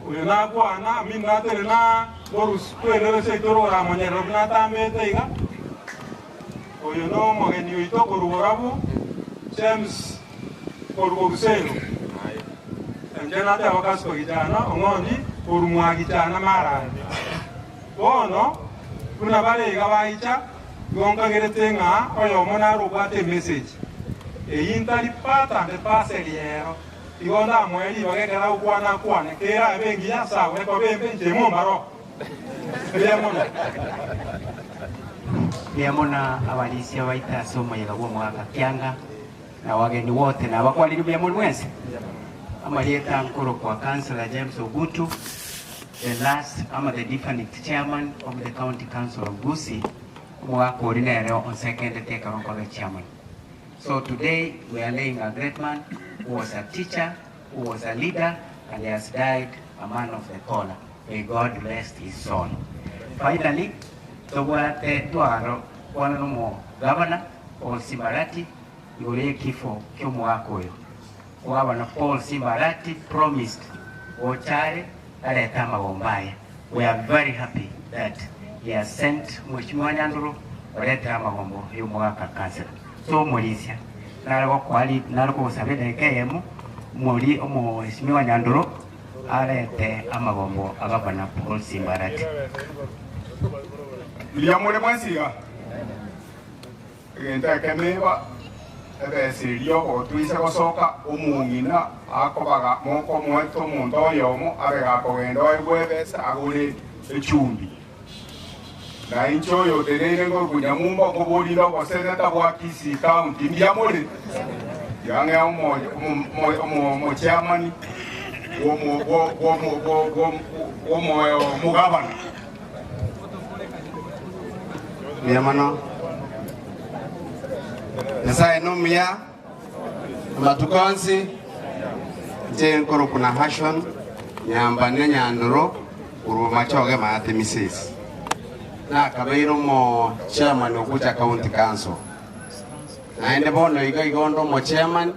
oyo nakwana, Amini natenena korwa kwenderwa seito roramonyerere buna atambete iga. Oyo nomogeni oito korwa borabu, James korwa Obusero. Inche nateba Kaspa Gichana ong'ondi korwa mwa Gichana Marani. Bono buna bare iga baicha, igo nkagerete ng'a oyomo nare obwate emessage eyio ntari part and parcel ero, igo ndamoe ribaga ekero agokwana akwane, kerabe engiya sawa, ekobe embe inche mombare oo. Mbuya mono. Mbuya mono abarisia baito ase omoyega bw'omogaka Kianga na wageni wote nabakwanirie mbuya mono mwensi. Amarieta nkorokwa Councillor James Ogutu, the last ama the defunct chairman of the county council of Gusii, omogaka oria nere onsekendete ekero nkoba chairman. So today we are laying a great man who was a teacher, who was a leader and he has died a man of the collar. May God rest his soul. Finally, tobwate twaro kwana nomo governor Paul Simbarati igoro y'ekifo ki'omogaka oyo. Governor Paul Simbarati promised gocha are arete amagomba aye. We are very happy that he has sent Mheshimiwa Nyandoro oretire amagombo y'omogaka councillor. So omorisia nare gokoa ri nare kogosaba edageka eyemo omori omoheshimiwa Nyandoro Arete amagombo a gavana Paul Simbarati. Mbuya more mwensi iga? Egento ekemo ebesa eria ogotoisa gosoka omong'ina akobaga mokomoeta omonto oyomo abe gakogenda oegwe ebesa agore echumbi. Na inche oyo oteneine nkorokwa Nyamumba nkoborinde oboseneta bwa Kisii County mbuya more? Yang'ea omochairman bw'omogabana. Mbuya mono. Nyasaye nomuya amatuko onsi. Inche nkorokwa Nahashon, nyambane Nyandoro, korwa Machoge Maate Misesi. Nakabeire omochairman o Gucha County Council. Naende bono iga igo onde omochairman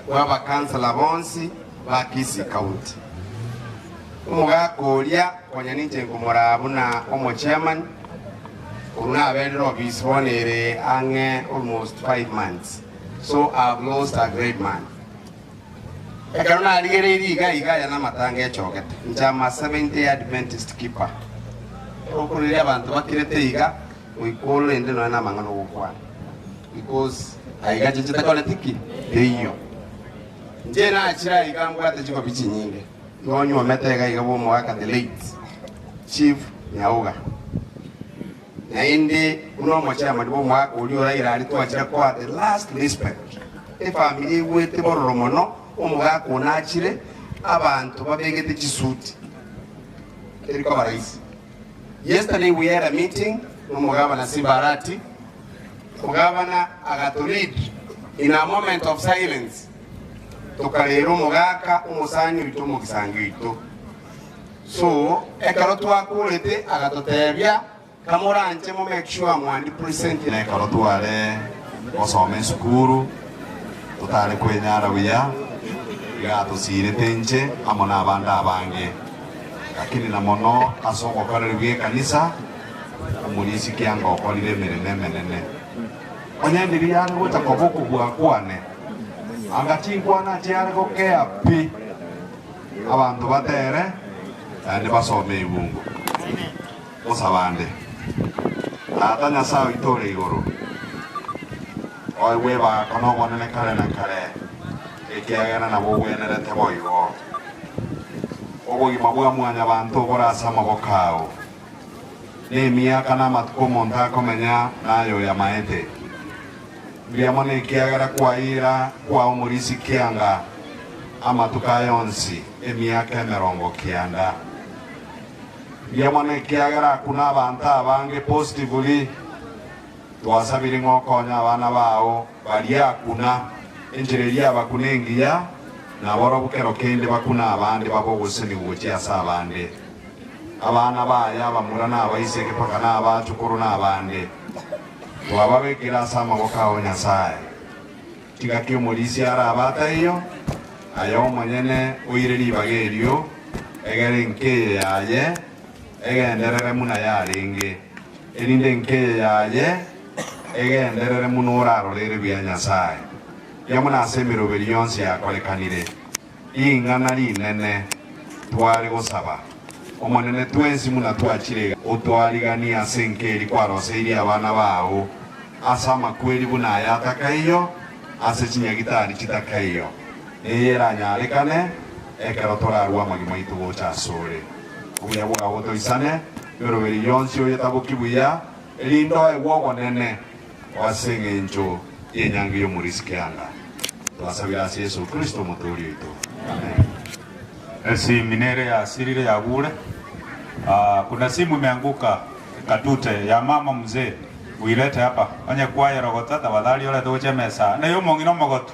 bw'abakansela bonsi ba Kisii County. Omogaka oria konya ninche nkomoraa buna omochairman, korwa naberire ofisi bono ere ang'e almost 5 months. So I have lost a great man. Ekero narigereirie iga iga aya namatanga echogete, inche am a Seventh Day Adventist keeper. Okoreria abanto bakirete iga, goika orende nonya namang'ana ogokwana. Because aiga chinche takoreti ki? Teiyo. Inche nachire aiga mbwate chikobi chinyinge. Igo nyuomete iga iga bw'omogaka the late Chief Nyauga. Naende buna omochairman bw'omogaka oria oraire aria twachire koa the last respect. Efamiri egwete bororo mono, omogaka one achire, abanto babegete chisuti. Teri koba rahisi. Yesterday we had a meeting nomogabana Simba Arati, omogabana agato lead in a moment of silence tokarera omogaka omosani oito omogisangi oito. So ekero twakorete agatotebia kamoranche mo make sure mwandi present. Nekero tware gosoma esukuru, totare kwenyara buya, iga atosiirete inche amo nabande abange. Lakini na mono ase ogokorerwa gw'ekanisa, omorisia kianga okorire emeremo emenene. Onye ndiria yare gocha koba okobua kwane, anga chinkwana chiare gokea pi, abanto batere, naende basome ebungo. Mosabande, Tata Nyasae oito ore igoro, oegwe ebako na obonene kare na kare, ekiagera nabo ogwenerete boigo. Obogima bwa mwanyabanto obore ase amaboko ao, na emiaka na amatuko omonto akomenya naye oyamaete. Mbuya mono ekiagera kwaira kwao omorisia kianga amatuko aye onsi, emiaka 90. Mbuya mono ekiagera akuna abanto abange positively, twasabire ng'a okonye abana bao baria akuna enchera eria abakuna engiya, nabarobwo kero kende bakuna abande babe ogosesenigwa gochia ase abande. Abana baye abamura na abaiseke mpaka na abachukuru na abande, twababekire ase amaboko ao Nyasae. Chingaki omorisia arabe ataiyo, aye omonyene oire ribaga erio, egere enka eye yaye egenderere buna yarenge, erinde enka eye yaye egenderere buna orarorere buya Nyasae. Riria buna ase emeroberi yonsi yakorekanire, ring'ana rinene tware gosaba Omonene twensi buna twachire iga, otwariganie ase enka eria kwaroseirie abana bao ase amakweri buna aya atakaiyo, ase chinyagitari chitakaiyo, neye eranyarekane ekero torarue amagima aito gocha asore. Obuya bwao botoisane, emeroberi yonsi oyetaboki buya, erinde oegwe obonene ase engencho y'enyangi y'Omorisiki anga. Twasabire ase Yeso Kristo Omotooria oito. Amen. Esimi nere yasirire yagure. Ah, kuna simu imeanguka katute ya mama mzee uilete hapa onye kwayerogota tafadhali orete gochia emesa naye omong'ina omogotu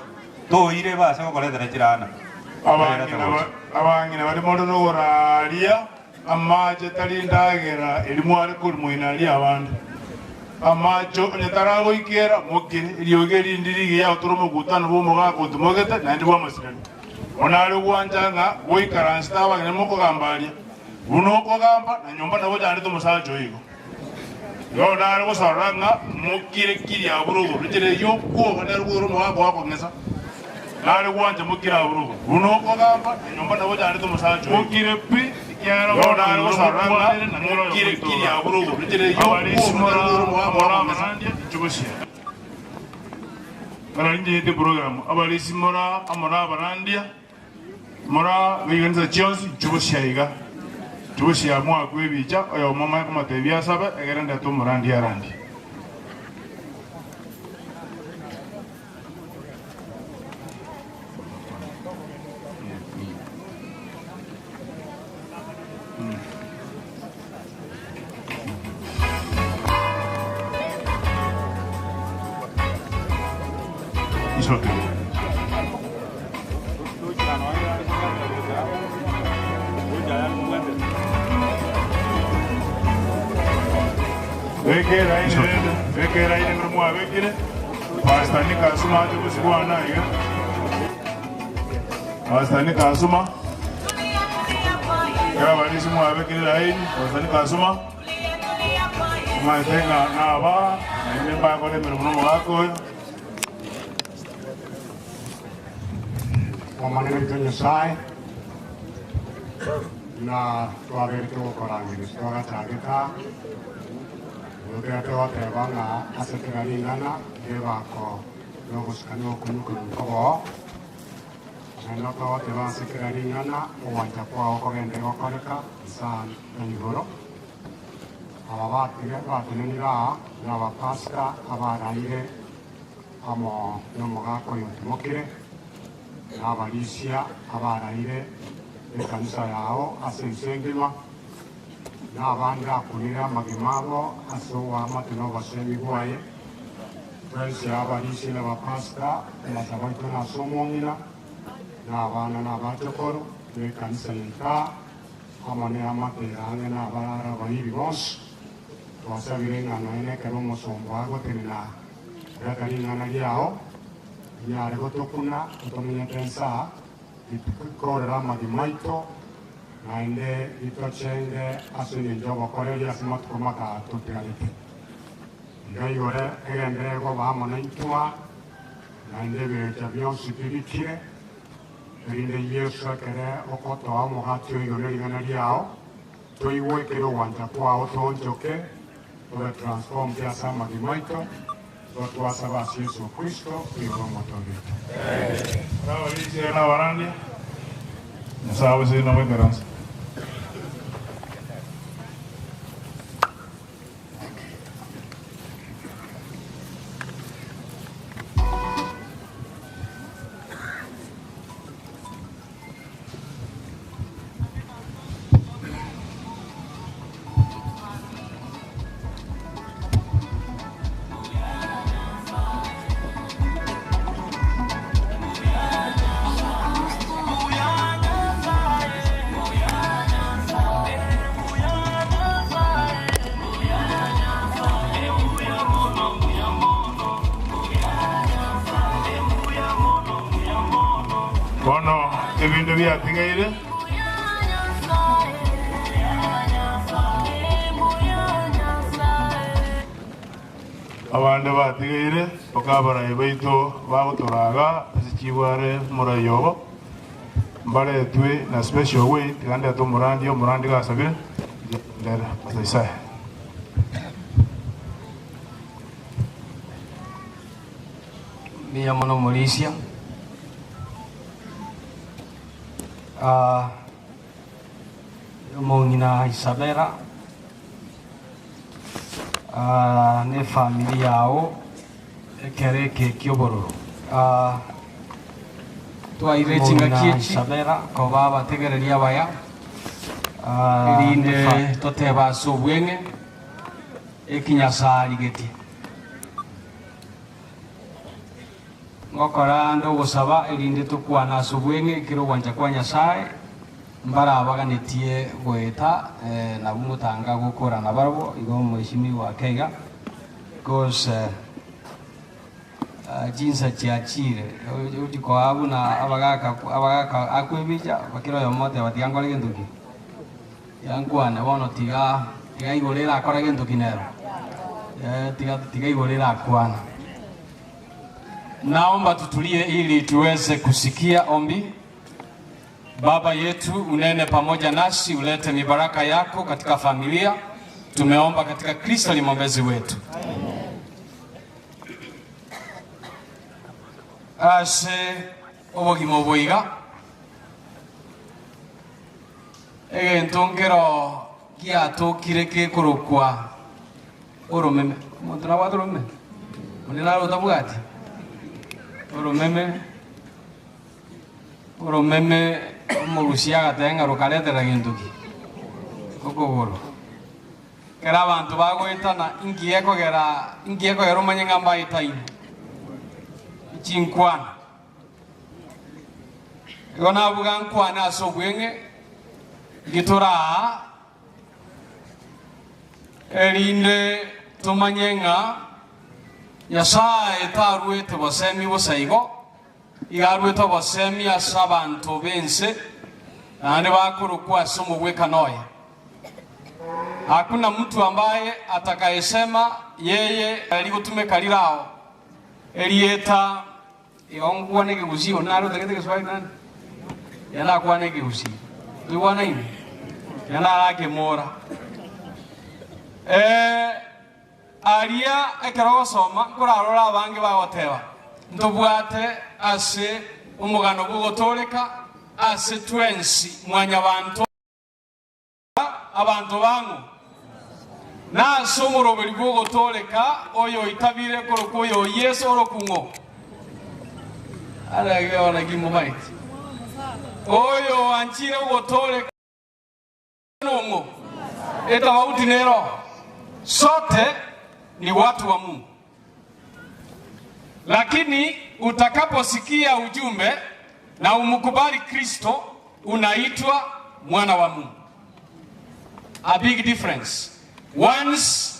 toire base gokoretera chirana oyerete Abang'ina gocha. abang'ina baria more nogoraria amache tari ndagera eria mware korimoina aria abande. Amache onye taragoikera, mokire, eriogi erindi rigiya otore omogutano bw'omogaka otimogete naende bw'amasirani. Bono are gwancha ng'a goikaransete abageni mokogamba aria, buna okogamba, na nyomba nabo ochandete omosacha oyo igo. Igo nare gosorora ng'a mokire kiri abwo rogoro, enchera eyio okwoga nero koira omogaka oo akong'esa. Nare gwancha mokire abwo rogoro, buna okogamba, na nyomba nabo ochandete omosacha oyo igo. Mokire pi, ekiagera Igo bono nare igoro gosorora ng'a mokwanere na nere oyo mokire moito kiri ore. abwo rogoro, enchera eyio Abarisi okwoga nero mora koira omogaka oo amora akong'esa. amarandia, inchuo gosia. Bararinchete eprogramu, abarisi mora amo nabarandia, mora b'echikanisa chionsi, inchuo gosia iga. Inchuo gosia mwakwe ebicha, oyomo omanye komotebia asabe, egere ndete omorandia arandie. It's okay. Beka eraini rende, beka eraini buna mwabekire. Pastor Nick Asuma ache gosigwana iga. Pastor Nick Asuma. Kera abarisi mwabekire laini, Pastor Nick Asuma. Omanyete ng'a naba naende mbakore emeremo nomogaka oyo. Omonene oito Nyasae, buna twabeire togokorangeria twagachagete aa, nigo togoteba ng'a ase kera ring'ana ri'ebako nogosika na okonuka nkoboo, naende togoteba ase kera ring'ana ogwancha kwao kogende gokoreka inse na igoro. Aba batige batenenire aa nabapastor abaraire amo nomogaka oyo otimokire, na abarisia abaraire ekanisa yao ase ense engima, na abande akunire amagima abo ase oboamate na obosemi bwaye. Twensi abarisia na abapastor, amasabo aito nase omong'ina, na abana na abachokoro, na ekanisa yaito aa, amo neamate y'ang'e na abarare abairi bonsi. Twasabire ng'a nonya nekero omosomba agotenena koreta ring'ana riao, rinyare gotokuna totomenyete ense aa, ritukorere amagima aito, naende ritochenge ase engencho y'obokoreri ase amatuko maka totigarete. Iga igore egenderere koba amo naintwe aa, naende ebirecha bionsi bibikire, erinde Yeso ekere okotoa omogati oigo ne ring'ana riao, Toigwe kera ogwancha kwao toonchoke, tobe transformed ase amagima aito, igo twasaba ase Yeso Kristo, oyo Omotoori oito. Abarisia na abarandia, Nyasae abasesenie na moikaranse. Bono ebinto biatigaire. Abande batigaire mpaka abarai baito bagotoraga ase chigware omorai obo, mbaretwe na special way, tiga ndete omorandi, omorandi gasabire, ndere Pastor Isaiah. Mbuya mono omorisia. Ah, omong'ina Isabella ah, ne family yao ekero eke ki'obororo. Ah, Twaire chingaki omong'ina echi Isabella koba abategereri abaya, ah, erinde ne fa- totebe ase obweng'e ekinyasae arigetie. Ngokora ande ogosaba, erinde tokwane ase obweng'e ekero ogwancha kwa Nyasae, mbarabaganetie goeta, nabwo motanga gokora nabarabwo, igo omweshimiwa ake iga, because chinsa chiachire, ochikoa buna abagaka abagaka akwebicha, kera oyomo oteba tiga nkore gento ki? Tiga nkwane bono tiga tiga igoro erakore gento ki nero? Tiga tiga igoro erakwana. Naomba tutulie ili tuweze kusikia ombi. Baba yetu, unene pamoja nasi, ulete mibaraka yako katika familia. Tumeomba katika Kristo ni mwombezi wetu. Ase obogima obo iga, egento nkero giatokire kekorokwa Oromeme, omonto nabwate oromeme? Onde nare otabwati? Oromeme, oromeme omorusia agateba ng'a rokaretera gento ki? Okogoro. Ekero abanto bagoetana, inki gekogera inki gekogera omanye ng'a mbaetaine? Chinkwana. Igo nabuga nkwane ase obweng'e, inki tore aa, Erinde tomanye ng'a Nyasaye taruete bosemi bosa igo, iga aruete obosemi ase abanto b'ense, naende bakorokwa ase omogwekano oye. Hakuna mtu ambaye atakayesema yeye rigotumeka rirao erieta igo nkwane ekegusii onde nare otagete egeswahili nande iga nakwane ekegusii toigwanaine iga narakemora eh Aria ekero ogosoma nkorarore abange bagoteba, Ntobwate ase omogano bw'ogotooreka ase twensi mwanyabanto abanto bang'o, na ase omoroberi bw'ogotooreka oyoitabire korokwa oyo Yeso orokung'o. Oyo oanchire ogotooreka. Nong'o etofauti nero, sote ni watu wa Mungu. Lakini utakaposikia ujumbe na umkubali Kristo, unaitwa mwana wa Mungu. A big difference. Once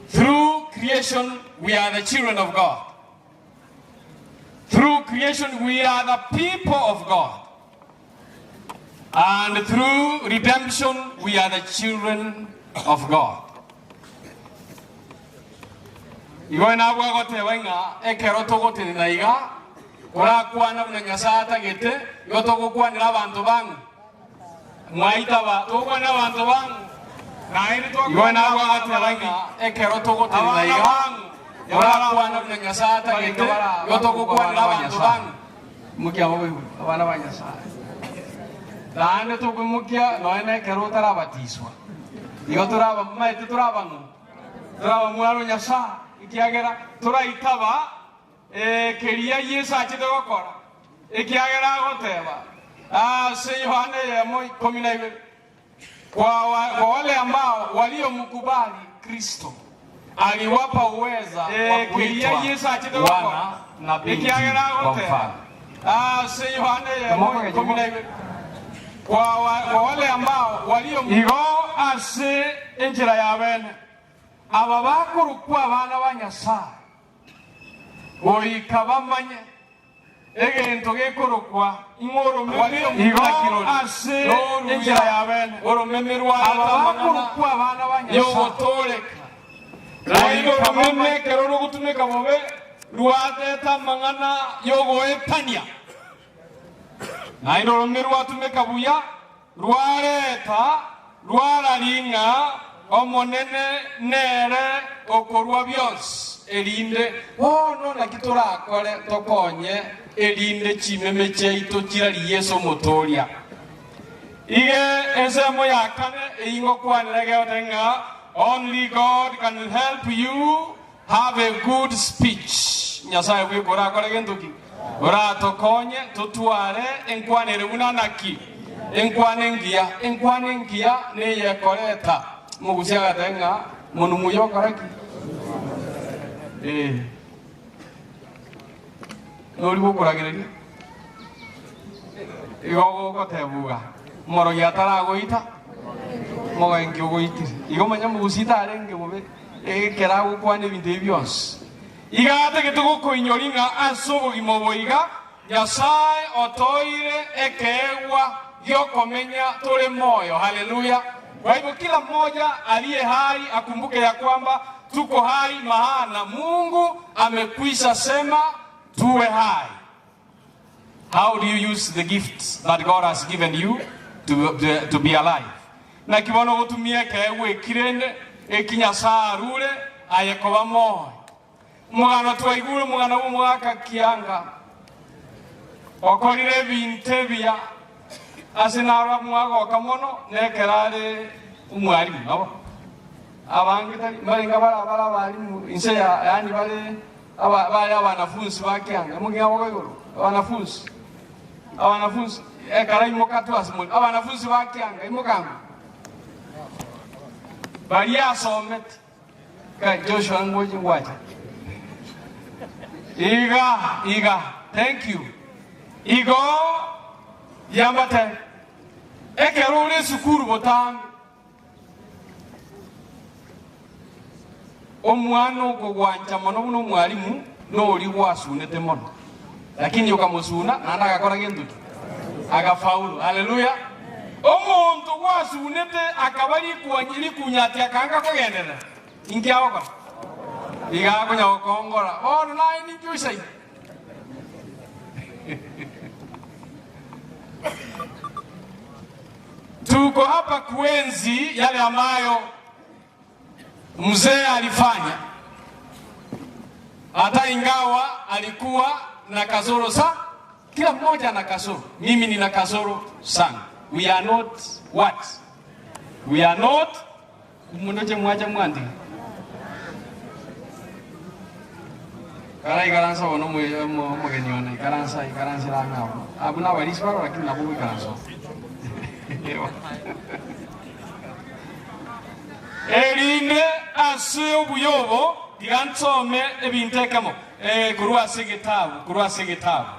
through creation we are the children of God. Through creation we are the people of God. And through redemption we are the children of God. Igo nabwo agoteba ng'a ekero togotenena iga korakwana buna Nyasae atagete, igo togokwanera abanto bang'u mwaitaba, togokwanera abanto bang'u naende Igo nabwo agoteba ng'a ekero togotenena iga korakwana buna Nyasae atagete, igo togokwanera abanto bang'u. Imokia abaibori, abana ba Nyasae. Naende tokoimokia nonya nekero otarabatiswa. Igo toraba, maete toraba ng'o? Toraba mwana o Nyasae, ekiagera toraitaba eh, keria Yeso achete gokora, ekiagera agoteba ase Yohana eyemo ikomi na ibere, Kwa, wa, kwa wale ambao waliomkubali Kristo aliwapa uweza wa Eh, kuitwa keria Yeso achete gokora, wana na binti ekiagera wa agoteba mfalme. ase Yohana eyemo ikomi na ibere, kwa, wa, kwa wale ambao walio Igo ase enchera ya bene aba bakorokwa abana ba Nyasae, goika bamanye Egento gekorokwa ing'oromeme igo ase enchera ya bene oromeme rw'abakorokwa abana ba Nyasae yogotooreka. Naende oromeme ekero rogotumeka bobe rwateta amang'ana y'ogoetania, naende oromeme rwatumeka buya Rwareta rwarari ng'a Omonene nere okorua bionsi, erinde bono naki torakore tokonye, erinde chimeme chiaito chirarie Yeso Omotoria. Iga ensemo ya kane eyio ngokwanera geote ng'a only God can help you Have a good speech. Nyasae bweka orakore gento ki? Oratokonye totware enkwana ere buna naki? Enkwana engiya. Enkwana engiya neyekoreta. Omogusia agateba ng'a monwe muya okora ki? Eh. Nori gokoragereria? Igo ogotebuga omorogi ataragoita, omogenki ogoitire. Igo manya omogusia tarenge bobe. Ekero agokwana ebinto ebi bionsi, iga atagete gokoinyori ng'a ase obogima obo iga Nyasae otoire ekeegwa gi'okomenya tore moyo. Haleluya! Kwa hivyo kila mmoja aliye hai akumbuke ya kwamba tuko hai maana Mungu amekwisha sema tuwe hai. How do you use the gift that God has given you to, to, to be alive? Naki bono ogotumia ekeegwa eki rende eki Nyasae arure aye koba moyo. Omogano twaigure omogano bw'omogaka Kianga okorire ebinto ebiya ase naro mwagoka mono nekero are omwalimu nabo abange tari mbarenge bare bare abalimu inse ya yaani bare Aba bare abanafunsi ba kianga, mong'ina boka igoro, abanafunsi, abanafunsi, ekara imoka twase more, abanafunsi ba kianga, imoka ng'o? Baria asomete, kai Joshua ngoche ngwacha. Iga, iga, thank you. Igo, yambate, ekero ore esukuru botambe. Omwana okogwancha mono buna omwalimu nori gwasunete mono, lakini okamosuna naende agakora gento ki? Agafaulu. Haleluya! Omonto gwasunete akaba rikunyati akaanga kogenderera, inki agokora? Iga akonya gokongora, bono naye ninki oisaine? Tuko hapa kuenzi yale ambayo mzee alifanya, hata ingawa alikuwa na kasoro sa kila mmoja ana kasoro. Mimi nina kasoro sana. We are not what? We are not mundoche mwacha mwandika kara ikaransa bono omogeni one ikaransa ikaransera ang'e abwo abwo nabarisi baro lakini nabo goikaransa Erinde ase obuya obo tiga nsome ebinto ekemo korwa ase egetabu, korwa ase egetabu,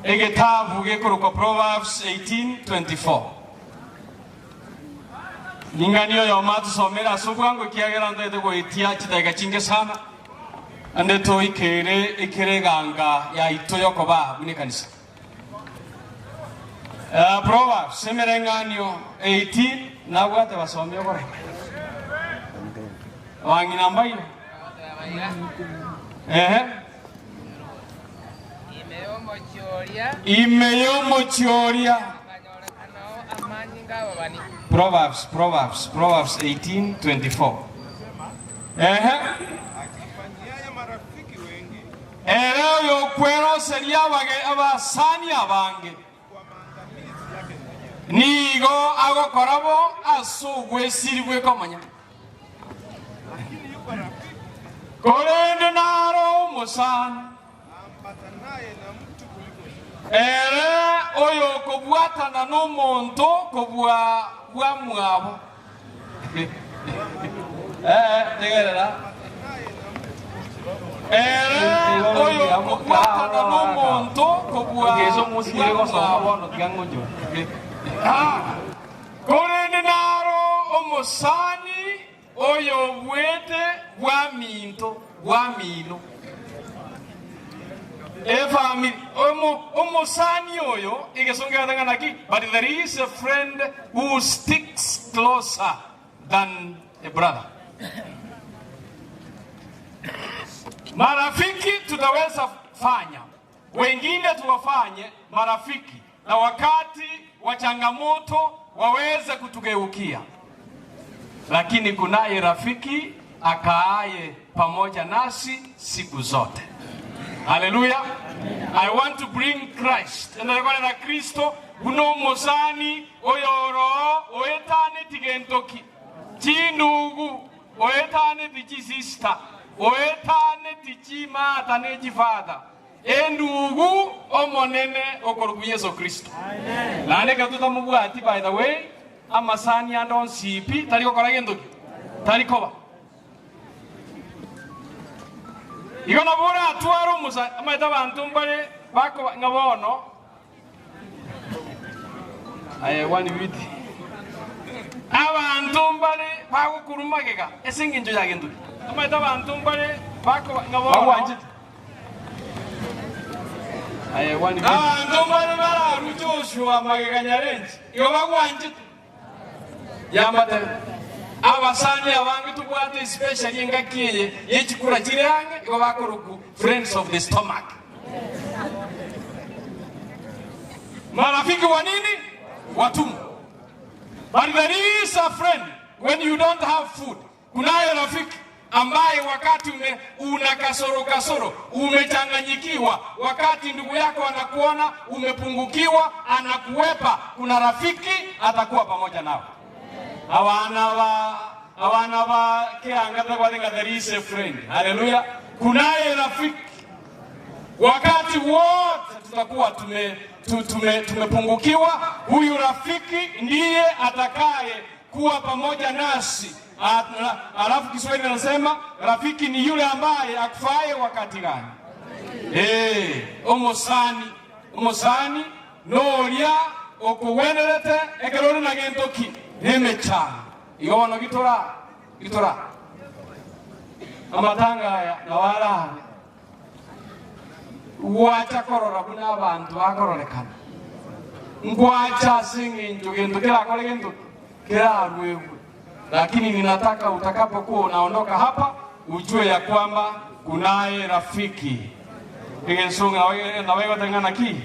egetabu gekorokwa Proverbs 18:24. Ning'ani oyomo atosomere ase obwango ekiagera ntagete goetia chidakika chinke sana, ande toikere ekere eganga yaito yokoba buna ekanisa. Proverbs emereng'anio 18 nabwate basomi okorema abang'ina mbaire ehe ime y'omochie oria Proverbs Proverbs Proverbs 18:24 ehe Ere oyokweroseria abasani abange, nigo agokora bo ase ogwesiri bw'ekomanya. Korende naro omosani, ere oyokobwatana nomonto kobua bwamwabo. Ee, tegerera. Ere oyokobwatana nomonto kobua bwamwabo. Korende naro omosani oyobuete bw'aminto bw'amino. Efamiri, omo, omosani oyo, egesongo kegatanga naki, but there is a friend who sticks closer than a brother. Marafiki tutaweza fanya, wengine tuwafanye marafiki, na wakati wa changamoto waweze kutugeukia, lakini kunaye rafiki akaaye pamoja nasi siku zote. Haleluya! I want to bring Christ. Endarekorera Kristo buna omosani oyoroo oetaneti gento ki? Chindugu, oetaneti chisista, oetaneti chimata ne chifata. Endugu Omonene okorokwa Yeso Kristo. Naende ekero totamobwati by the way, amasani ande onsi pi tari gokora gento ki? Tari koba. Igo nabo oratware omosa, omanyete abanto mbare bakoba ng'a bono aye one bit abanto mbare bagokorwa magega ase engencho ya gento ki? Omanyete abanto mbare bakoba ng'a bono Bagwanchete. Abanto mbare bararue Joshua magega nyarenchi, igo bagwanchete. Yambatebe, abasani abange tobwate especially engaki eye ye chikura chire ang'e, igo bakorokwa friends of the stomach. Marafiki wa nini? Wa tumbo. But there is a friend when you don't have food. Kunaye rafiki ambaye wakati ume, una kasoro kasoro, umechanganyikiwa, wakati ndugu yako anakuona umepungukiwa, anakuwepa, kuna rafiki atakuwa pamoja nawe. Abana ba abana ba kianga tagwatenga there is a friend. Haleluya. Kunaye rafiki wakati wote tutakuwa tume, tu, tume, tumepungukiwa, huyu rafiki ndiye atakaye kuwa pamoja nasi. Alafu Kiswahili anasema rafiki ni yule ambaye akufaye wakati gani? Eh, omosani omosani noria okogwenerete ekero ore na gento ki? Nemechando. Igo bono gitora gitora. Amatanga aya nabo arabe gwacha korora buna abanto bakororekana, ngwacha ase eng'encho gento kerakore gento keraruegwe. Lakini ninataka utakapokuwa unaondoka hapa ujue ya kwamba kunaye rafiki. Egensonga nabo egoteba ng'a naki?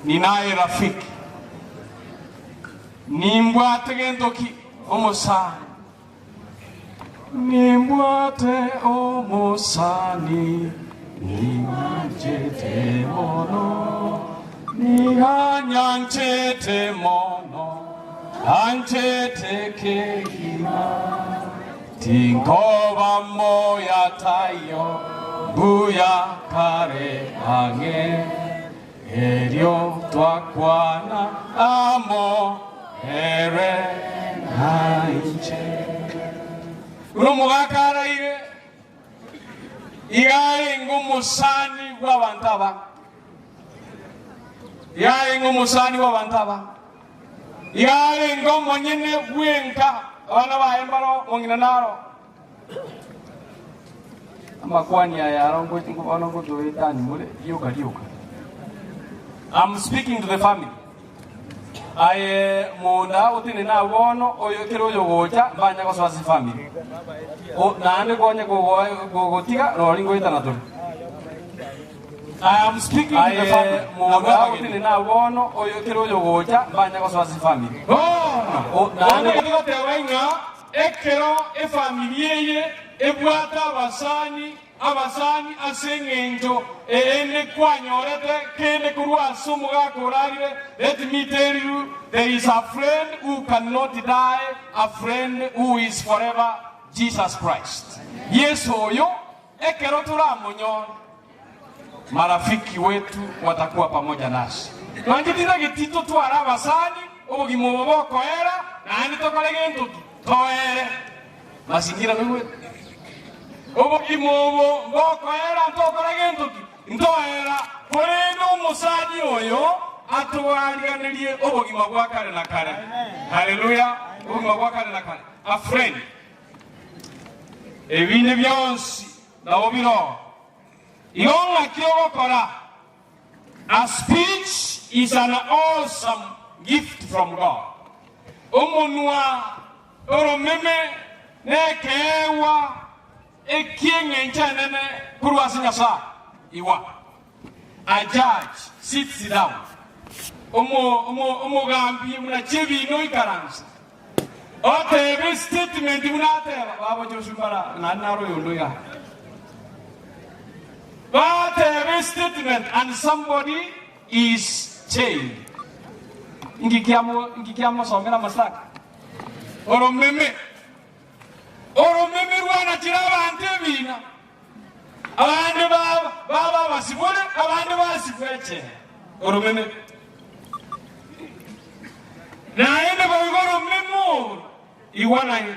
Ninaye rafiki. Nimbwate gento ki? Omosani. Nimbwate omosani ninyanchete mono, niganyanchete mono, anchete kegima, tinkoba moya taiyo, mbuya kare ang'e, erio twakwana amo ere nainche. Buna omogaka araire, iga arenge omosani bw'abanto aba. Iga arenge omosani bw'abanto aba. Iga arenge omonyene bw'enka, abana baye mbaro, omong'ina naro. Amakwani aya aro bono ngotoetania more rioka rioka. I'm speaking to the family. Aye monda otenene abwo bono, oyo kera oyogocha mbanya gosoa ase family. O, naende konye kogotiga rori ngoetana tore. I am speaking to the family. Monda otenene abwo bono, oyo kera oyogocha mbanya gosoa ase family. Bono, Naende bono togoteba ng'a Ekero efamiri eye ebwate abasani, abasani ase engencho eye kwanyorete kende korwa ase omogaka orarire, let me tell you there is a friend who cannot die, a friend who is forever, Jesus Christ. Yeso oyo ekero toramonyore, marafiki wetu watakuwa pamoja nasi. Nonye tintageti totware abasani, obogima obo bokoera, naende tokore gento ki? Toere. Mazingira noigwete? Obogima obo bokoera ntokora gento ki? Ntoera. Korende omosani oyo atwariganerie obogima bwa kare na kare. Haleluya! Obogima bwa kare na kare. A friend. Ebinde bionsi nabo biroo. Igo ng'aki ogokora? A speech is an awesome gift from God. Omonwa oromeme nekeegwa eki'engencho enene korwa ase Nyasae. Igwa. A judge sits down. Omo, omo, omogambi buna chi'ebiina oikaransa. Otebe statement buna ateba, babo Joshua mbara naende naro oyondo igaa. Batebe statement and somebody is jailed. Inki kiamo inki kiamosomera amasaka? Oromeme. Oromeme rwanachire abanto ebiina. Abande baba abasibore, abande basibwe echela. Oromeme. Naende boigo oromeme oro, igwa naende,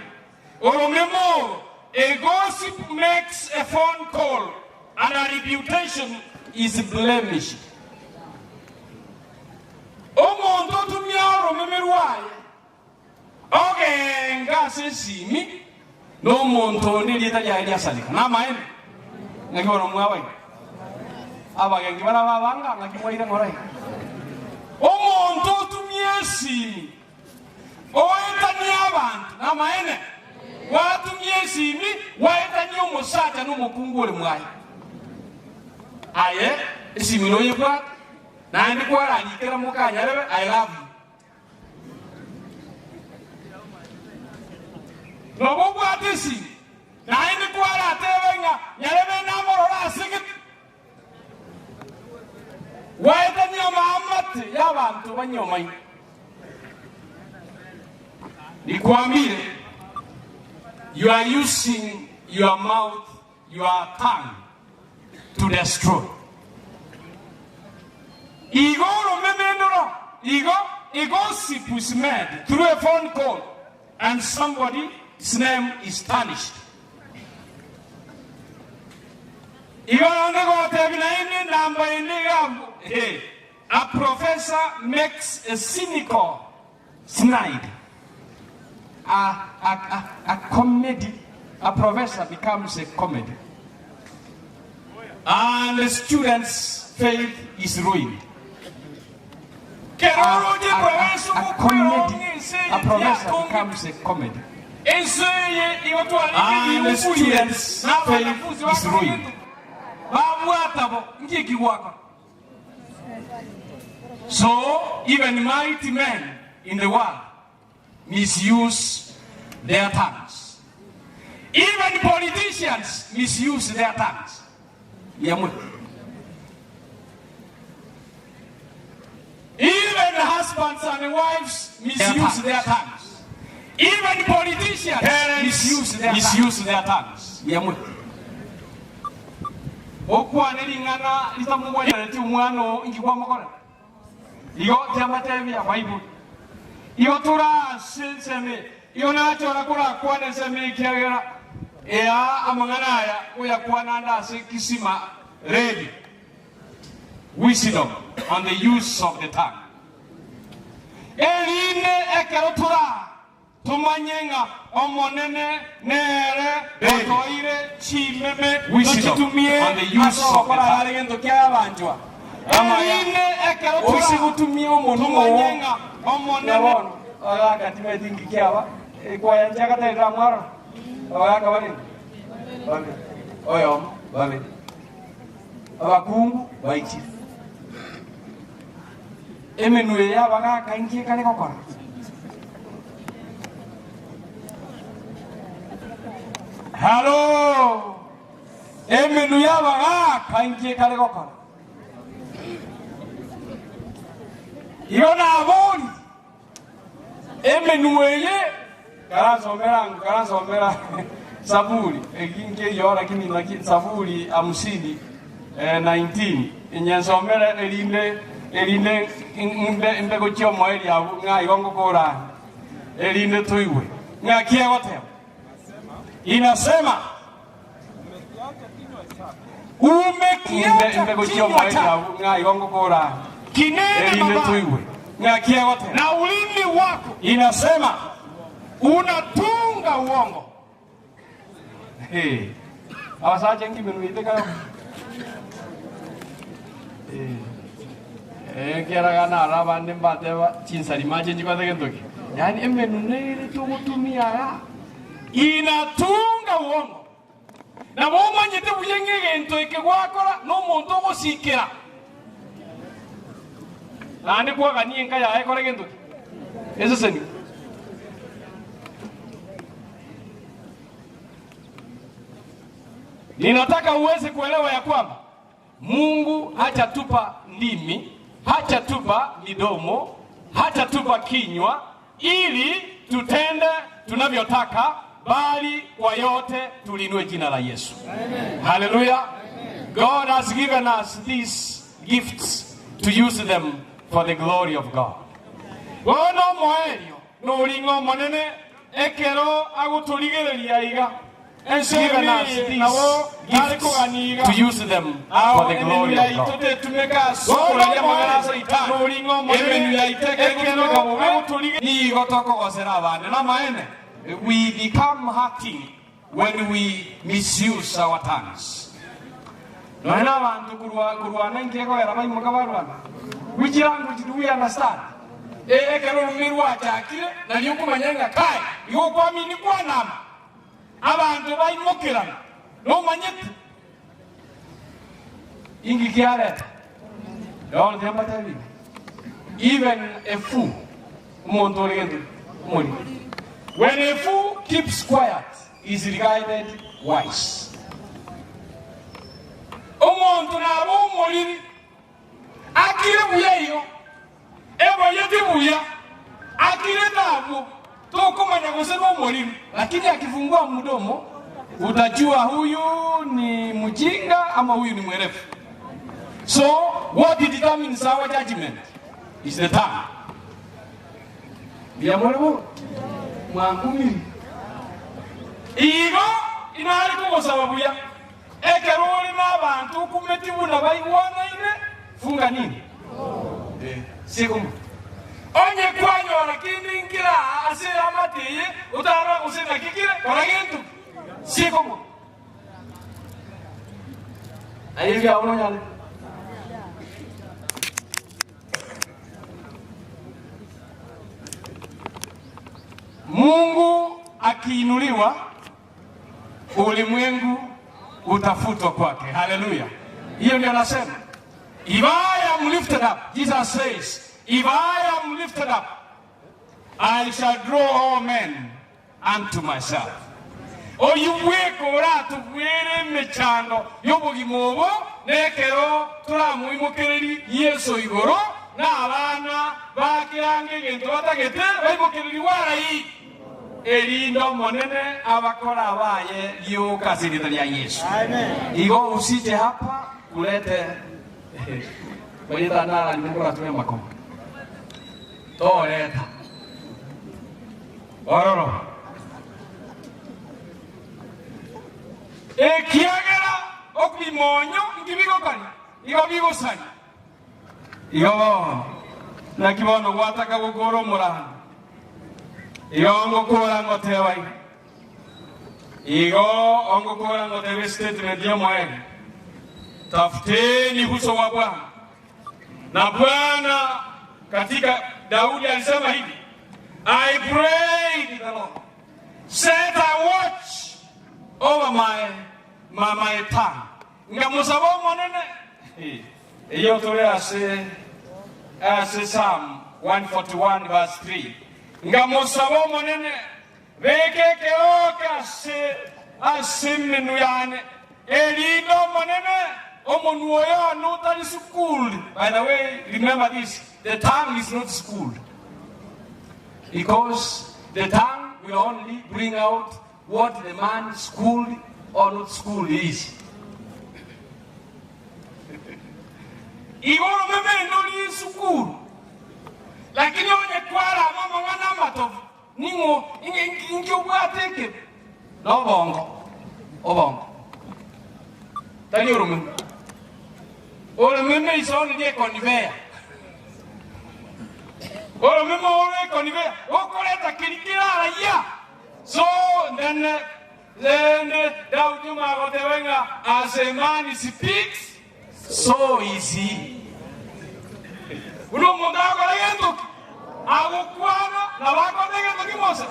oromeme oro, a gossip makes a phone call and a reputation is blemished. Omonto otumia oromeme rwaye Ogenka ase esimi nomonto onde erieta riaye riasareka. Namaene, ng'aki bono mwabaire? Abagenki baria ababanga, ng'aki mwaire ng'ora iga? Omonto otumie esimi oetanie abanto, namaene, gwatumia esimi gwaetania omosacha na omokungu ore mwaye. Aye esimi noyebwate, naende kwararikera mokanyarebe I love you. Noba obwate esimi, naende kwaratebe ng'a nyarebe namorore ase gete, gwaetania amaamate y'abanto banyomaine. Nikwambire, you are using your mouth, your tongue to destroy. Igo oromeme ndoro igo a gossip is made through a phone call and somebody's name is tarnished. Igo naende gotebi naende namba ende iga eh, a professor makes a cynical snide a, a, a, a comedy a professor becomes a comedy. And the students' faith is ruined. Kero oroche provenso A professor becomes a comedy. Ense eye igo And twarenge the students' n'abanafunzi faith is ruined. Babwata bo nki gwakora. So even mighty men in the world misuse their tongues. Even politicians misuse their tongues. Yamwe. Even husbands and wives misuse their tongues. Even politicians Parents misuse their misuse tongues. their tongues. Yamwe. Okwane ring'ana ritamugwenereti omwana oo inki kwamokora igo tiamatebia Bible igo turase enseme igo nachora korakwana enseme ekiagera ea amang'ana aya oyakwana ande ase kisima ready wisdom on the use of the tongue erinde ekero tura tumanye ng'a omonene nere otoire chimeme Wisdom tochitumie on the use ase of the ogokora tongue. are gento kiabanjwa erinde ekero Oisi gutumia omonwa tumanye oo. ng'a omonene Bono agakatimeti nkikiaba ekwaya nchiagaterera mwarora abagaka barenge babere oyomo babere abakungu baichire emenwa eye abagaka nkiekare gokora halo emenu y'abagaka nkiekare gokora iyo naboni emenu eye karansomera karansomera saburi ekinkeyo lakini laki saburi hamsini eh, 19 inyensomera erinde erinde imbe imbego chiomoeri abu ng'aigo ngokora erinde tuiwe ng'akiegoteba inasema umekiacha Imbego kinywa chiomoeri chako abu ng'aigo ngokora kinene erinde mabaya tuiwe ng'akiegoteba na ulimi wako inasema unatunga uongo. Hey. Abasacha nkimenu itekayo. Eh, kiaragana arabande mbateba chinsari mache njikwate gentoki. Yaani emenu nere tugutumia ya Inatunga uongo na bomanyete buya ng'egento eke gwakora n'omonto ogosikera naende kwagania enka yaye ekore gento ki eseseni Ninataka uweze kuelewa ya kwamba Mungu hajatupa ndimi, hajatupa midomo, hajatupa kinywa ili tutende tunavyotaka, bali kwa yote tulinue jina la Yesu. Hallelujah. God has given us these gifts to use them for the glory of God. Bono moerio noringo monene ekero aguturigereria iga Given us these gifts to use them for the glory of God. We become hurting when we misuse our tongues. Noena abantu kurwana nkegoera baimoka barwana. Which language do we understand? Ekero orumi rwachakire nario okomanya ng'a kai igo okwamini kwanama abantu baimokerana nomanyete ingi kiareta Lord yambatabine even a fool omonto ore gento omori when a fool keeps quiet is regarded wise omonto naba omoriri akire buya iyo eboyete buya akire nabwo tokomanya gose nomoriri lakini akifungua mdomo utajua huyu ni mjinga ama huyu ni mwerevu so what determines our judgment is the tongue byamolebo mwankumiri igo inali kugosaba buya ekero ori n'abantu okumeti buna baigwanaine funga nini sikumu onye kwanyora kindi nkira ase amateye otarora gose nakikire kora gintu sikumu. Aye ebiago nonyare. Mungu akiinuliwa ulimwengu utafutwa kwake. Haleluya! Hiyo ndio anasema, if I am lifted up, Jesus says, if I am lifted up, I shall draw all men unto myself. Oyu bweka oratobwere emechando y'obogima obo, na ekero toramoimokererie Yeso igoro, na abana bakeanga egento batagete baimokererigwe arai, erinde Omonene abakore abaye rioka ase erieta ria Yeso. Igo usiche hapa urete marieta naranywe nkorature amakomo toreta ororo ekiagera obimonyo nkibigokani igo bigosani igo bono naki bono gwataka gokora omorando igo ngokora ngoteba iga igo ongokora ngoteba estatement yomoene tafuteni uso wa Bwana na Bwana katika Daudi alisema hivi, I prayed the Lord, set a watch over my, my, my tongue. Ngamusaba omonene eyo tore ase ase Psalm 141 verse 3 ngamusaba omonene beke ekeoke ase ase emenu yane erinde omonene omonu oyo one otari schooled. By the way, remember this, the tongue is not schooled, because the tongue will only bring out what the man schooled or not schooled is. Igoro memendo ri sukuru, lakini onye kwara mama wana amatovu ning'o ingi obwate ekebe nobongo obongo tari oromeme oromeme is only a conveyor oromeme ore a conveyor okoreta keri kerarayia. So then then Daudi magoteba ng'a as a man speaks so is he. Buna omonto agokora gento ki agokwana nabo akorete gento ki mose.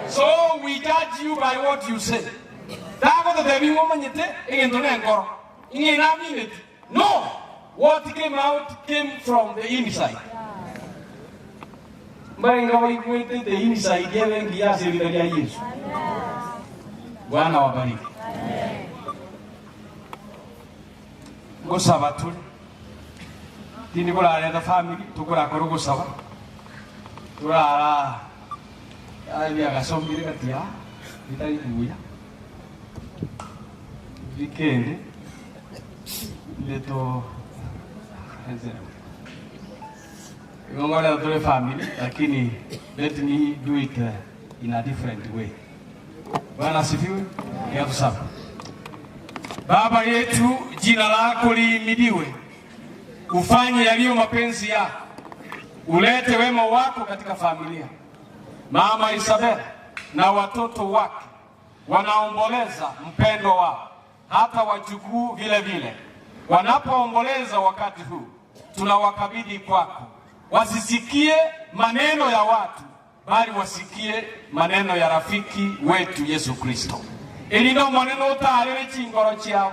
So we judge you by what you say. Tagototebi ng'a omanyete egento nenkoro ing'e namineti. No, what came out came from the inside. Mbarenga baigwete the inside ebe engiya ase erita ria Yesu. Bwana wabariki. Ngosaba tore tindi korareta family tokorakora ogosaba torara ebiagasomire gati ya bitari buya bikende ndeto ngoreta tore family, lakini let me do it in a different way. Bwana asifiwe. Yatusaba. Baba yetu, jina lako lihimidiwe, ufanye yaliyo mapenzi yako, ulete wema wako katika familia. Mama Isabela na watoto wake wanaomboleza mpendo wao, hata wajukuu vile vile. Wanapoomboleza wakati huu, tunawakabidhi kwako, wasisikie maneno ya watu, bali wasikie maneno ya rafiki wetu Yesu Kristo. Erinde omonene otarere chingoro chiao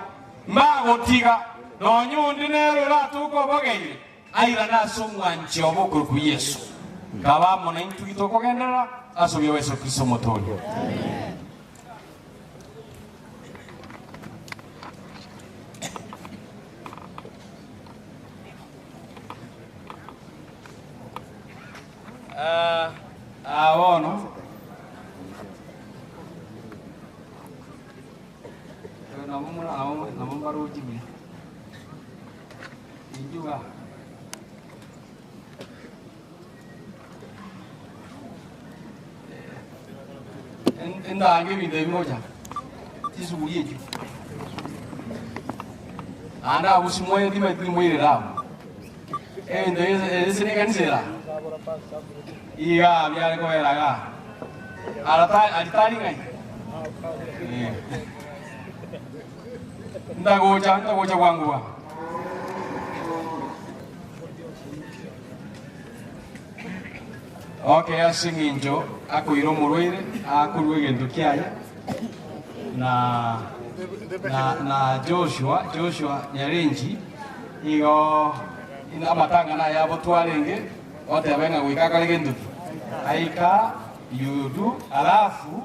mbagotiga nonyundi nero eratuka obogeire airana ase omwanchi obo okorokwa Yesu kaba amo na intwe tokogenderera ase obuya bwa Yesu Kristo omotoori. Ah, ah, bono nabo nabo nabo mbarochi buya injuga endange ebinto ebimocha chisuguri echio naende abwo simoe timanyeti moirere abwo ebinto ase na ekanisa era iga biare kobera iga aratari aritari ng'ai. Ntagocha, ntagocha bwango bwango. Okay, ase eng'encho akoira omorwaire, akorwa egento kiaye, na na na Joshua, Joshua Nyarenchi, igo amatanga naye abo twarenge, otebe ng'a goika akore gento ki? Aika you do, alafu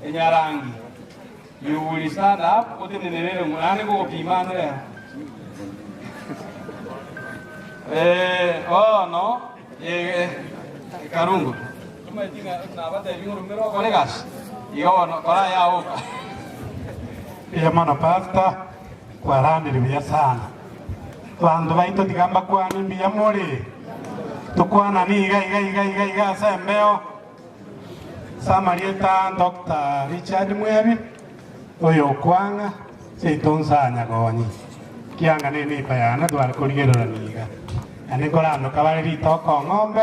enyarangi you will stand up otenenere ere naende ngogopima ande rero. Eh, bono eh, Karungu, omanyeti ng'a nabatebi ng'a oromere okore egasi, igo bono kora ayaoka. Mbuya mono pastor, kwaranire buya sana. Abanto baito tiga mbakwane mbuya more, tokwanane iga iga iga iga iga ase embeo. Ase amarieta Doctor Richard Mwebi, oyo okwang'a seito nsa Nyagonyi, kianga nenipa yane tware korigererania iga. Naende nkorandoka bare ritoka ong'ombe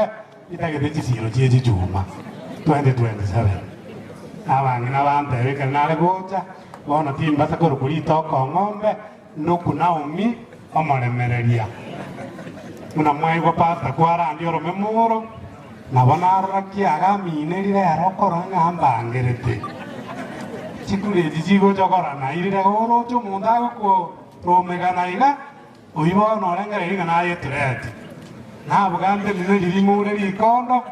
ritagete chisiro chie chichuma 2027. Abang'ina bantebia ekero nare gocha, bono timbasa korokwa ritoka ong'ombe, Ndoku Naomi omoremereria. Buna mwaigwa pastor kwarandia oromeme oro, nabo narora kiaga amine rire ere okorora ng'a mbangerete. Chikura echi chigocha korana irire oroche omonto agokoromegana iga, oyio bono orengereiri ng'a naye etureti. Nabugante rire ririmo ore rikondo,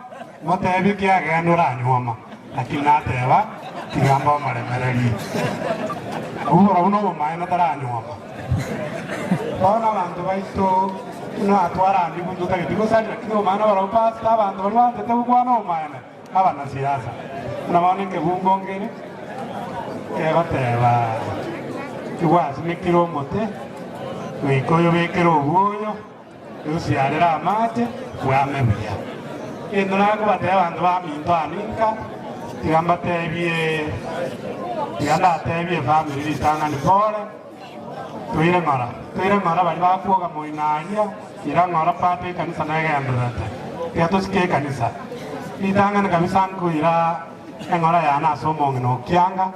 motebie kiagenda oranyuoma, lakini nateba, Tiga mbe omoremereria. Obwo barabwo nobomaene taranyuoma. Bono abanto baito buna atwarandigwe ntotageti gosaria, lakini obomaene barabwo pastor, abanto baria banchete gokwana obomaene, abanasiasa. Buna bono ekebungo nkere kegoteba igwasimekire omote, goika oyobekere obwoyo, Yosiarere amache, bwame buya. Gento nakobatebia abanto baminto aa ninka, tiga mbatebie, tiga ndatebie efamiri ritang'ani pore, toire ng'ora, toire ng'ora baria bakwoga moino aria, ira ng'ora pata ekanisa negendererete, tiga tosike ekanisa. Ritang'ani kabisa nkoira eng'ora yane ase omong'ina o kianga,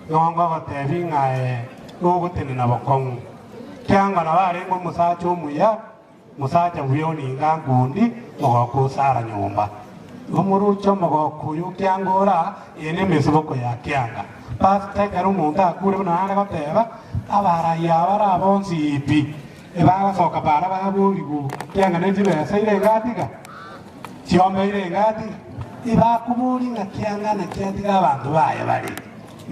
nigo ngogotebi ng'a ee, nogotenena bokong'u. Kiangwa nabo arenge omosacha omuya, omosacha buya oninga nkundi, mogoko o Sara nyomba. Igo moroche omogoko oyo Kianga ora, eye nemesiboko ya Kianga. Pastor ekero omonto akure buna nare goteba, abarai aba ara bonsi pi, ebagosoka para baborigwe Kianga ne chibesa ire iga atiga, chiombe ire iga atiga, ebakobori ng'a Kianga naki atiga abanto baye bare.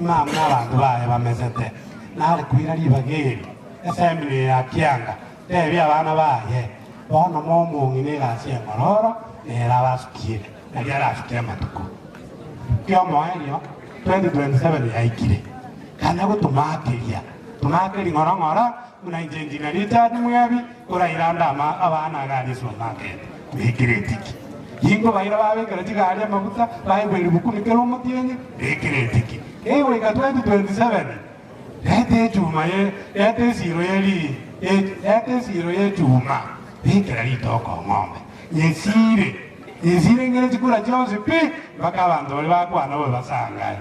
Imam na abanto baye bamesete, nare koira ribaga eri, esemina eye ya kianga, tebia abana baye, Bono momong'ina egasi engororo, nere abasukie, nario arasukie amatuko. Ki'omoerio 2027 yaikire, kana gotomakeria, tomakeria ng'ora ng'ora, buna inche Engineer Richard Mwebi, korairande ama abana iga aria esupamaketi, bekere etiki. Inkobaira babekera chigari amaguta, baegwe elifu kumi kera omotienyi, bekere etiki. Kegoika 2027, reta echuma ye, reta esiro ye ri, reta esiro y'echuma, bekera ritoke ong'ombe, nyesire, nyesire ng'ire chikura chionsi pi, mpaka abanto baria bakwana bobe basangae.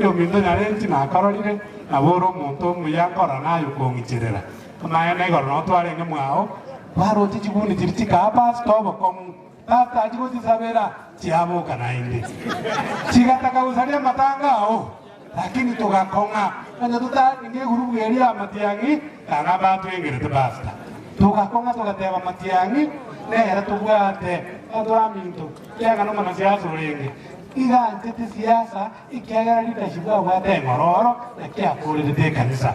Ominto Nyarenchi nakororire, nabo ore omonto omuya nkorora naye okong'icherera. Amaene igoro nao twarenge mwao, twaroche chiguni chiria chikaa pastor obokong'u, pastor achia gochisabera, chiaboka naende. Chigataka gosaria amatanga ao, lakini togakong'a, onye totarenge egurubu eria ya Matiang'i, kang'a batwengerete pastor. Togakong'a togateba Matiang'i nere tobwate, abanto baminto, kiagera nomonasiasa orenge. Iga anchete siasa Ekiagera leadership abwate eng'ororo naki akorerete ekanisa.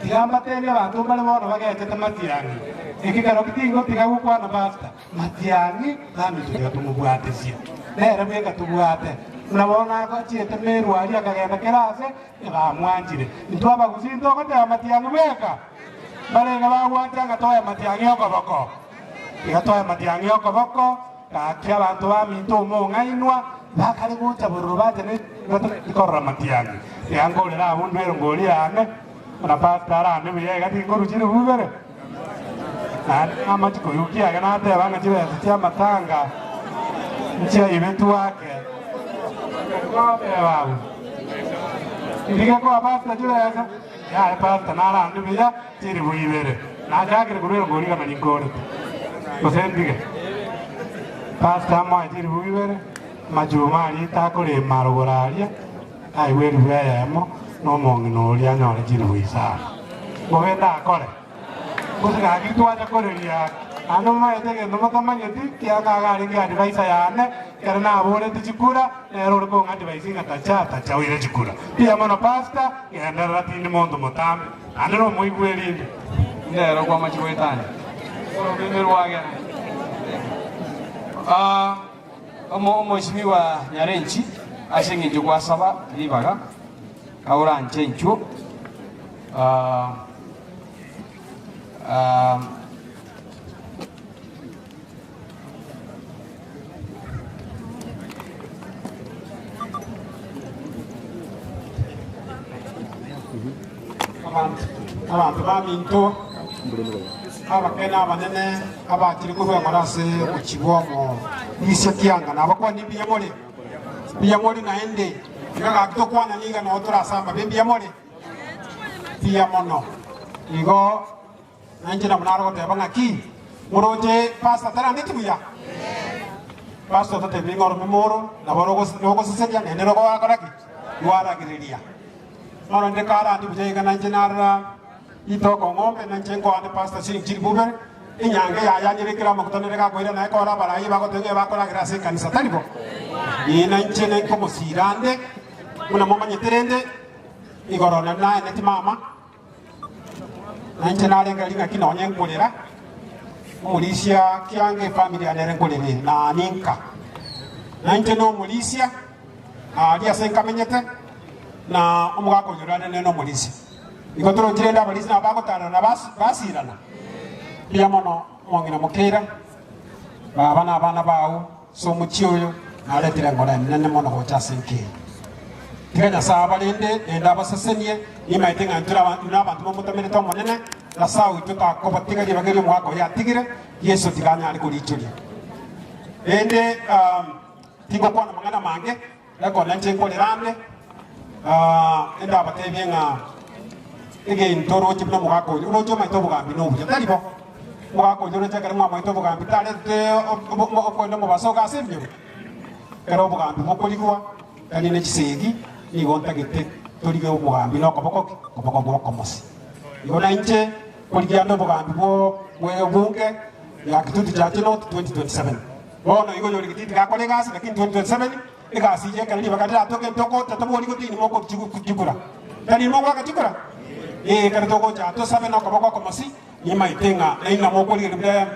Tiga mbatebie abanto mbare bono bagechete Matiang'i. Eke keroki tingotiga gokwana pastor. Matiang'i baminto tiga tomobwatesie. Nere bweka tobwate. Buna bono agochiete Meru aria akagenda kera ase ebamwanchire. Intwe abagusii ntogoteba Matiang'i bweka? Mbarenge bagwancha ng'a toe Matiang'i okoboko? Tiga toe Matiang'i okoboko. Gaki abanto baminto omong'ainwa bakare gocha bororo bache ne batageti korora matiang'i. Tiga nkorere abwo ndwere ngori yane, buna pastor arande buya iga tinkorusia ribubere. Naende namachiko ayio kiage nateba ng'a chibesa chi'amatanga nchiaibetwe ake. Ngoteba abwo, ndige koa pastor chibesa. Yaye pastor narande buya chilifu ibere. Nachakire korwa erongori igana rinkorete. Gose ntige. Pastor amoe chilifu ibere, amachuma aria takorema rogoro aria, aigwe elifu eyemo, na omong'ina oria anyore chilifu isano. Bobe ndakore. Gose gaki twacha koreria naende momaete egento motamanyeti, kianga iga arenge advisor yane, ekero naborete chikura, nere ore kong'a advise ng'a tacha tacha oire chikura. Mbuya mono pastor, genderera tindi monto motambe, naende nomoigweri inde. Ndero kwamachi goetania orobebe rwagera. Ah, omo omweshimiwa Nyarenchi ase eng'encho gwasaba ribaga kaoranche inchuo. Ah, ah, Abanto abanto baminto, abake na abanene, abachire korwa engoro ase omochie bw'omo kianga, nabakwanie mbuya more, mbuya more naende, iga gaki tokwana niga noo tore ase amabe, mbuya more. Mbuya mono. Igo nainche nabo nare goteba ng'aki, moroche pastor tarandeti buya? Pastor otatebire ng'a oromeme oro nabo rogoseseria naende rogokora ki? Rwaragereria. Bono rende karandi buya iga nainche narora ritoko ng'ombe nainche nkoande pastor siringi chilifu ibere, enyange yaye anyebekere amaguta nere gakoira naye kore abarai bagoteba ng'a ebakoragera ase ekanisa tari bo? Ee nainche nenkomosira ande, buna momanyete rende. Igoro nari naeneti mama, na inche narenge ring'aki nonye nkorera, omorisia kiange efamiri yane ere nkorere na ninka. Na inche nomorisia aria ase nkamenyete, na omogaka oyo orare nere nomorisia. Igo torochi rende abarisia nabo bagotarana basirana. Mbuya mono omong'ina Mokeira, baba na abana bao. Ase omochie oyo naretire engoro enene mono gocha ase enka eye. Tiga Nyasae abarende, naende abasesenie, nimaete ng'a intwe nabanto bamotamerete Omonene, Nyasae oito takobatiga ribaga erio omogaka oye atigire, Yeso tiga anyare koriichoria. Rende tingokwana amang'ana amange, rekona inche nkorera ande, indabatebie ng'a egento oroche buna omogaka oyo, oroche omaete obogambi nobuya, tari bo? Omogaka oyo oroche ekero mwamoete obogambi tarete okoenda omobaso iga ase ebinyoro? Ekero obogambi bokorigwa, tari ne chisegi, nigo ntagete torige obogambi nokoboko ki? Okoboko gwokomosi. Igo nainche korigia ande obogambi bwo bwe obunge ya Kitutu Chache North 2027. Bono igo oyore Gititi gakora egasi lakini 2027 egasi eyio ekero ribaga riratoke ntogocha tobori gotini mokochikura. Tari mogoaka chikura? Ee ekero togocha tosabe nokoboko okomosi nimaete ng'a nainwe namokorigereria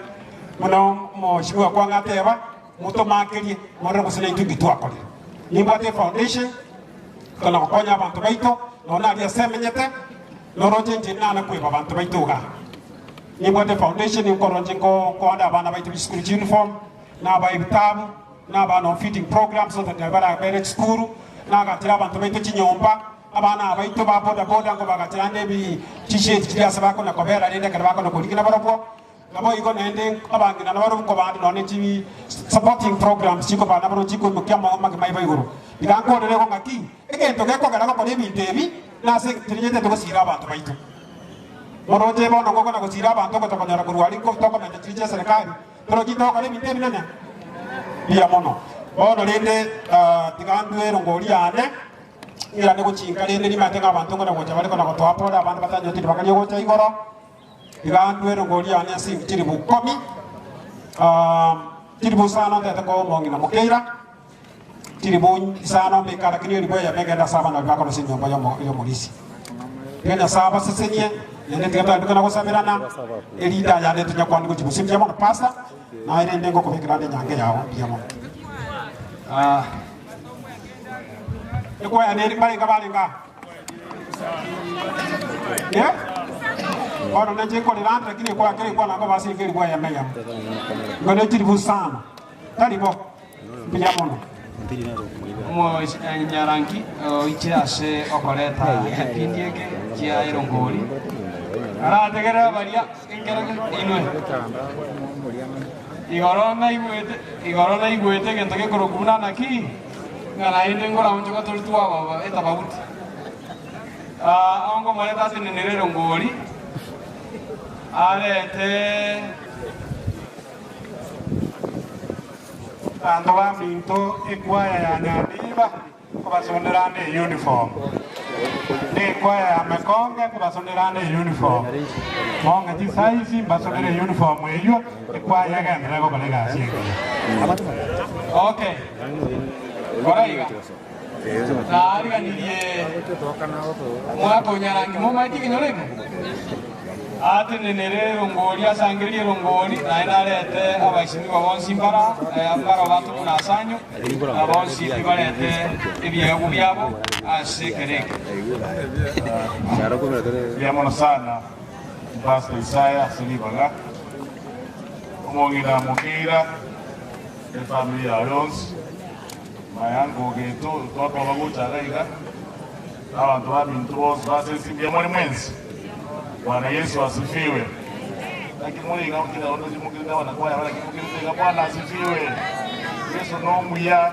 buna buna omoshimiwa kwang'a ateba motomakerie morore gose naintwe inki twakorire. Nimbwate efoundation tokona gokonya abanto baito nonya naria ase emenyete noroche inche nane koeba abanto baito igaa. Nimbwate efoundation nkorora inche nkoanda abana baito chisukuru chiuniform, nabae ebitabu, nabaa no feeding program so that nabo barabere chisukuru, nagachera abanto baito chinyomba, abana aba baito ba boda boda nkobagachera ande ebi chishade chiria ase bakona kobera rende ekero bakona korigina barobwo. Naboigo naende abang'ina nabarobwo nkobaa ande nonye chi supporting programs chikobaa nabarobwo chikoimokia amagima aibo igoro. Tiga nkorere igo ng'aki, egento gekogera gokora ebinto ebi nase eng'encho rinyetete gosiira abanto baito. Moroche bono ngokona gosiira abanto gocha konyora korwa aria tokomenta chiria chia eserekari, torochi togokora ebinto ebinene? Mbuya mono. Bono rende tiga ndue erongori yane, ng'irane gochinka rende nimanyete ng'a abanto nkona gocha bare kona gotoa pore abande batanyotiri bakaria gocha igoro. Tiga ndue erongori yane ase chilifu ikomi, chilifu isano ntete koa omong'ina mokeira, chilifu isano mbeke lakini elifu eyemo egende ase abana baria bakorosia enyomba y'omorisia. Tiga Nyasae abasesenie, naende tiga twandike na gosaberana, erinde ayande tonya kwandia gochia bosio mbuya mono Pastor, naye rende ngokobekera ande enyange yao mbuya mono. Ekwaya neri mbarenga barenge aa? Eh? Bono nenche nkorera ande lakini ekwaya kera ekwana nkoba ase enka elifu eyemo eyemo. Igo ne chilifu isano. Tari bo? Mbuya mono. Omonyarangi oiche ase okoreta egepindi eke kia erongori, arategerere baria enkerage inwe. Igoro naigwete, igoro naigwete egento gekorokwa buna naki, ng'a naende nkoraonchoka tori twaba etababuti. Ah, ongo moreta atenenere erongori, arete Abanto baminto ekwaya ya Nyandiba nkobasonera ande euniform, na ekwaya ya Mekonge nkobasonera ande euniform. Mong'e chisize mbasonere euniform eyio, ekwaya egenderere gokora egasi engiya. Okay. Kora iga. Naariganirie omwaka o Nyarangi momaete ekenyoro eke? Atenenere erongori, asangererie erongori, naende arete abaisinigwa bonsi mbara, mbaro batomwe ase anyu, na bonsi tibarete ebiegwa biabo ase ekero eke. Mbuya mono sana Pastor Isaya ase ribaga, omong'ina Mugira, efamiri yao yonsi. Mayango geto twakoba gocha iga iga, na abanto baminto bonsi base mbuya more mwensi. Bwana Yesu asifiwe. Naki more iga kera onde chimokirete abanakwaya baraki mokirete iga Bwana asifiwe. Yesu nomuya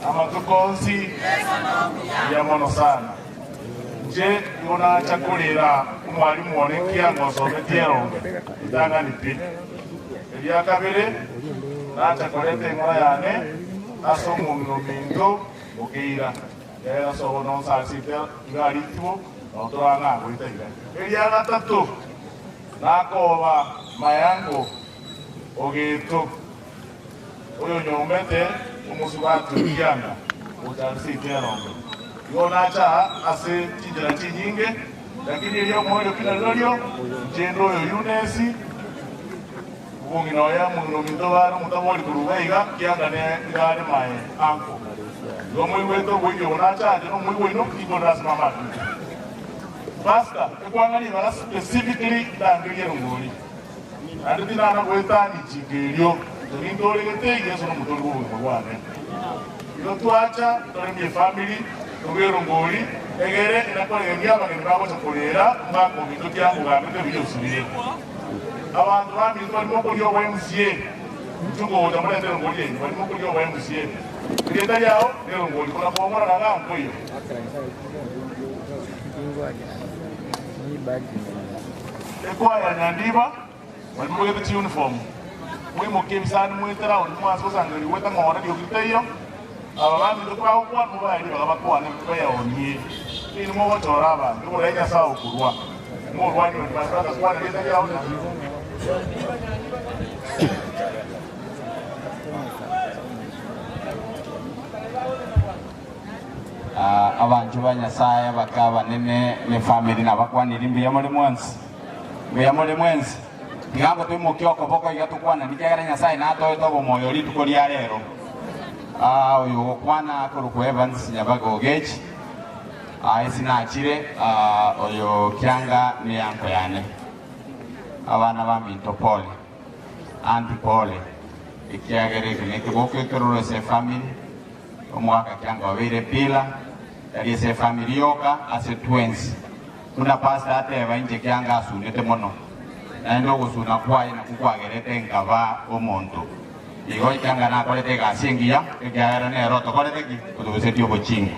amatuko onsi mbuya mono sana. Inche nigo nacha korera omwalimu one ekiango nsometie eronge ritang'ani pi. Eria kabere, nacha koreta eng'ora yane ase omong'ina ominto okeira, ere ase obo nonsasete iga ritibo, nao torang'agoita iga. Eria gatato, nakoba mayango ogeto, oyonyombete omosubati o kianda gocha ase erongo. Igo nacha aa ase chinchera chinyinge, lakini erio omoerio ki narirorio, inche inde oyo Yunesi, omong'ina oye omong'ina ominto bare omotabori korwa iga iga, kianda nigo are my uncle. Igo moigwete oboibi obo nacha inche nomoigwa oino, tinkorera ase mama akinche. Pastor, ekwang'a ribaga specifically ndangerie erongori, naende tinana goetania ichinka erio, inche nintoregete, Yeso nomotori bw'obogima bwane. Igo twacha toremie efamiri, tobe erongori, egere erakoregeria abageni bagocha koreera omwaka ominto kiango ogambete buya osibire. Abanto baminto barimo okoria obo MCA, inchuo gocha morente erongori yaino, barimo okoria obo MCA. Erieta riao nerongori, kona kwomorora ng'a nkoiyo. Ekwaya Nyandiba. Barimogete chiuniform, moimokie ebisani moete round mwanse gosangereria goeta ng'ora riogi ritaiyo. Aba baminto kobagokwana mobae ribaga bakwane beonie. Inwe mogochora abanto oboraai Nyasae okorua. Morwanie onde my brother kwana rieta riao naki. Abanchwa ba Nyasae abake abanene ne family nabakwaniri mbuya more mwensi. Mbuya more mwensi. Tiga ngotoimokie okoboko iga tokwanani ekiagera Nyasae natoete obomoyo rituko ria rero. Ah, oyo ogokwana akorokwa Evans Nyabaga Ogechi. Ah, esi nachire, ah, oyo kianga neyanko yane. Abana baminto pole. Aunty pole. Ekiagera eke nekeboko ekeroro ase efamily. Omogaka kianga obeire pillar, tari ase efamily yoka, ase twensi. Buna pastor ateba inche kianga asunete mono, naende ogosuna kwaye nakwo kwagerete nkaba omonto. Igo kianga nakorete egasi engiya, ekiagera nere otokorete ki? Otorusetie obochinga.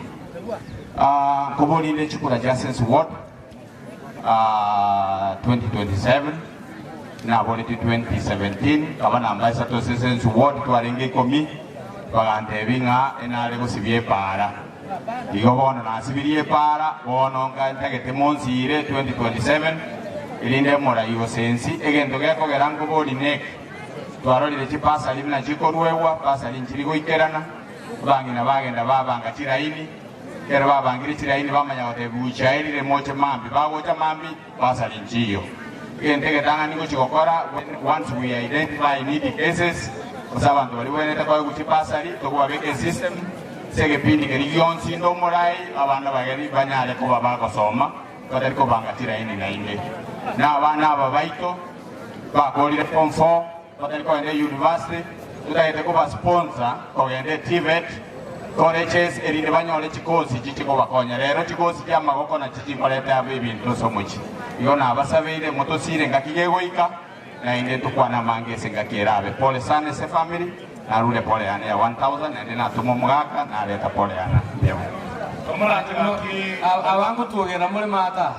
Ah, nkoborinde chikura chia Sense Ward ah, 2027 naboretie 2017 nkaba namba isato ase Sense Ward twarenge ikomi, bagantebia ng'a enare gosibia epaara. Igo bono nasibirie epaara, bono nka ntagete monsiire 2027, erinde morai gose ensi, egento gekogera nkobori neke. Twarorire chipasari buna chikoruegwa, pasari nchiri goikerana, abang'ina bagenda babanga chiraini, ekero babangire chiraini bamanya gotebigwa chiaerire moche mambia, bagocha mambia pasari nchiyo. Egento egetang'ani ngochia gokora, once we identify needy cases, gose abanto baria bwenerete koegwa chibasari, tokobabeka esystem, ase egepindi keria gionsi inde omorai, abana bageni banyare koba bagosoma, batari kobanga chiraini naende. Na abana aba baito, bakorire form four, batari kogenda euniversity, totagete koba sponsor kogenda eTVET colleges erinde banyore chikosi echi chikobakonya. Rero chikosi chiamagoko nachi chinkorete abe ebinto ase omochie. Igo nabasabeire motosire engaki gegoika naende ntokwane amange ase engaki erabe. Pole sana ase efamily, narure pole yane ya 1000 naende natoma omogaka nareta pole yane. Mbuya mono. Abangotuogera more maata.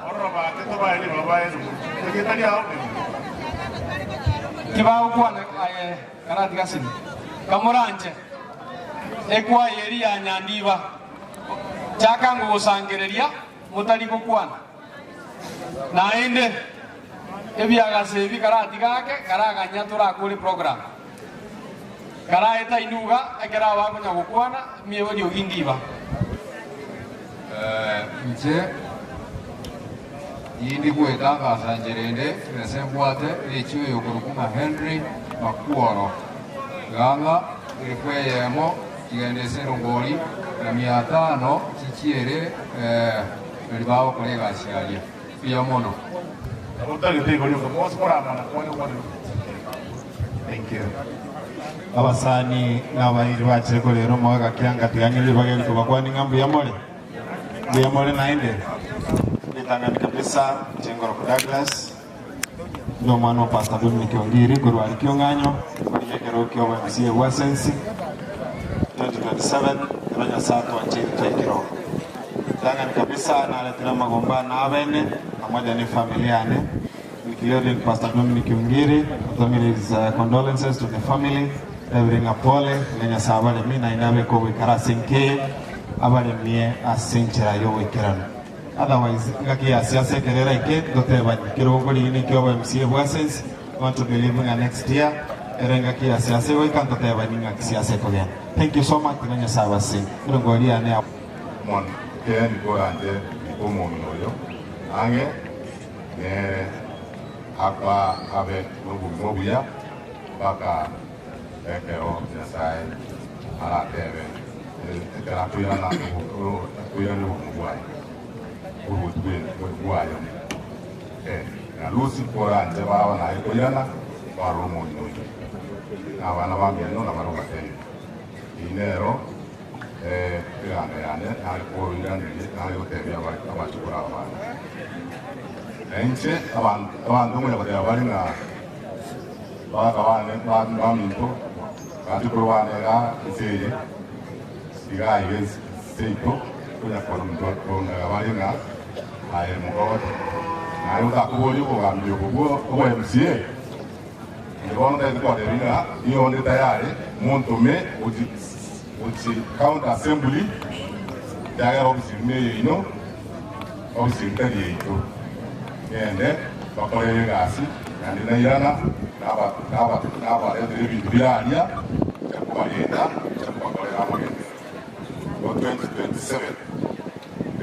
Tibagokwana aye karatiga asini. Kamoranche ekwaya eria ya Nyandiba chaka ngogosangereria motari gokwana. Naende ebiagasa ebi karatiga ake karaganya torakore program. Karaeta inuga ekero abakonya gokwana miebo riogi ndiba. Inche indi gwetangasa nchera ende chibesa mbwate echio oyokorokwa ng'a Henry Makworo iga ng'a elfu eyemo chigende ase erongori na mia tano chichiere nari bagokora egasi aria. Mbuya mono. Abasani na abairi bachire korera omogaka kianga tiga ng'ire ribaga eri kobakwani ng'a mbuya more, mbuya more naende. Ritang'ani kabisa inche ngoroku Douglas, ndi omwana o Pastor Dominic Ongiri korwa aria Kiong'anyo, korigia ekerogo kia obo MCA bwa Sensi 2027 ekero Nyasae atwancheire twaikire oo. Ritang'ani kabisa naretire amagomba ane abene pamoja ne efamiri yane. Including Pastor Dominic Ongiri, otomire his condolences to the family, rebire ng'a pole, ng'a Nyasae abaremie naende abeke ogoikara ase enka abaremie ase enchera y'ogoikeranu. Otherwise, engaki ya siasa ekero eraike, ntotebanie. Kerogo nkorigia ninki obo MCA bwa sense, I want to believe ng'a next year, ere engaki ya siasa egoika ntotebanie ng'aki siasa ekogenda. Thank you so much, tiga Nyasae abasesenie. Erongo eria yane ya. Mono, ekeene koranche omong'ina oyo ang'e nere akwa abe nobogima obuya mpaka ekero Nyasae aratebe, ekero akoirana akoirania obogima bwaye, oboruoti bwaye. Na Lucy koranche baba naye koirana, kwarora omong'ina oyio, na abana bamino nabarabwo batebie. Eyio nero eganga yane nare koiraneria, nare gotebia abachokoro aba bane. Na inche abanto ngonya goteba bare ng'a baka bane baminto, bachokoro bane iga ense eye, iga aiga seito, konya korondaga bare ng'a aye mogote. Naye otakoboria obogambi obo bwa MCA, inche bono ntagete kobatebia ng'a nigo onde tayari montome gochia county assembly, ekiagera ofisi neyeino, ofisi tari yaito. Ngende bakorere egasi naende nairana nabaretera ebinto bire aria inche kobarenda inche kobakorera amagenderero. Igo 2027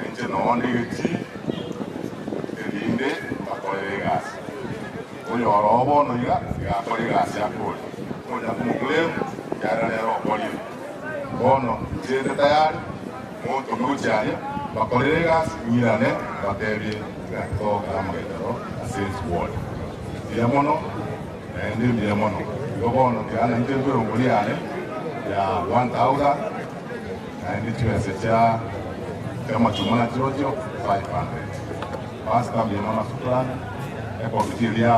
inche noo ndegetie erinde mbakorere egasi. Oyoro oo bono iga iga akore egasi akore, onya komoclaim ekiagera nere okorire. Bono inche inde tayari, montome gochia aria, mbakorere egasi, ng'irane mbatebie ng'a togokora amagenderero ase ward. Mbuya mono, naende mbuya mono. Igo bono tiga nainche ndwe erongori yane ya 1000, naende chibesa chia chiamachuma nachirochio 500. Pastor mbuya mono ase okorania. Ekomiti eria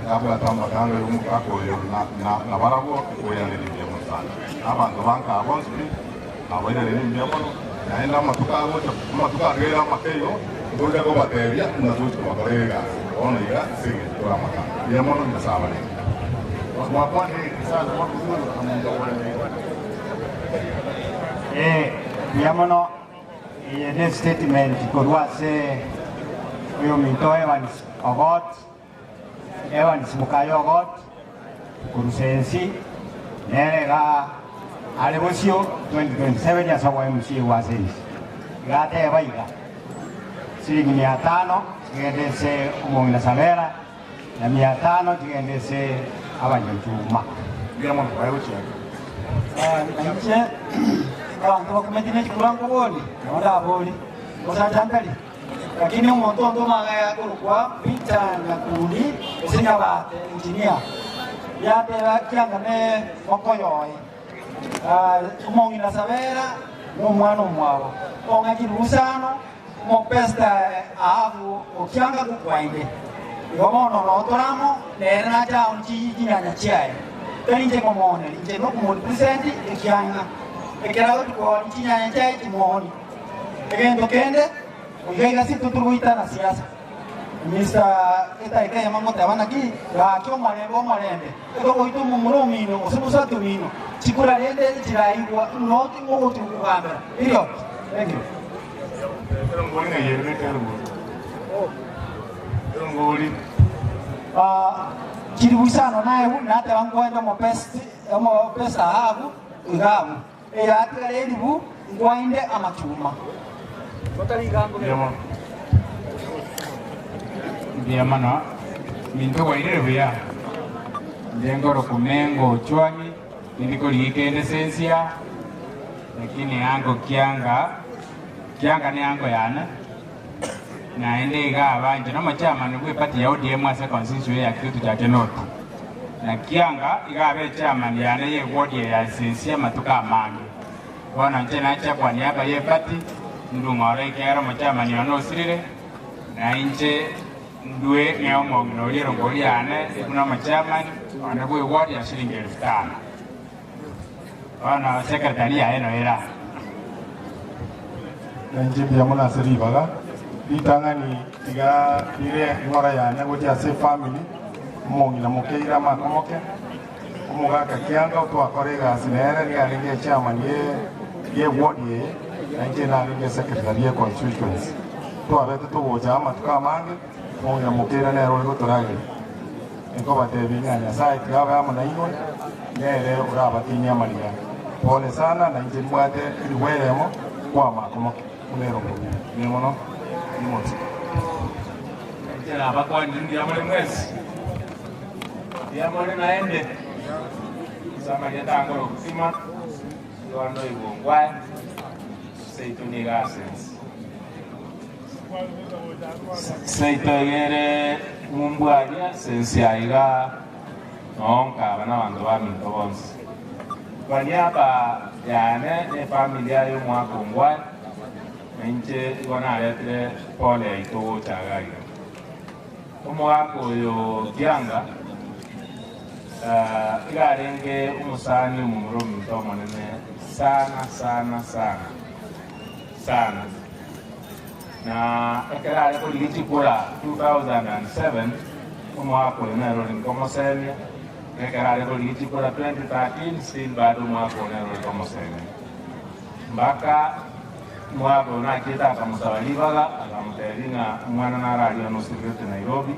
yabwate amatanga y'omogaka oyo na barabwo ekoiraneria mbuya mono sana. Na abanto ba nkaa bonsi pi nabairanerie mbuya mono, naende amatuko agocha, amatuko ageire amake igo, ntocha kobatebia buna togochia kobakorera egasi bono iga ase engencho tore amatanga. Mbuya mono, Nyasae abarende. Ee, mbuya mono. Eye nestatement korwa ase oyominto Evans Ogot, Evans Mukaye Ogot, korwa Sensi, nere iga are bosio 2027 ase obo MCA bwa Sensi. Iga ateba iga, siringi mia tano chigende ase omong'ina Sabera, na mia tano chigende ase abanyachuma. Mbuya mono baye gochiaka. Nainche abanto bakumeti ne chikura nkobori, nabo ndabori, omosacha ntari, lakini omonto ontoma iga akorokwa Peter Nyakundi gose Nyabate engineer, yateba kianga ne mokoyoe. Omong'ina Sabera nomwana omwabo, ong'aki Rusano, Omopesta Ahabu okianga gokwa inde. Igo bono notore amo nere nache aone chinyanya chiaye. Tari inche nkomooneri, inche nokomorepresent ekiang'a. Ekero agochia koonia chinyanya chiaye chimooni. Egento kende, iga iga ase intwe torigoitana siasa. Mister etaika eyemo ngoteba naki, gaki omorembe omorembe, etogoita omomura omino gose omosubati omino, chikura rende chiraigwa not ogochia kogambera. Period. Thank you. Chiribu isano naegwe, nateba nkoende omopesti, omopesa Ahabu iga abwo. Eyatigara eribu nkwainde amachuma. Mbuya mono, minto gwairire buya? Inche nkoroku Mengo Ochwani, tindi korigia kende sensia, lakini ango kianga, kianga ne ango yane, naende iga aba inche nomochairman bwe party ya ODM ase constituency ya Kitutu Chache North. Na kianga iga abe echairman yane ye ward eye ya sensia amatuko amange. Bono inche nachia kwa niaba ye party, ndung'ore ekiagera omochairman one osirire, na inche ndue ng'e omong'ina oria erongori yane buna omochairman one bwe ward ya shilingi elfu tano. Bono secretary yaye noyo ere aa. Na inche mbuya mono ase ribaga ritang'ani tiga rire eng'ora yane gochia ase efamiri, omong'ina mokeire amako moke, omogaka kianga otwakora egasi nere nigo arenge echairman ye ye ward eye, na inche narenge esecretary ye constituency. Twabete togocha amatuko amange, omong'ina mokeire nere ore gotorageria. Nkobatebia ng'a Nyasae tiga abe amo nainwe, nere orabatinyie amariga. Pole sana, na inche nimbwate erigwa eyemo kwamako moke buna erongo. Mbuya mono, nimotwe. Inche nabakwanire mbuya more mwensi, mbuya more naende. Ase amarieta ankore obosima, nigo ndoigwe ngwae, seito nigo ase ense. Seito iga ere ng'umbu aria ase ense aiga noo nkaba nabanto baminto bonsi. Kwa niaba yane na efamiri aye omwaka ongwae, na inche igo naretire pole yaito gocha iga iga. Omogaka oyo Kianga iga arenge omosani omomura ominto omonene sana sana sana. Sana. Na ekero are korigia chikura 2007, omwaka oyo nere ore nkomosemia, na ekero are korigia chikura 2013 still bado omwaka oyo nere ore komosemia. Mpaka omwaka oyo nachiete akamosaba ribaga, akamotebia ng'a omwana naro aria one osirerete Nairobi,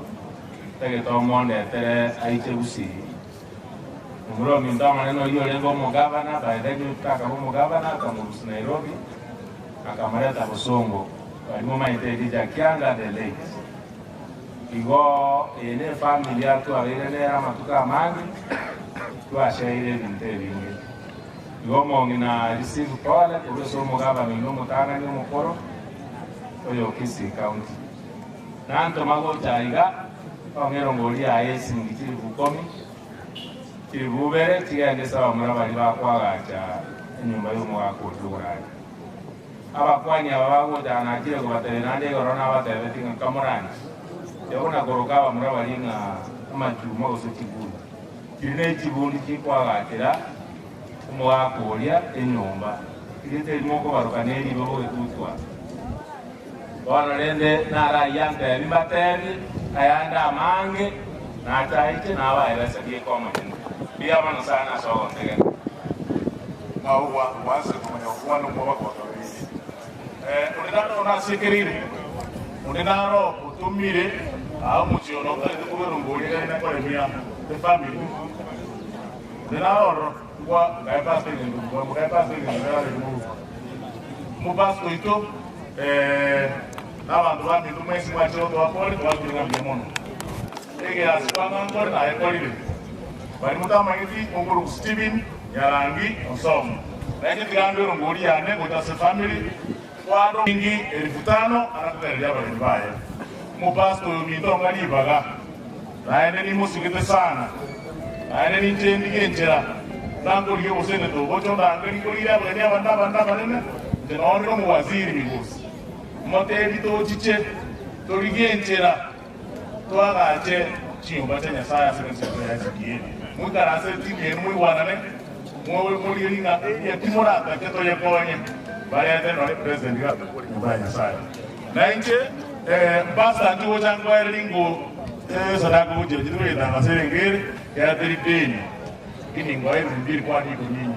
tagete omondetere aiche Gusii. Omura ominto omonene oyio orenge omogavana, by then takaba omogavana, akamorusia Nairobi, akamoreta bosongo, baria momanyete Elijah Kianga the late. Igo eye ne efamiri atwabeire nere amatuko amange, twashaire ebinto ebinge. Igo omong'ina receive pole korwa ase omogavana oino omotang'ani omokoro oyo Kisii County. Nantoma gocha aiga, ong'e erongori yaye esingi chilifu ikomi, chilifu ibere chigende ase abamura baria bakoagacha enyomba y'omogaka oria ogoraria. Abakuani aba bagocha nachire kobatebia naende igoro nabatebetie ng'a kamoranche, tibakona koroka abamura baria ng'a amachuma gose chibundi. Chiri ne chibundi chikoagachera omogaka oria enyomba, erieta erimo okobaroka neribe bogetutwa. Bono rende narayie antebi mbatebie ayande amange, nache aiche nabaerese rieka Omonene. Mbuya mono sana ase ogontegerera. Nabo gwanse komanya gokwana omwoba gwakabeire. Onde naro nasiekereire, onde naro otomire aa omochie ono otagete koberwa ngori egere koremia efamiri. Onde naro ororo ngwa ngae pastor egento ngwa mokae pastor egento naro mobuko. Omopastor oito na abanto baminto mwensi mwachire gotoa pole twakire ng'a mbuya mono. Egeasi kwang'a nkore naye korire. Baria motamanyeti okorokwa Stephen Nyarangi Onsomo. Nainche tiga ndwe erongori yane gocha ase family kwande shilingi elifu tano anakogereria abageni baye. Omopastor oyo ominto ong'a ribaga. Naende nimosugete sana, naende ninche ndigie enchera nankorigie obosenete oboche ondangerie nkorire abageni abanene abanene abanene, inche nonye nomowaziri Migosi. Motebi tochiche torigie enchera toagache chinyomba chia Nyasae ase ekanisa yaito ya SDA. Moikaranse etimu yaino moigwanane, mobe morie ring'a eria timoratake toyekonye. Barete nore president gatokori nyomba ya Nyasaye. Na inche pastor nki gocha nkoereria ngo esadaka gochia chituko getangasa ere ngere kera teri deni lakini ngoe elfu mbili kwani iko nyinyi.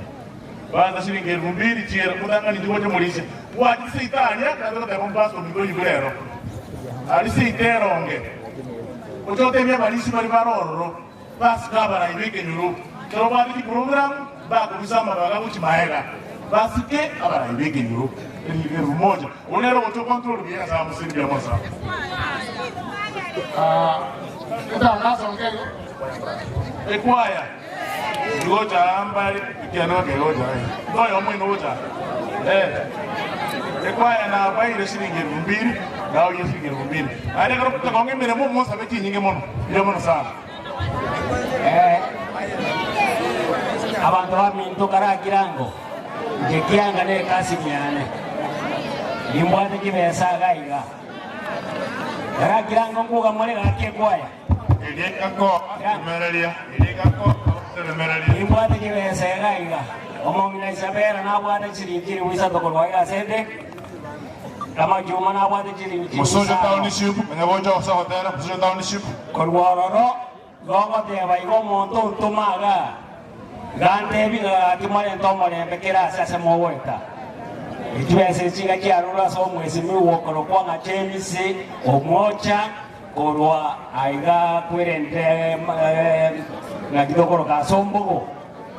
Pastor shilingi elfu mbili chiera motang'ani inche gocha morisia. Gwachire seito aria nabe goteba omopastor ominto oyio rero. Aria seito eronge. Oche gotebia abarisia baria bare ororo basike abarai b'ekenyoro. Ekero obwate chiprogramu mbakorusia amabaga gochia maega. Basike abarai b'ekenyoro elfu moja. Oyio nere ogocha okontrol buya Nyasaye amoserie buya mono sana. Ekwaya igocha aa mbare ekiagera kegocha aa ntoyomo oino ogocha aa eh ekwaya nabaire shilingi elfu mbili naoyie shilingi elfu mbili naende ekero motakonga emeremo mosabe chinyinge mono mbuya mono sana. Abanto baminto karakire ango, inche kianga nekasini yane, nimbwate chibesa iga iga. Karakire ango nkoga more gaki ekwaya. Nimbwate chibesa iga iga. Omong'ina Isabela nabwate chiringi chilifu isato korwa iga ase 'nde, Amachuma nabwate chiringi chilifu Musuja isano. Township, manya gocha ase ogotera Musuja Township. Korwa ororo gogoteba iga omonto ontoma igaa, gantebie ng'a gaki morente omorembe kera aase ase mogoeta. Chibesa echi iga chiarurwe ase omwesimigwa okorokwa ng'a James Omwocha korwa aiga kwerente ng'aki tokoroka ase ombogo.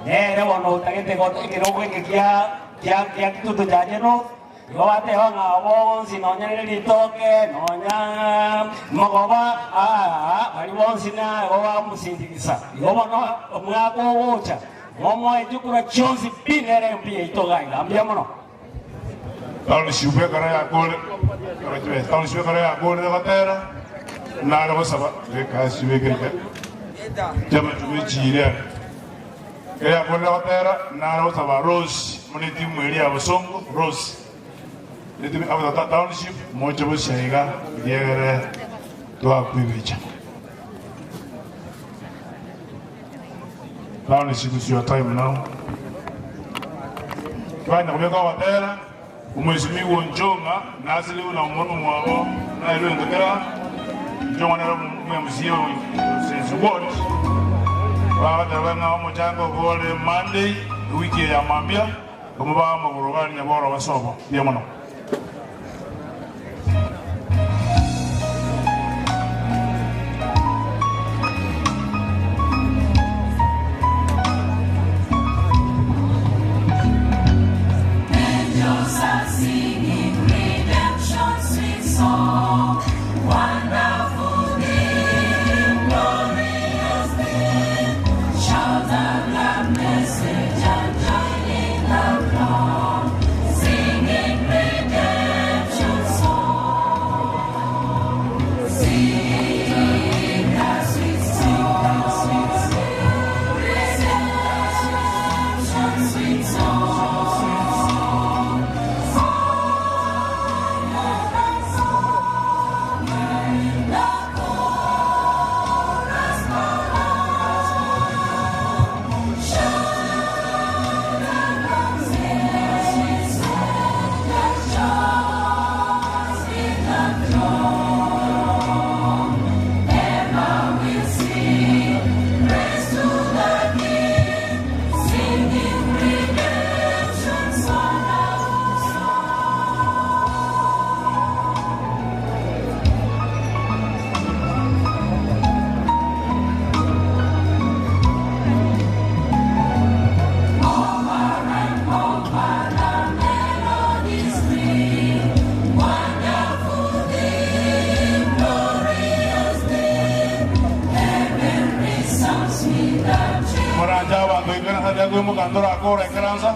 Nere bono otagete ekerogo eke kia kia Kitutu Chache North. Igo bateba ng'a bonsi nonya rire ritoke, nonya mogoba, aa, baria bonsi na igo bamosindigisa. Igo bono omwaka ogocha, momoe chikura chionsi pi nere mbuya yaito iga iga. Mbuya mono. Township ekero yakore township ekero yakorire gotera nare gosaba ekasi beke chiamachuba echiire ere ekero yakorire gotera nare gosaba Rose buna etimu eria ya bosongo Rose etimu ya township moche bosia iga ekiagera twakwibicha Township is your time now. Banya kobeka ogotera omwesimigwa Onchong'a nasire buna omwana omwabo nairwe entokera Onchong'a nere omo-MCA o Sensi Ward bagoteba ng'a omochango obo ore Monday ewiki eye ya mambia omobaga amagoro gari nyaboro basobo mbuya mono. Angels are singing redemption sweet song. Wonderful day, glorious day. Shout the glad message and join in the flock, singing redemption song. Sing that sweet song, redemption sweet song. Singing redemption song. Moranche abanto ikaransa riria koimoka ntorakora ikaransa.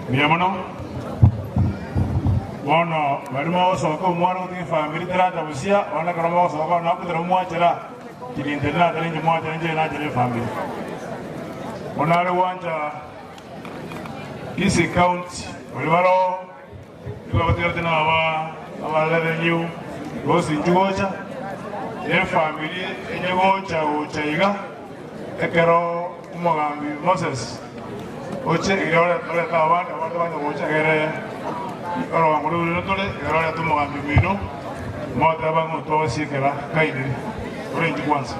Mbuya mono. Bono baria mogosoka omwana gotiga efamiri teracha busia, bono ekero mogosoka bono nakotera momwachera chirinto eria nachera inche mwachera inche nachera efamiri. Bono are gwancha Kisii County baria baroo nigo batigarete na aba aba revenue bonsi inchuo gocha, na efamiri enye gocha gocha iga ekero omogambi Moses oche erio orete abande, abande banya gocha egere orogongo rore rore tore, egere orete omogambi omino, moteba ng'a otogosiekera kainire, ore inchuo kwanza.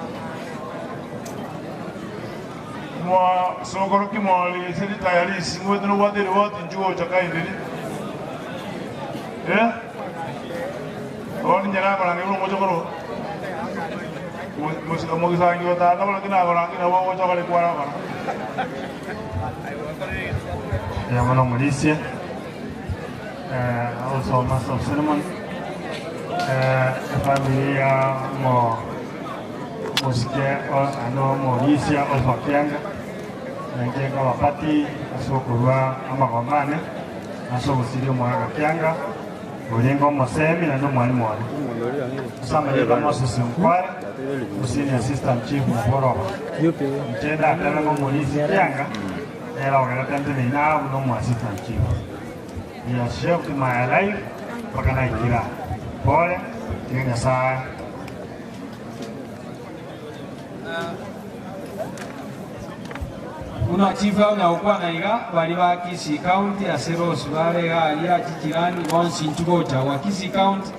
Mwa sokoro ki mori ase ritaya risi ngoete nobwate eriboti inchuo gocha kainire? Eh? Bono inche nakorangeria buna omochokoro omogisangi o tata buna ki nakorangeria nabo ogocha okore kwara okora. Mbuya mono omorisia, also master of ceremony, efamiri ya omo omosike naende omorisia Oswald Kianga, nainche nkabapati ase okorua amagomba ane ase ogosiria omogaka Kianga, orenge omosemi naende omwalimu one. Ase amarieta Moses Nkware, Senior Assistant Chief Moboroba. Inche ndatebe ng'a omorisia Kianga nere ogerete nteneine aa buna omo Assistant Chief. He has shaped my life mpaka naikire aa. Pole, tiga Nyasae. Buna chief aonya gokwana iga, baria ba Kisii County ase Rose bare iga aria chijirani bonsi intwe gocha gwa Kisii County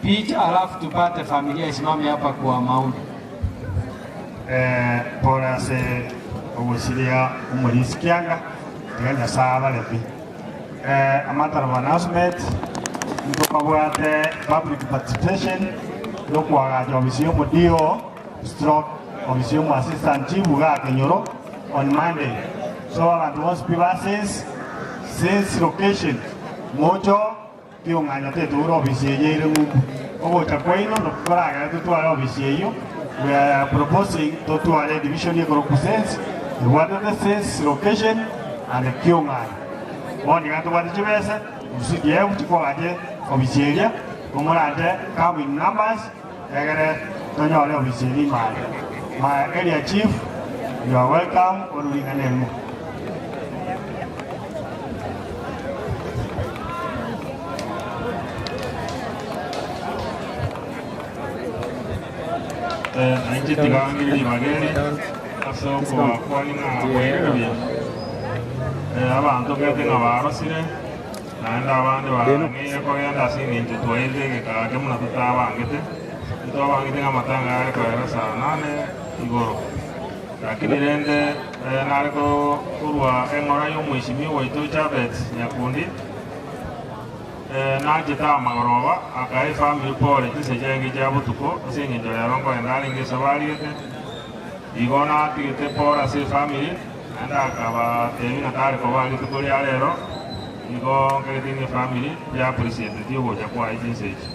picha alafu tupate familia isimame hapa kwa maombi. Pole ase ogosiria omorisia kianga, tiga Nyasae abaremi. A matter of announcement, ntokabwate public participation yokoagacha ofisi ya omo-DO stroke ofisi ya omo-assistant chief iga Kenyoro on Monday. So abanto bonsi pi ba sense, sense location mocho kiong'anya tetogora ofisi eye ere ng'umbu. Ogocha kwaino nokwo koragere totware ofisi eyio. We are proposing totware division ekorokwa sense, ebwatete sense location and kiong'anya. Bono iga ntobwate chibese, CDF chikogache ofisi eria, komoranche come in numbers, egere tonyore ofisi eria ime aria. My area chief, you are welcome orue ring'ana erimo. Nainche tiga ng'ire ribaga eri ase okobakwania ng'a bwairire buya. Abanto ng'ete ng'a barosire, naende abande bang'eire kogenda ase eng'encho twairire egeka ake buna totabangete. Ntwabangete ng'a amatanga are koera saa nane igoro. Lakini rende nare korwa eng'ora y'omweshimiwa oito Jabet Nyakundi, Nachete amagoroba, akaa efamiri pore chinsa chiaye chia botuko, ase engencho rero nkoenda arenge esabari gete. Igo natigete pore ase efamiri, naende akabatebia ng'a tare koba rituko ria rero, igo nkagetie ng'a efamiri ya appreciateti ogocha kwaye chinsa echi.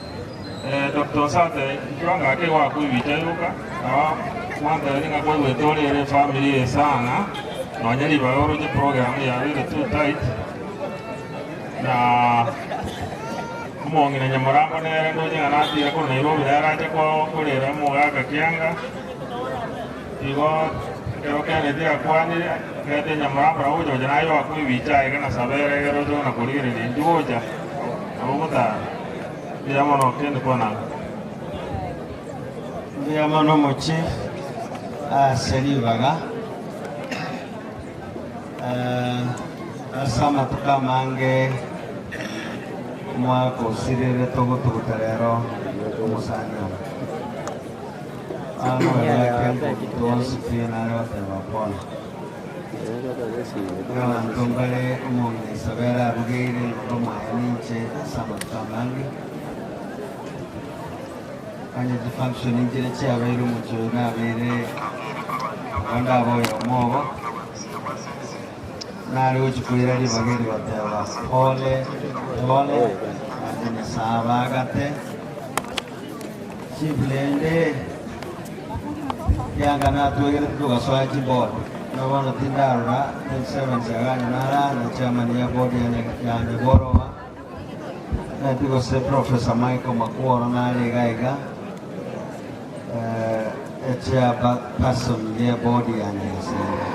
Doctor Osate, inchuo ng'ake goakwa ebicha yoka, nabo gwantebetie ng'a kwaigwete ore ere efamiri eye sana, nonye ribaga oroche program yabeire too tight. Na omong'ina nyamorambo nere ndoche ng'a natire korwa Nairobi nere ache korera omogaka kianga. Igo ekero Kennedy akwanire, akete nyamorambo nabo ogocha gocha naye oakwe ebicha aiga na Sabera egere oche kona korigereria intwe gocha nabo ogotara. Mbuya mono kende kwana anga. Mbuya mono omochief ase ribaga. Ase amatuko amange omwaka osirire togotuguta rero omosani oyo. Bono oyoake nkotutu onsi pi nare goteba pole. Abanto mbare omong'ina Isabela arugeire nyomba mwaye ninche ase amatuko amange. Onye chifunction nchire chiabeire omochie oyo nabeire onde abe oyomo obo, nare gochia koira ribaga eri goteba pole pole, naende Nyasae abagate. Chief rende kianga natwegerete togasoa chiboard. Bono tindarora 27 Chaganya nara na chairman ya board ya ya Nyagoroba. Nati gose Professor Michael Makworo nare iga iga. Eh, chairperson ya board ya Nyagesinga.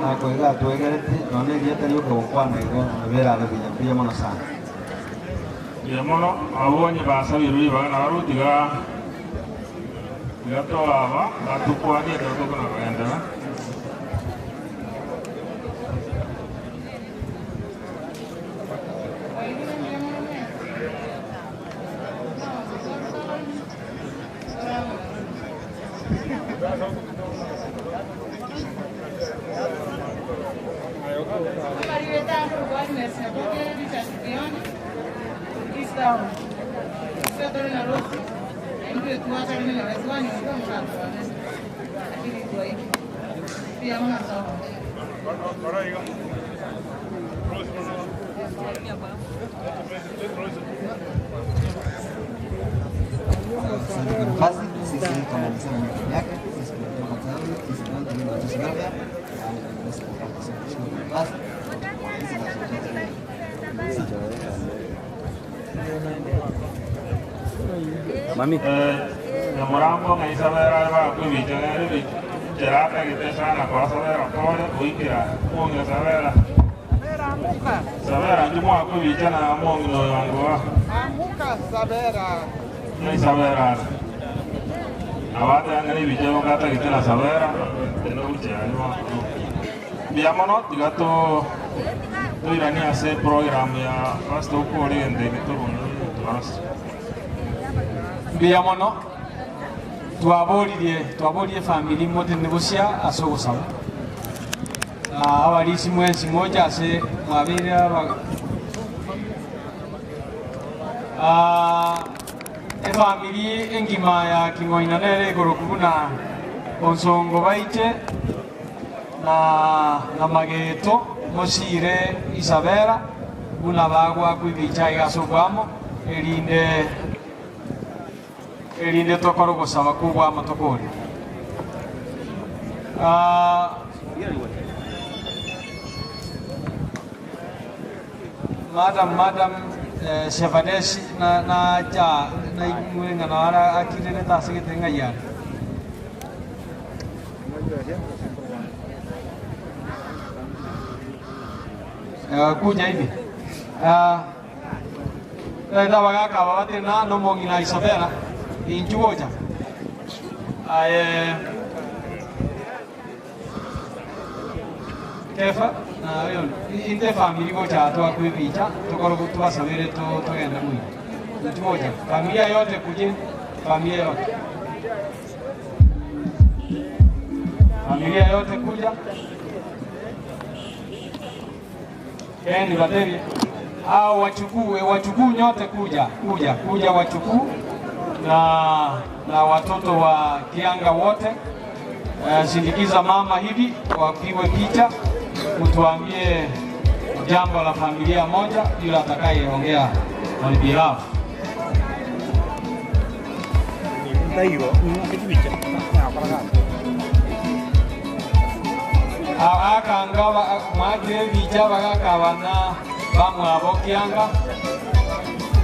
Nako iga twegerete none rieta rioka gokwana igo nabera abe buya mbuya mono sana. Mbuya mono abonye basabirwe ribaga nabo tiga tiga toaba batukwanie ekero tokona kogenderera. Asante kwa nafasi. Sisi kama alisema ni timu yake, sisi tunatoka tawi, sisi tunaanza na watoto labda na kushukuru kwa nafasi. Sisi Mami. Nyamurambo ng'aisabera bakwibicha nere ncheratagete sana kwasabera pole goikera mwong'ina sabera sabera nji mwakwibicha na mwong'ina oyo wangoa Anguka Sabera. ng'aisabera ase abatang'ana ebicha bokatagete na sabera tena gochiari mbuya mono tiga toirani ase program ya first okore egento eke torunge twarose Mbuya mono twaboririe twaboririe family motene busia ase ogosaba na abarisi mwensi mocha ase mwabere aba Ah, efamily engima ya King'oina nere igoroku buna onsongo baiche na na mageto mosire Isabela buna bagwakwa ebicha iga ase obwamo erinde erinde tokore ogosaba kwa obwamo tokore. Ah, madam madam eh, Shepherdess na na cha na imwe ng'ana ara akirerete ase gete ng'ai are. Kuja hivi. Ah, Eta bagaka babatire na nomong'ina Isabela inchu gocha aye kefa na oyo inte family gocha twakwa ebicha tokoro twasabire togende mwino inchu gocha familia yote kuje familia yote familia yote kuja Kendi bateri au wachukuu wachukuu nyote kuja kuja kuja wachukuu na, na watoto wa Kianga wote. Sindikiza mama hivi wapigwe picha, mtuambie jambo la familia moja, yule atakayeongea on behalf. Akanga mwakire ebicha bagakabana bamwabo Kianga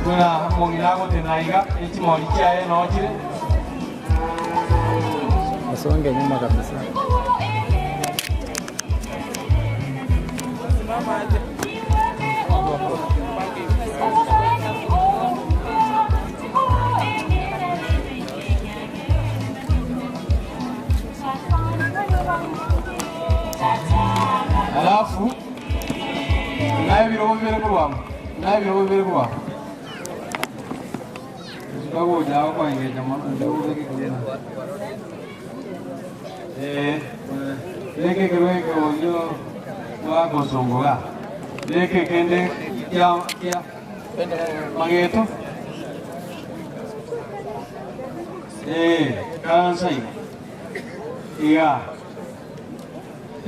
buna mong'ina agotena iga echimori chiaye nochire Wasonge nyuma kabisa. Alafu naye ebirobo bibere korwamo naye ebirobo bibere korwamo bagoja kwaengeja leke kirweke oyo wakosongoga leke kende kia kia mageto karansa iga iga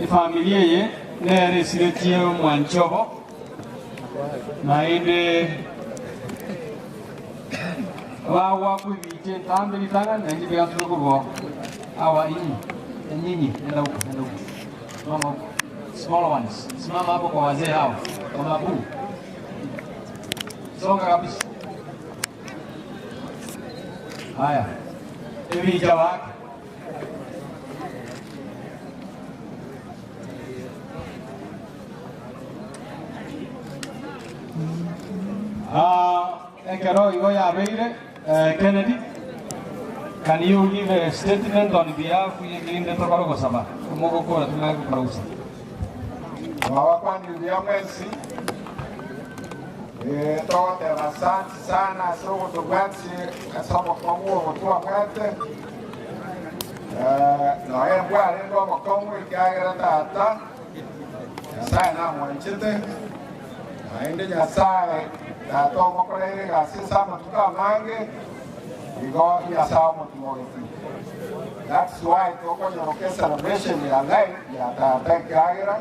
efamilia eye nere esiretie omwanchobo naende bagwakwa ebicha entambe ritang'ani naende bigasubire korwa awa inyi enyinyi enda huko enda huko. Simama huko. Small ones. Simama hapo kwa wazee hao. Kwa mabuu. Songa kabisa. Haya. Ebicha wake. Ah, ekero igo yabeire eh, Kennedy can you give a statement on behalf yeginde tokoro gosaba omogokora tumanye gokora gosaba Mwabakwaniriria mwensi Eh, togoteba asanti sana ase ogotobwati ase obokong'u obo twabwate Eh, noe mbwarenge obokong'u ekiagera tata Nyasaye namwanchete naende Nyasaye tata omokoreire egasi ase amatuko amange igo Nyasaye omotumogeti That's why tokonyoroka ecelebration ya life ya tata ekiagera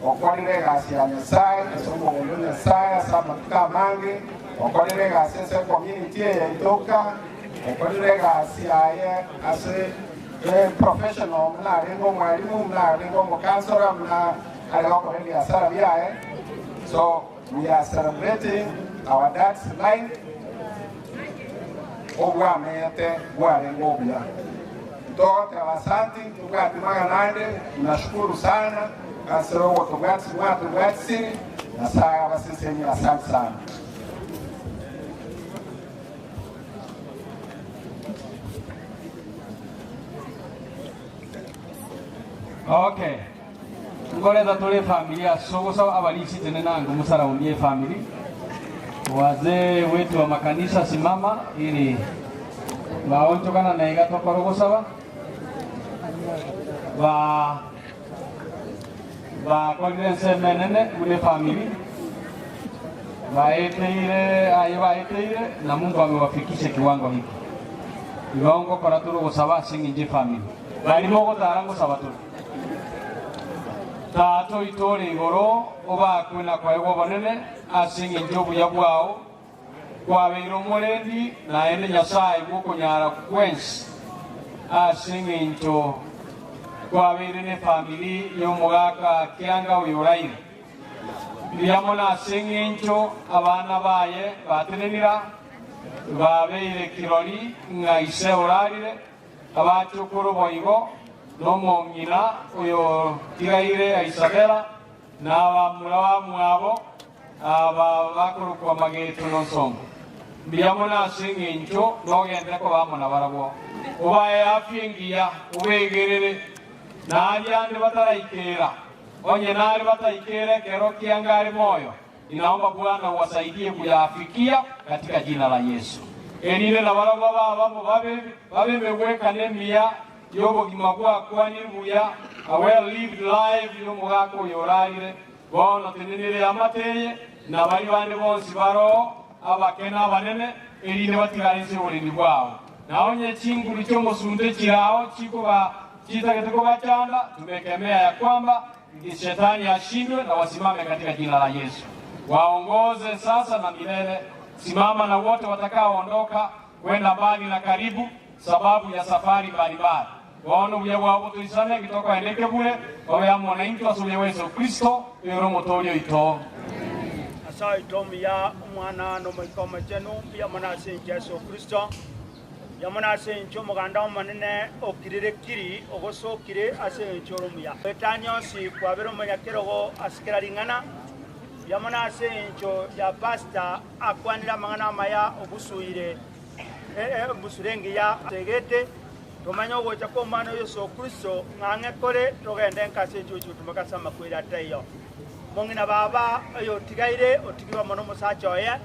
okorire egasi ya Nyasaye ase omogondo o Nyasaye ase amatuko amange, okorire egasi ase ecommunity eye yaito ka, okorire egasi yaye ase eprofessional buna arenge omwalimu, buna arenge omokansora, buna are gokora ebiasara biaye. So we are celebrating our dad's life obwamenyete bwarenge obuya. Togoteba asanti, ntobwati magana ande, tunashukuru sana ase ogotobwatisi mwatobwatisiri, Nyasaye abasesenie, asante sana. Okay. Nkoreta tore efamiri ase ogosaba abarisia tenena ango mosaraundie efamiri. Wazee wetu wa makanisa simama ili baonchokana na iga tokore ogosaba ba bakorire ensemo enene buna efamiri baeteire aye baeteire na Mungu amewafikisha kiwango hiki. Igo ngokora tore ogosaba ase eng'encho efamiri. Bari mogotara ngosaba tore. Tata oito ore igoro, obakwe na koegwa obonene ase engencho y'obuya bwao, kwabeire omorendi naende Nyasae bw'okonyara gwensi, ase engencho kwabeire nefamiri y'omogaka kianga oyoraire. Mbuya mono ase engencho abana baye batenenira, babeire kirori ng'a ise orarire, Abachukuru boigo, nomong'ina oyotigaire Isabela, na abamura bamwabo aba bakorokwa Mageto na Onsongo. Mbuya mono ase engencho nogende koba amo nabarabwo. Obae afia engiya, obegerere, na aria ande bataraikera, onye nare bataikera ekero kianga are moyo, Ninaomba Bwana uwasaidie kuyafikia katika jina la Yesu. Erinde nabarabwo babe abamo babe babe emegwekano emiya y'obogima bwakwanire buya, a well lived life y'omogaka oyo orarire. Bono tenenera eamate eye, na baria bande bonsi baroo, abake na abanene, erinde batigare inse y'oborendi bwao. Na onye chinguru chi'omosunte chirao chikoba chitagete kobachanda, tumekemea ya kwamba Shetani ashindwe na wasimame katika jina la Yesu. Waongoze sasa na milele. Simama na wote watakaoondoka kwenda mbali na karibu, sababu ya safari mbalimbali. Bono obuya bwao botoisane gitokoenda ekebure, obe amo naintwe ase obuya bwa Yeso Kristo, oyore Omotoori oito. Nyasae oito omuya, Omwana, na Omoika Omochenu, mbuya mono ase enchera Yeso Kristo. Mbuya mono ase engencho omoganda omonene okirire kiri, ogosokire ase engencho ore omuya. Goetania onsi kwabera omonyakerogo ase kera ring'ana. Mbuya mono ase engencho ya pastor akwanire amang'ana amaya obusuire embusuro engiya ategete. Tomanye ogocha kw'Omwana o Yeso Kristo ng'a ang'e kore, togende nka ase enchwa gochi gotumoka ase amakweri ataiyo. Omong'ina baba oyotigaire otigirwe amo nomosacha oye.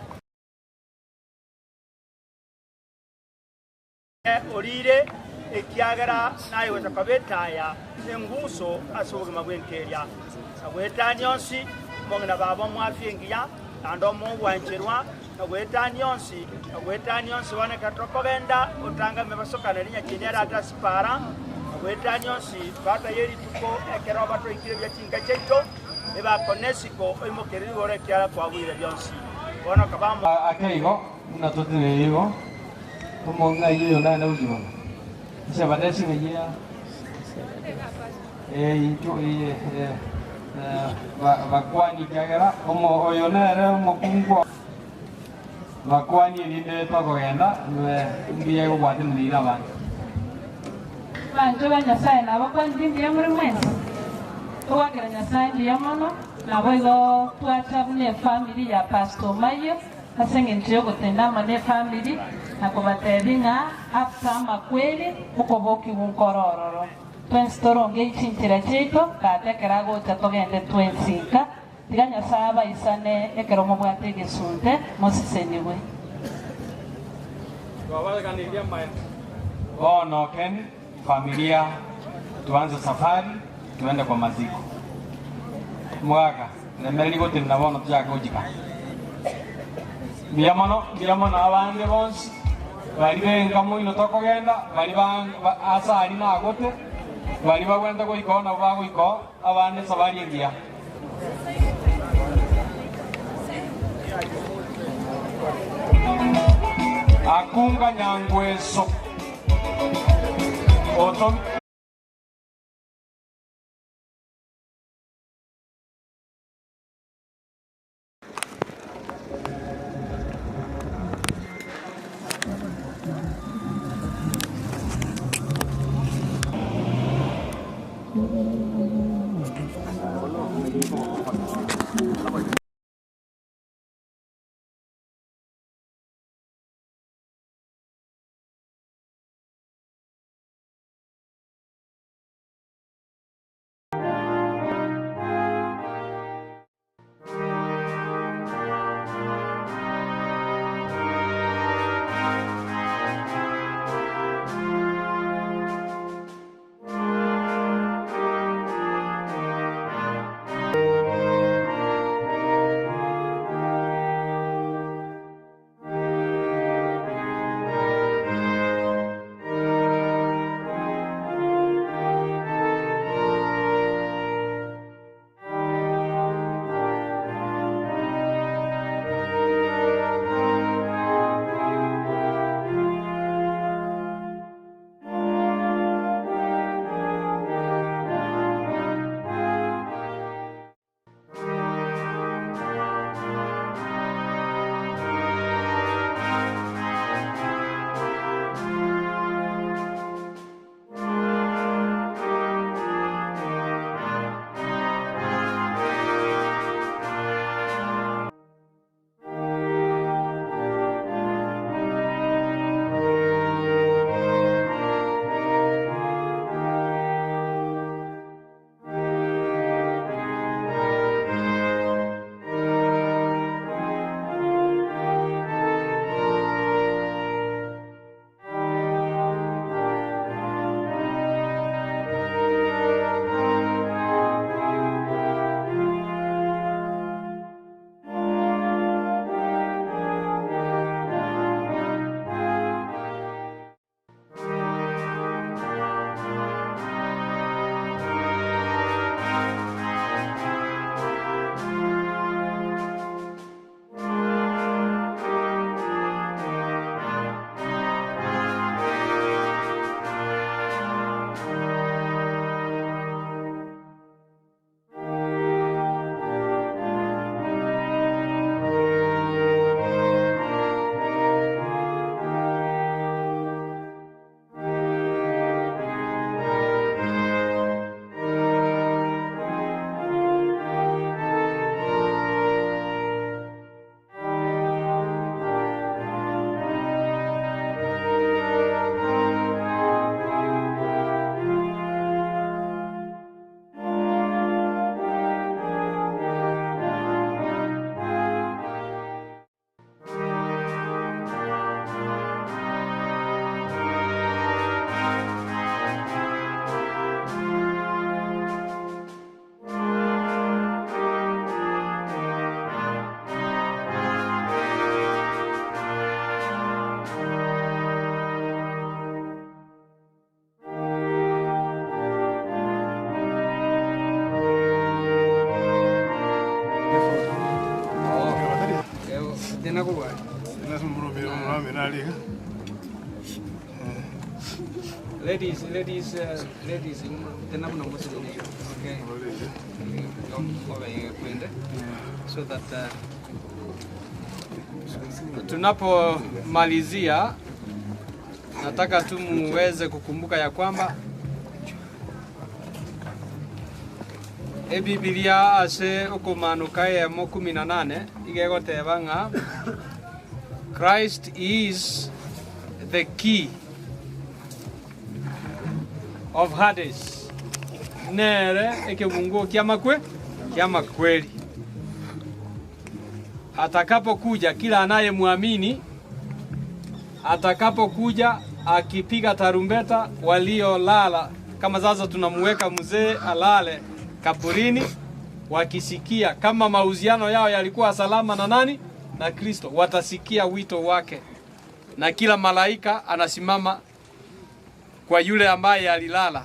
Oriire, ekiagera naye gocha koba etaya enguso ase obogima bw'enka eria. Na goetania onsi, omong'ina baba omwafia engiya, naende omogwancherwa, na goetania onsi, na goetania onsi bono ekero tokogenda, otangame basokane rinyacheni ere ate ase para, na goetania onsi baada ye rituko ekero batoikire buya chinka chiaito, ebakone isiko oimokereri igoro ekiagera kwabuire bionsi. Bono kaba amo. Ake igo, buna toteneine igo, omong'ai oyo naende gochia bono. Ase abatesi ng'ai ya. Intwe bakwani ekiagera oyo nere omokungu bakwani erinde tokogenda mbuya egobwatanera abanto. Abanto ba Nyasae nabakwanire mbuya more mwensi? Togoakera Nyasae mbuya mono, naboigo twacha buna efamiri ya Pastor Omayio ase engencho y'ogotenda amo nefamiri na kobatebia ng'a after amakweri okobokigwa nkore ororo. Twensi torongei chinchera chiaito, Tata ekero agocha togende twensi nka. Tiga Nyasae abaisane ekero mobwate egesunte, mosisenigwe. Bono Ken, familia tuanze safari tuende kwa maziko. Omogaka, remereria gotenena bono tochake gochika. Mbuya mono, mbuya mono abande bonsi baria benka moino tokogenda, baria ba ase aria nagote, baria bagwenerete goika oo nabo bagoika oo, abande esabari engiya. Akunga nyangweso oto. Ladies, ladies, ladies, tena buna motenene igo. Okay. Obe kwende. So that tunapomalizia nataka tu muweze kukumbuka ya kwamba Ebibilia ase okomanuka eyemo 18 iga egoteba ng'a Christ is the key of Hades, nere ekebunguo ki'amakwe ki'amakweri. Atakapokuja kila anayemwamini atakapokuja akipiga tarumbeta, waliolala kama sasa tunamuweka mzee alale kaburini, wakisikia kama mahusiano yao yalikuwa salama na nani na Kristo, watasikia wito wake, na kila malaika anasimama kwa yule ambaye alilala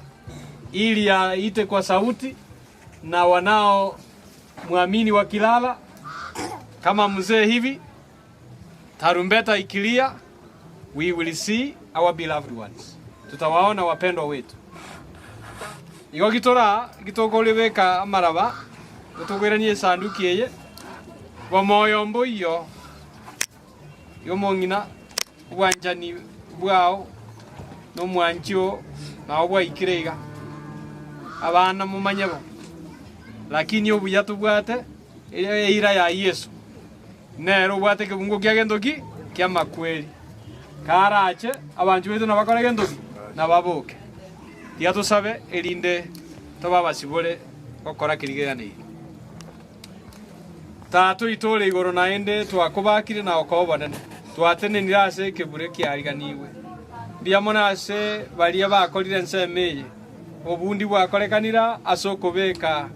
ili aite kwa sauti, na wanao mwamini wakilala kama mzee hivi, tarumbeta ikilia, we will see our beloved ones, tutawaona wapendwa wetu. Igo gitora gitokoribeka amaraba gotogweranie esanduki eye bomoyo mboiyo yomong'ina obwanchani bwao na omwanchi oo nao bwaikire iga abana momanye bo lakini obuya tobwate eira ya Yeso nere obwate ekebungo kia gento ki? Ki'amakweri. Karache abanchwa baito nabakore gento ki? Nababoke. Tiga tosabe erinde tobe abasibore gokora keria keganeire. Tata oito ore igoro naende twakobakire na gokoa obonene, twatenenire ase ekebure kiariganigwe. Mbuya mono ase baria bakorire ensemo eye, obundi bwakorekanire ase okobeka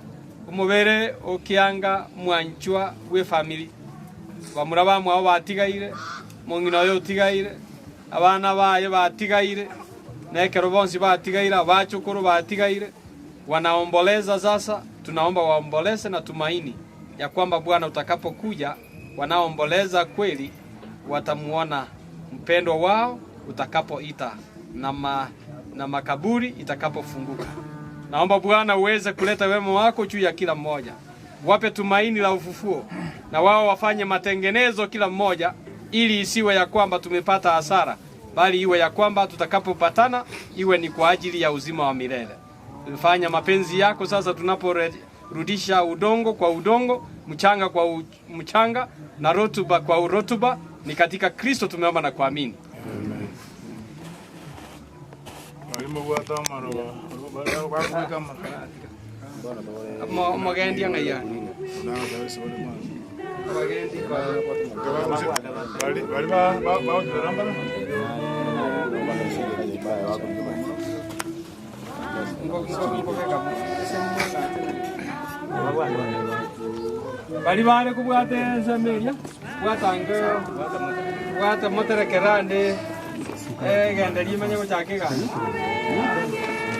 omobere o kianga mwanchwa bw'efamiri. Bamura bamwabo batigaire, omong'ina oye otigaire, abana baye batigaire, na ekero bonsi batigaire, abachokoro batigaire, wanaomboleza sasa, tunaomba waomboleze na tumaini ya kwamba Bwana utakapokuja, wanaoomboleza kweli watamuona mpendwa wao utakapoita na, na makaburi itakapofunguka. Naomba Bwana uweze kuleta wema wako juu ya kila mmoja, wape tumaini la ufufuo, na wao wafanye matengenezo kila mmoja, ili isiwe ya kwamba tumepata hasara, bali iwe ya kwamba tutakapopatana iwe ni kwa ajili ya uzima wa milele. Fanya mapenzi yako sasa tunaporudisha udongo kwa udongo, mchanga kwa mchanga na rotuba kwa rotuba. Ni katika Kristo tumeomba na kuamini. Barimo gwata amaroba, bakubika amakara. Omogendi ang'ai are? Abagendi kwa Bari bari ba ba ba ba Bari bare kobwata ensemo eria, bwatange bwata moterekere ande egende rimanye gochaka egasi.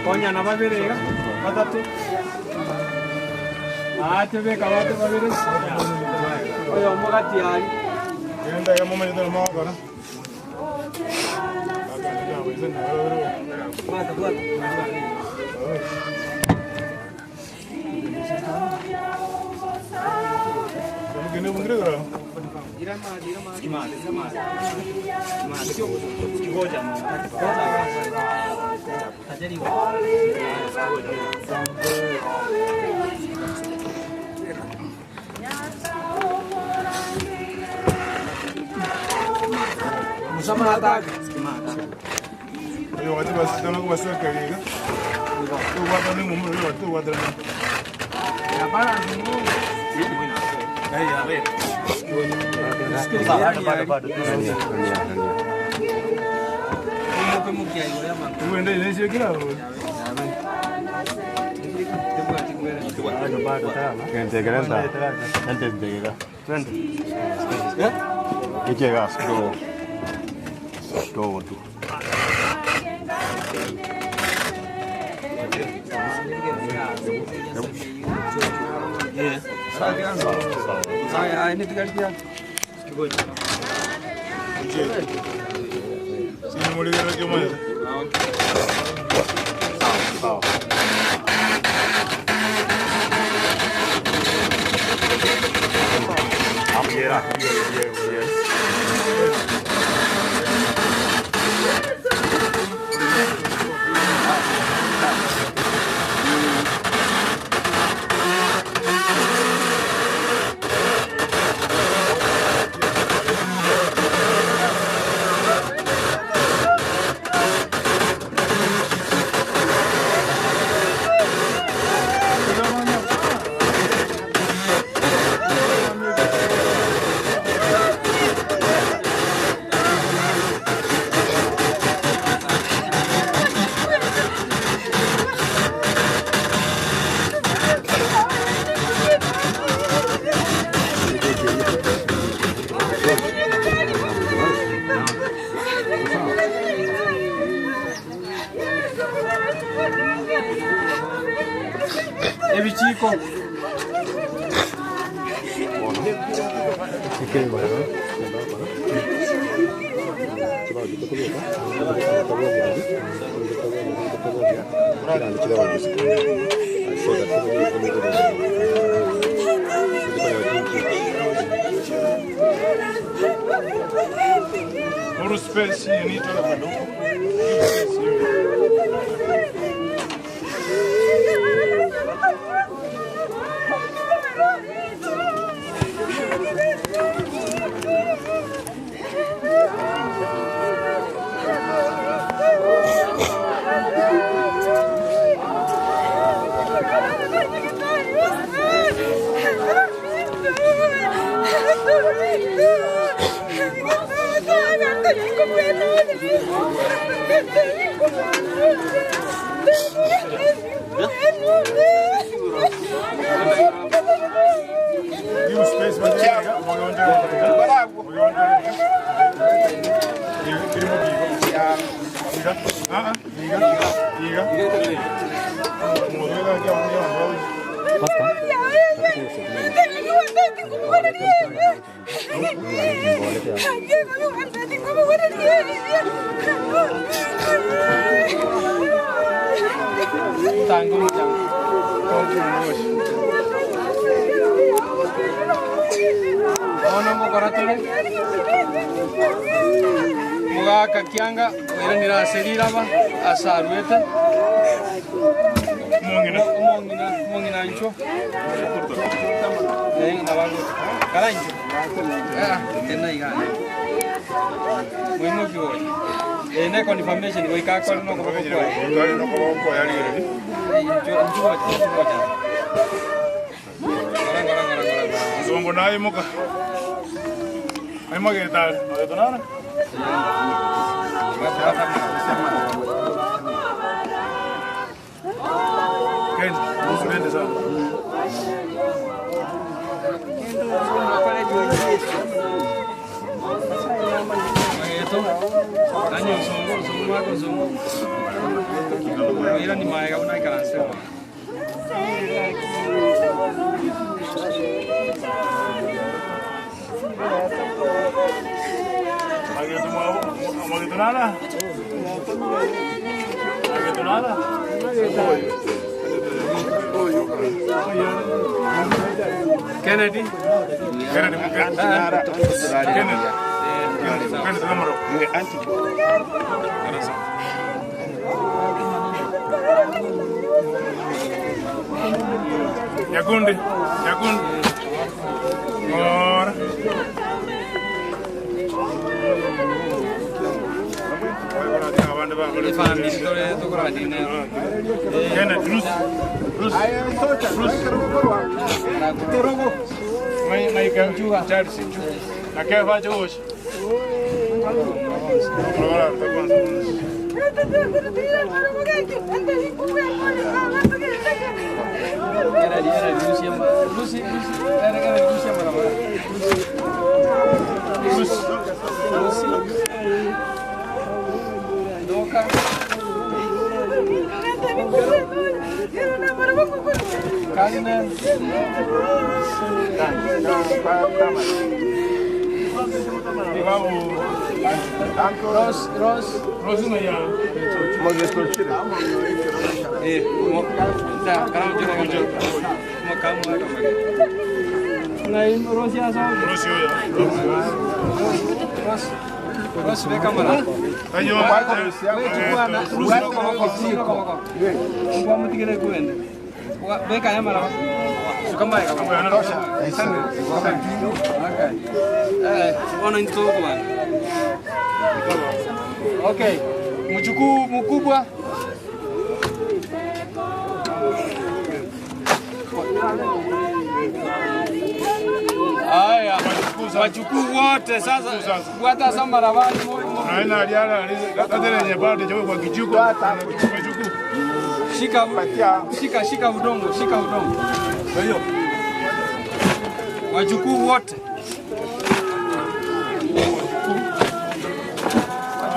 Konyana babere iga, batato. Aache beka bate babere, oyomo gati aria. Genda iga momanyete nabo mogokora. Ebichiko. Uru space hii ni tola kidogo. Bono ngokora tore mogaka kianga oiranire ase riraba ase arwete omong'ina omong'ina incho kara incho tena iga moimoki oyo eye ne confirmation goika akore nokoboko kwaye nokoboko kwaye arigereria incho incho gocha Mzungu naye muka. Aimo getare, magetonara. Ken, usiende sana. Mageto, nanyo nsongo, nsongo wako nsongo. Oira ni maega unaikaranse. Mageto mwabo, magetonara. Magetonara. Kennedy. Kennedy, Kennedy. Kennedy. Kennedy, Nyakundi, Nyakundi. Ora. Kennedy, Rus. Rus. Rus. Mai mai ka Charles. Na ke fa jo. Rose, Rose. Rose na ya. Eh, mo ta karamo jina kujo. Mo kamu aka mage. Na Rose ya so. Rose yo. Rose. Rose beka mara. Ayo. Wewe chukua na Kwa mutigere kuende. Beka ya mara. Suka mai kama. Okay. Eh, ono intoko bana. Okay. Mchukuu mkubwa. Haya, wachukuu wote sasa, fuata sasa barabara. Naenda aliala katele nyepande chawe kwa kijiko. Wachukuu. Shika, shika, shika udongo, shika udongo. Wajukuu wote.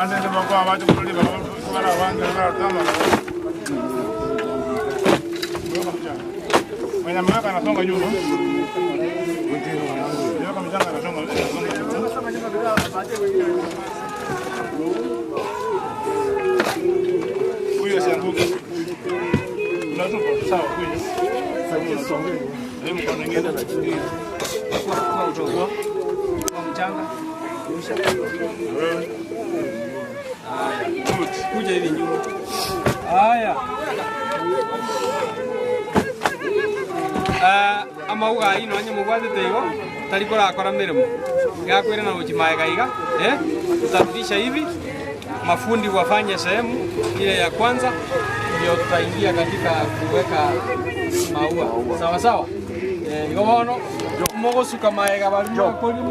Abande bako abachukuu ndi bako bara bange bara tama. Mwenye ameweka anasonga nyuma. Weka mchanga anasonga anasonga nyuma. Huyu asianguke. Unatupa sawa huyu. Hebu mkono mwingine. Kwa udongo. Kwa mchanga. Kuja hivi nyuma. Haya. Ah, amauga ino anye mugwatete igo tari kurakora mirimo gakwira na uchimaega iga eh tutarudisha hivi mafundi wafanye sehemu ile ya kwanza ndio tutaingia katika kuweka maua sawa sawa eh igo bono mogosuka maega bari mokori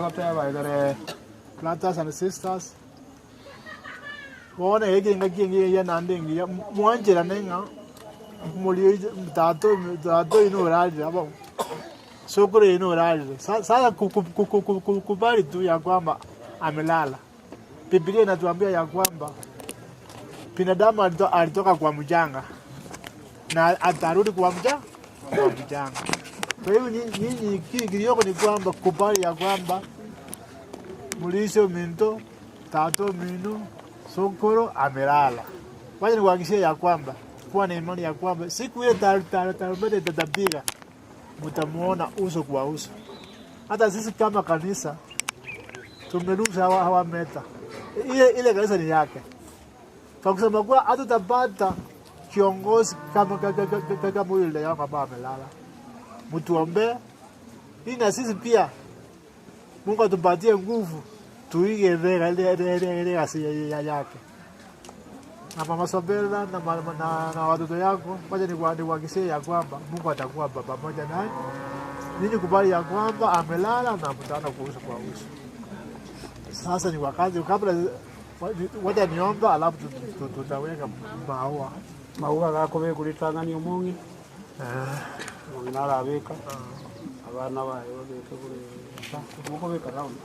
Agoteba egere Brothers and sisters, bono ege engaki engiya eyia naende engiya, mwancherane ng'a morie tata omi tata oino orarire aba sokoro yaino orarire. Sa sasa ku- ku- ku- ku- ku- kubali tu ya kwamba amelala. Biblia inatuambia ya kwamba binadamu alito, alitoka kwa mchanga na atarudi kwa mcha kwa mchanga. Kwa hiyo nyinyi kiliyoko ni kwamba kubali ya kwamba mulishe minto tato minu sokoro amelala. Wacha nikuhakikishie ya kwamba kuwa na imani ya kwamba siku ile tarumbeta itatapiga, mtamuona uso kwa uso. Hata sisi kama kanisa tumeruhusu hawa, hawa meta ile, ile kanisa ni yake. Kwa kusema kuwa hatutapata kiongozi kama kama huyu yule yangu ambaye amelala. Mtuombee ili na sisi pia Mungu atupatie nguvu tuige ile ile ile ile kazi ya yake. Na mama Sabela na, na, na, na watoto yako, wacha nikuhakikishie ya kwamba Mungu atakuwa pamoja nanyi. Ninyi kubali ya kwamba amelala na mtaona kuuso kwa uso. Sasa ni wakati kabla, wacha niomba, alafu tutaweka maua maua gakobekwa ritang'ani omong'ina omong'ina arabeka abana baye babeke bore mokobeka round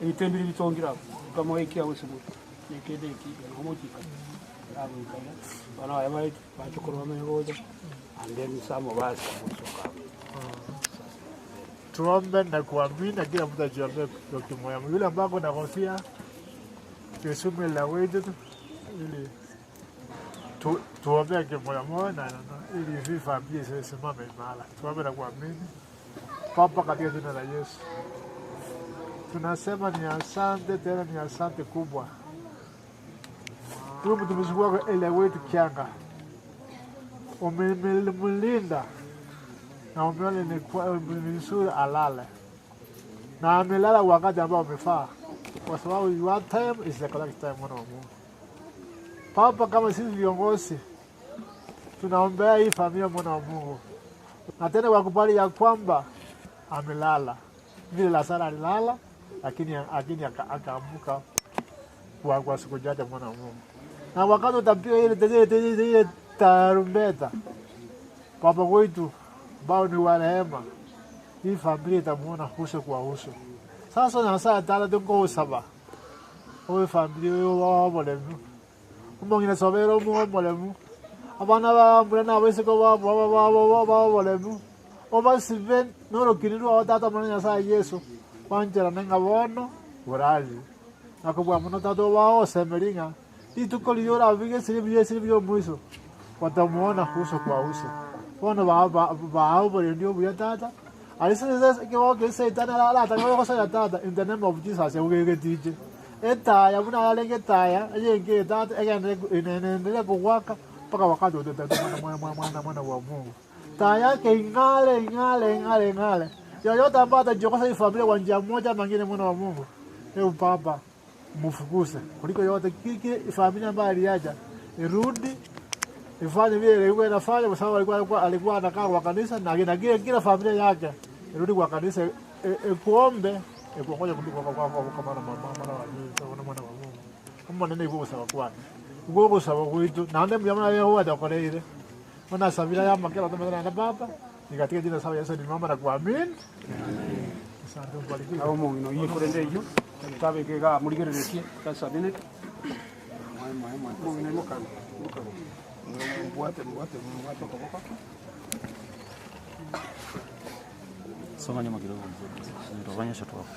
ebite mbiri bitongire abwo okamoekia gose motu nekende eki nomochika aragoika iga abana baye baete bachokoro bamenye gocha and then some of us mosoka abwo. Tuombe na kuamini na kila mtu ajiombee kwa kimoyo. Yule ambaye ako na kofia tusume la wetu ili tu, tuombee kimoyo moyo na, ili hii familia isimame imara. Tuombe na kuamini. Baba, katika jina la Yesu tunasema ni asante tena, ni asante kubwa. Huyu mtumishi wako Elia wetu Kianga umemlinda na umeona ni vizuri alale na amelala wakati ambao umefaa, kwa sababu your time is the correct time. Mwana wa Mungu, Papa, kama sisi viongozi tunaombea hii familia, mwana wa Mungu, na tena kwa kubali ya kwamba amelala vile Lazaro alilala, lakini lakini akaamuka kwa, kwa siku chache, mwana wa Mungu. Na wakati utapiga ile ile ile tarumbeta, Baba wetu ambao ni wa rehema, hii familia itamuona uso kwa uso. Sasa Nyasaye tala tungosaba owe familia yo wamolemu omong'ina sobera omolemu abana bambura nabeseko babo obasibe norokiri rwao tata mwana Nyasaye Yesu wancherane ng'a bono borari nakobua mono tata obao osemeri ng'a rituko riria orabige esiri buya esiri buya omwiso batamuona uso kwa uso bono bao borendi obuya tata arisese setani arataka tata in the name of Jesus eugegetiche etaya buna yarenge etaya eyenge tata egende kuwaka mpaka wakati mwana mwana mwana wa Mungu taa yake ing'ale ing'ale ing'ale ing'ale. Yoyote ambaye atajiokosa hii familia kwa njia moja ama nyingine, mwana wa Mungu, hebu Baba mfukuse kuliko yote. Kile familia ambayo aliacha irudi ifanye vile ilikuwa inafanya, kwa sababu alikuwa alikuwa anakaa kwa kanisa na na kile kila familia yake irudi kwa kanisa ikuombe ikuongoje kuliko kwa kwa kwa kwa mwana mwana wa mwana mwana wa Mungu omonene igwo gosaba kwane igwo gosaba gwitu naende mbuya muna Yehova atokoreire muna sabira ya makera tumethana na baba ni katika jina la Yesu nimeomba na kuamini. Asante, mbarikiwe. Abo omong'ina oyio ekorende eyio tabeke iga morigereretie just a minute mong'ina mokano mokano mbwate mbwate mbwate okoboko Songa nyuma kidogo mzee. Nitaonyesha tu hapo.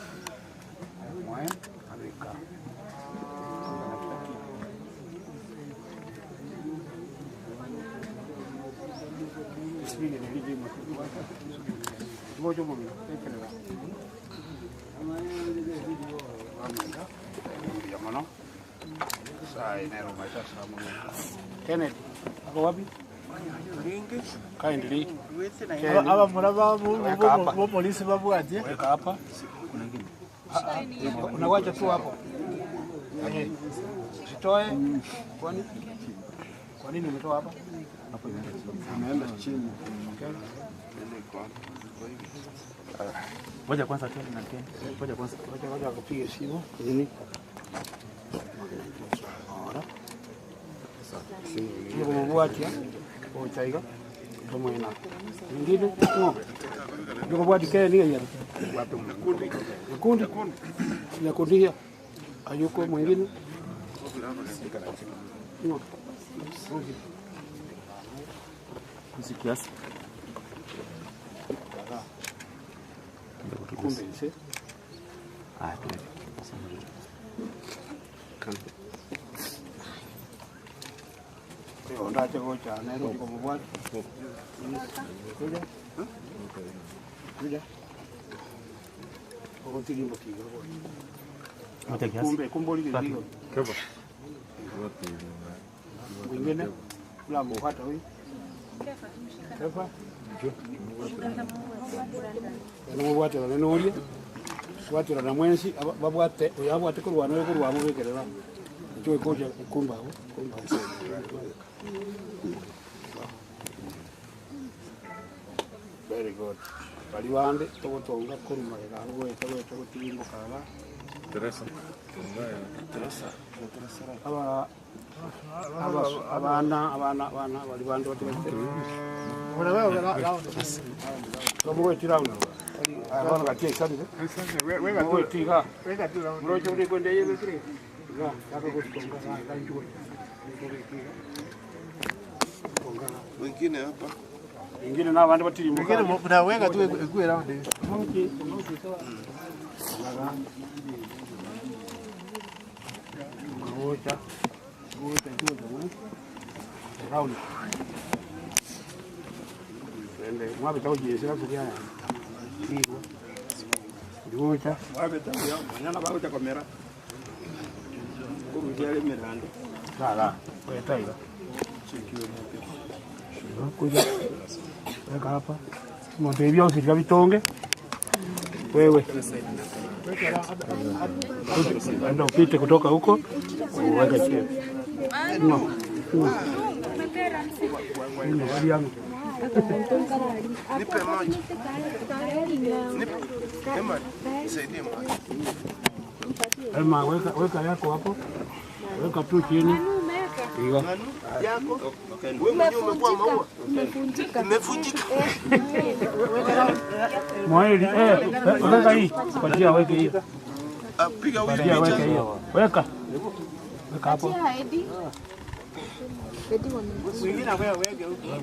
mwae abeka Ngoja mong'ina ekerera mbuya mono sai nero maisha sa mono Kennedy ako wapi kindly Aba muraba bo polisi babwatie weka hapa unawacha tu hapo usitoe kwani kwa nini umetoa hapa Imeenda chini. Okay. Ngoja kwanza twende na Ken. Ngoja kwanza. Ngoja ngoja kupiga simu. Nini? Ora. Niko mubwatia. Ochaiga. Tomwena. Ingine? No. Niko bwati kene ni ya. Kundi. Nyakundi hiyo. Ayuko mwingine? No. Kuzi kiasi. Kumbe nse. Ah, tuweke. Ondache gocha nero niko mubwati. Kuja. Kuja. Ogotirimbo kigo. Ngoja kiasi. Kumbe kumbe lile Wapi? ndio. Mwingine ula mfuata huyu. Kefa. Nomubwatira nenoria bwatira na mwensi aba- babwate oyo abwate korwana oyo korwa mubekerera ekyo ekoja ekumba awo kumba Very good. Bali bande togotonga korumarera abo goeta goeta gotirimboka aba Teresa. aba aba- abana abana abana bali bande batigate tomugoetirauna abana gatia isanire Mugoetiga muroche uri kwenda yebekire iga yakagotonga ganjuwe Wengine hapa. ingine na abandi batirimbuka Wengine mnaweka tu ikuwe round hivi. Gocha. Gocha gocha mwe. Round. Ende mwabe taujiyesera kuria. Ndiwo. Gocha. Mwabe tauya manyana bagocha komera. Kurudia le mirando. La la. Weta ila. Kuja. Weka hapa. Monte hivyo usika vitonge. Wewe. Enda upite kutoka huko uweke chini. No. No. Ndio hali yangu. Nipe moja. Nipe. Ema, nisaidie moja. Ema, weka, weka yako hapo, weka tu chini. Iwa. Yako. Wewe mwenyewe umekuwa maua. Imevunjika. Mwaeli, eh, weka hii. Patia weke hiyo. Piga huyu Patia weke picha. hiyo. Weka. Weka hapo.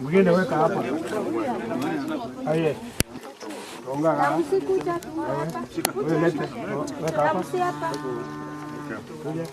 Mwingine weka hapa. Aye. Tonga kana. Wewe lete. Weka hapa. Kuja.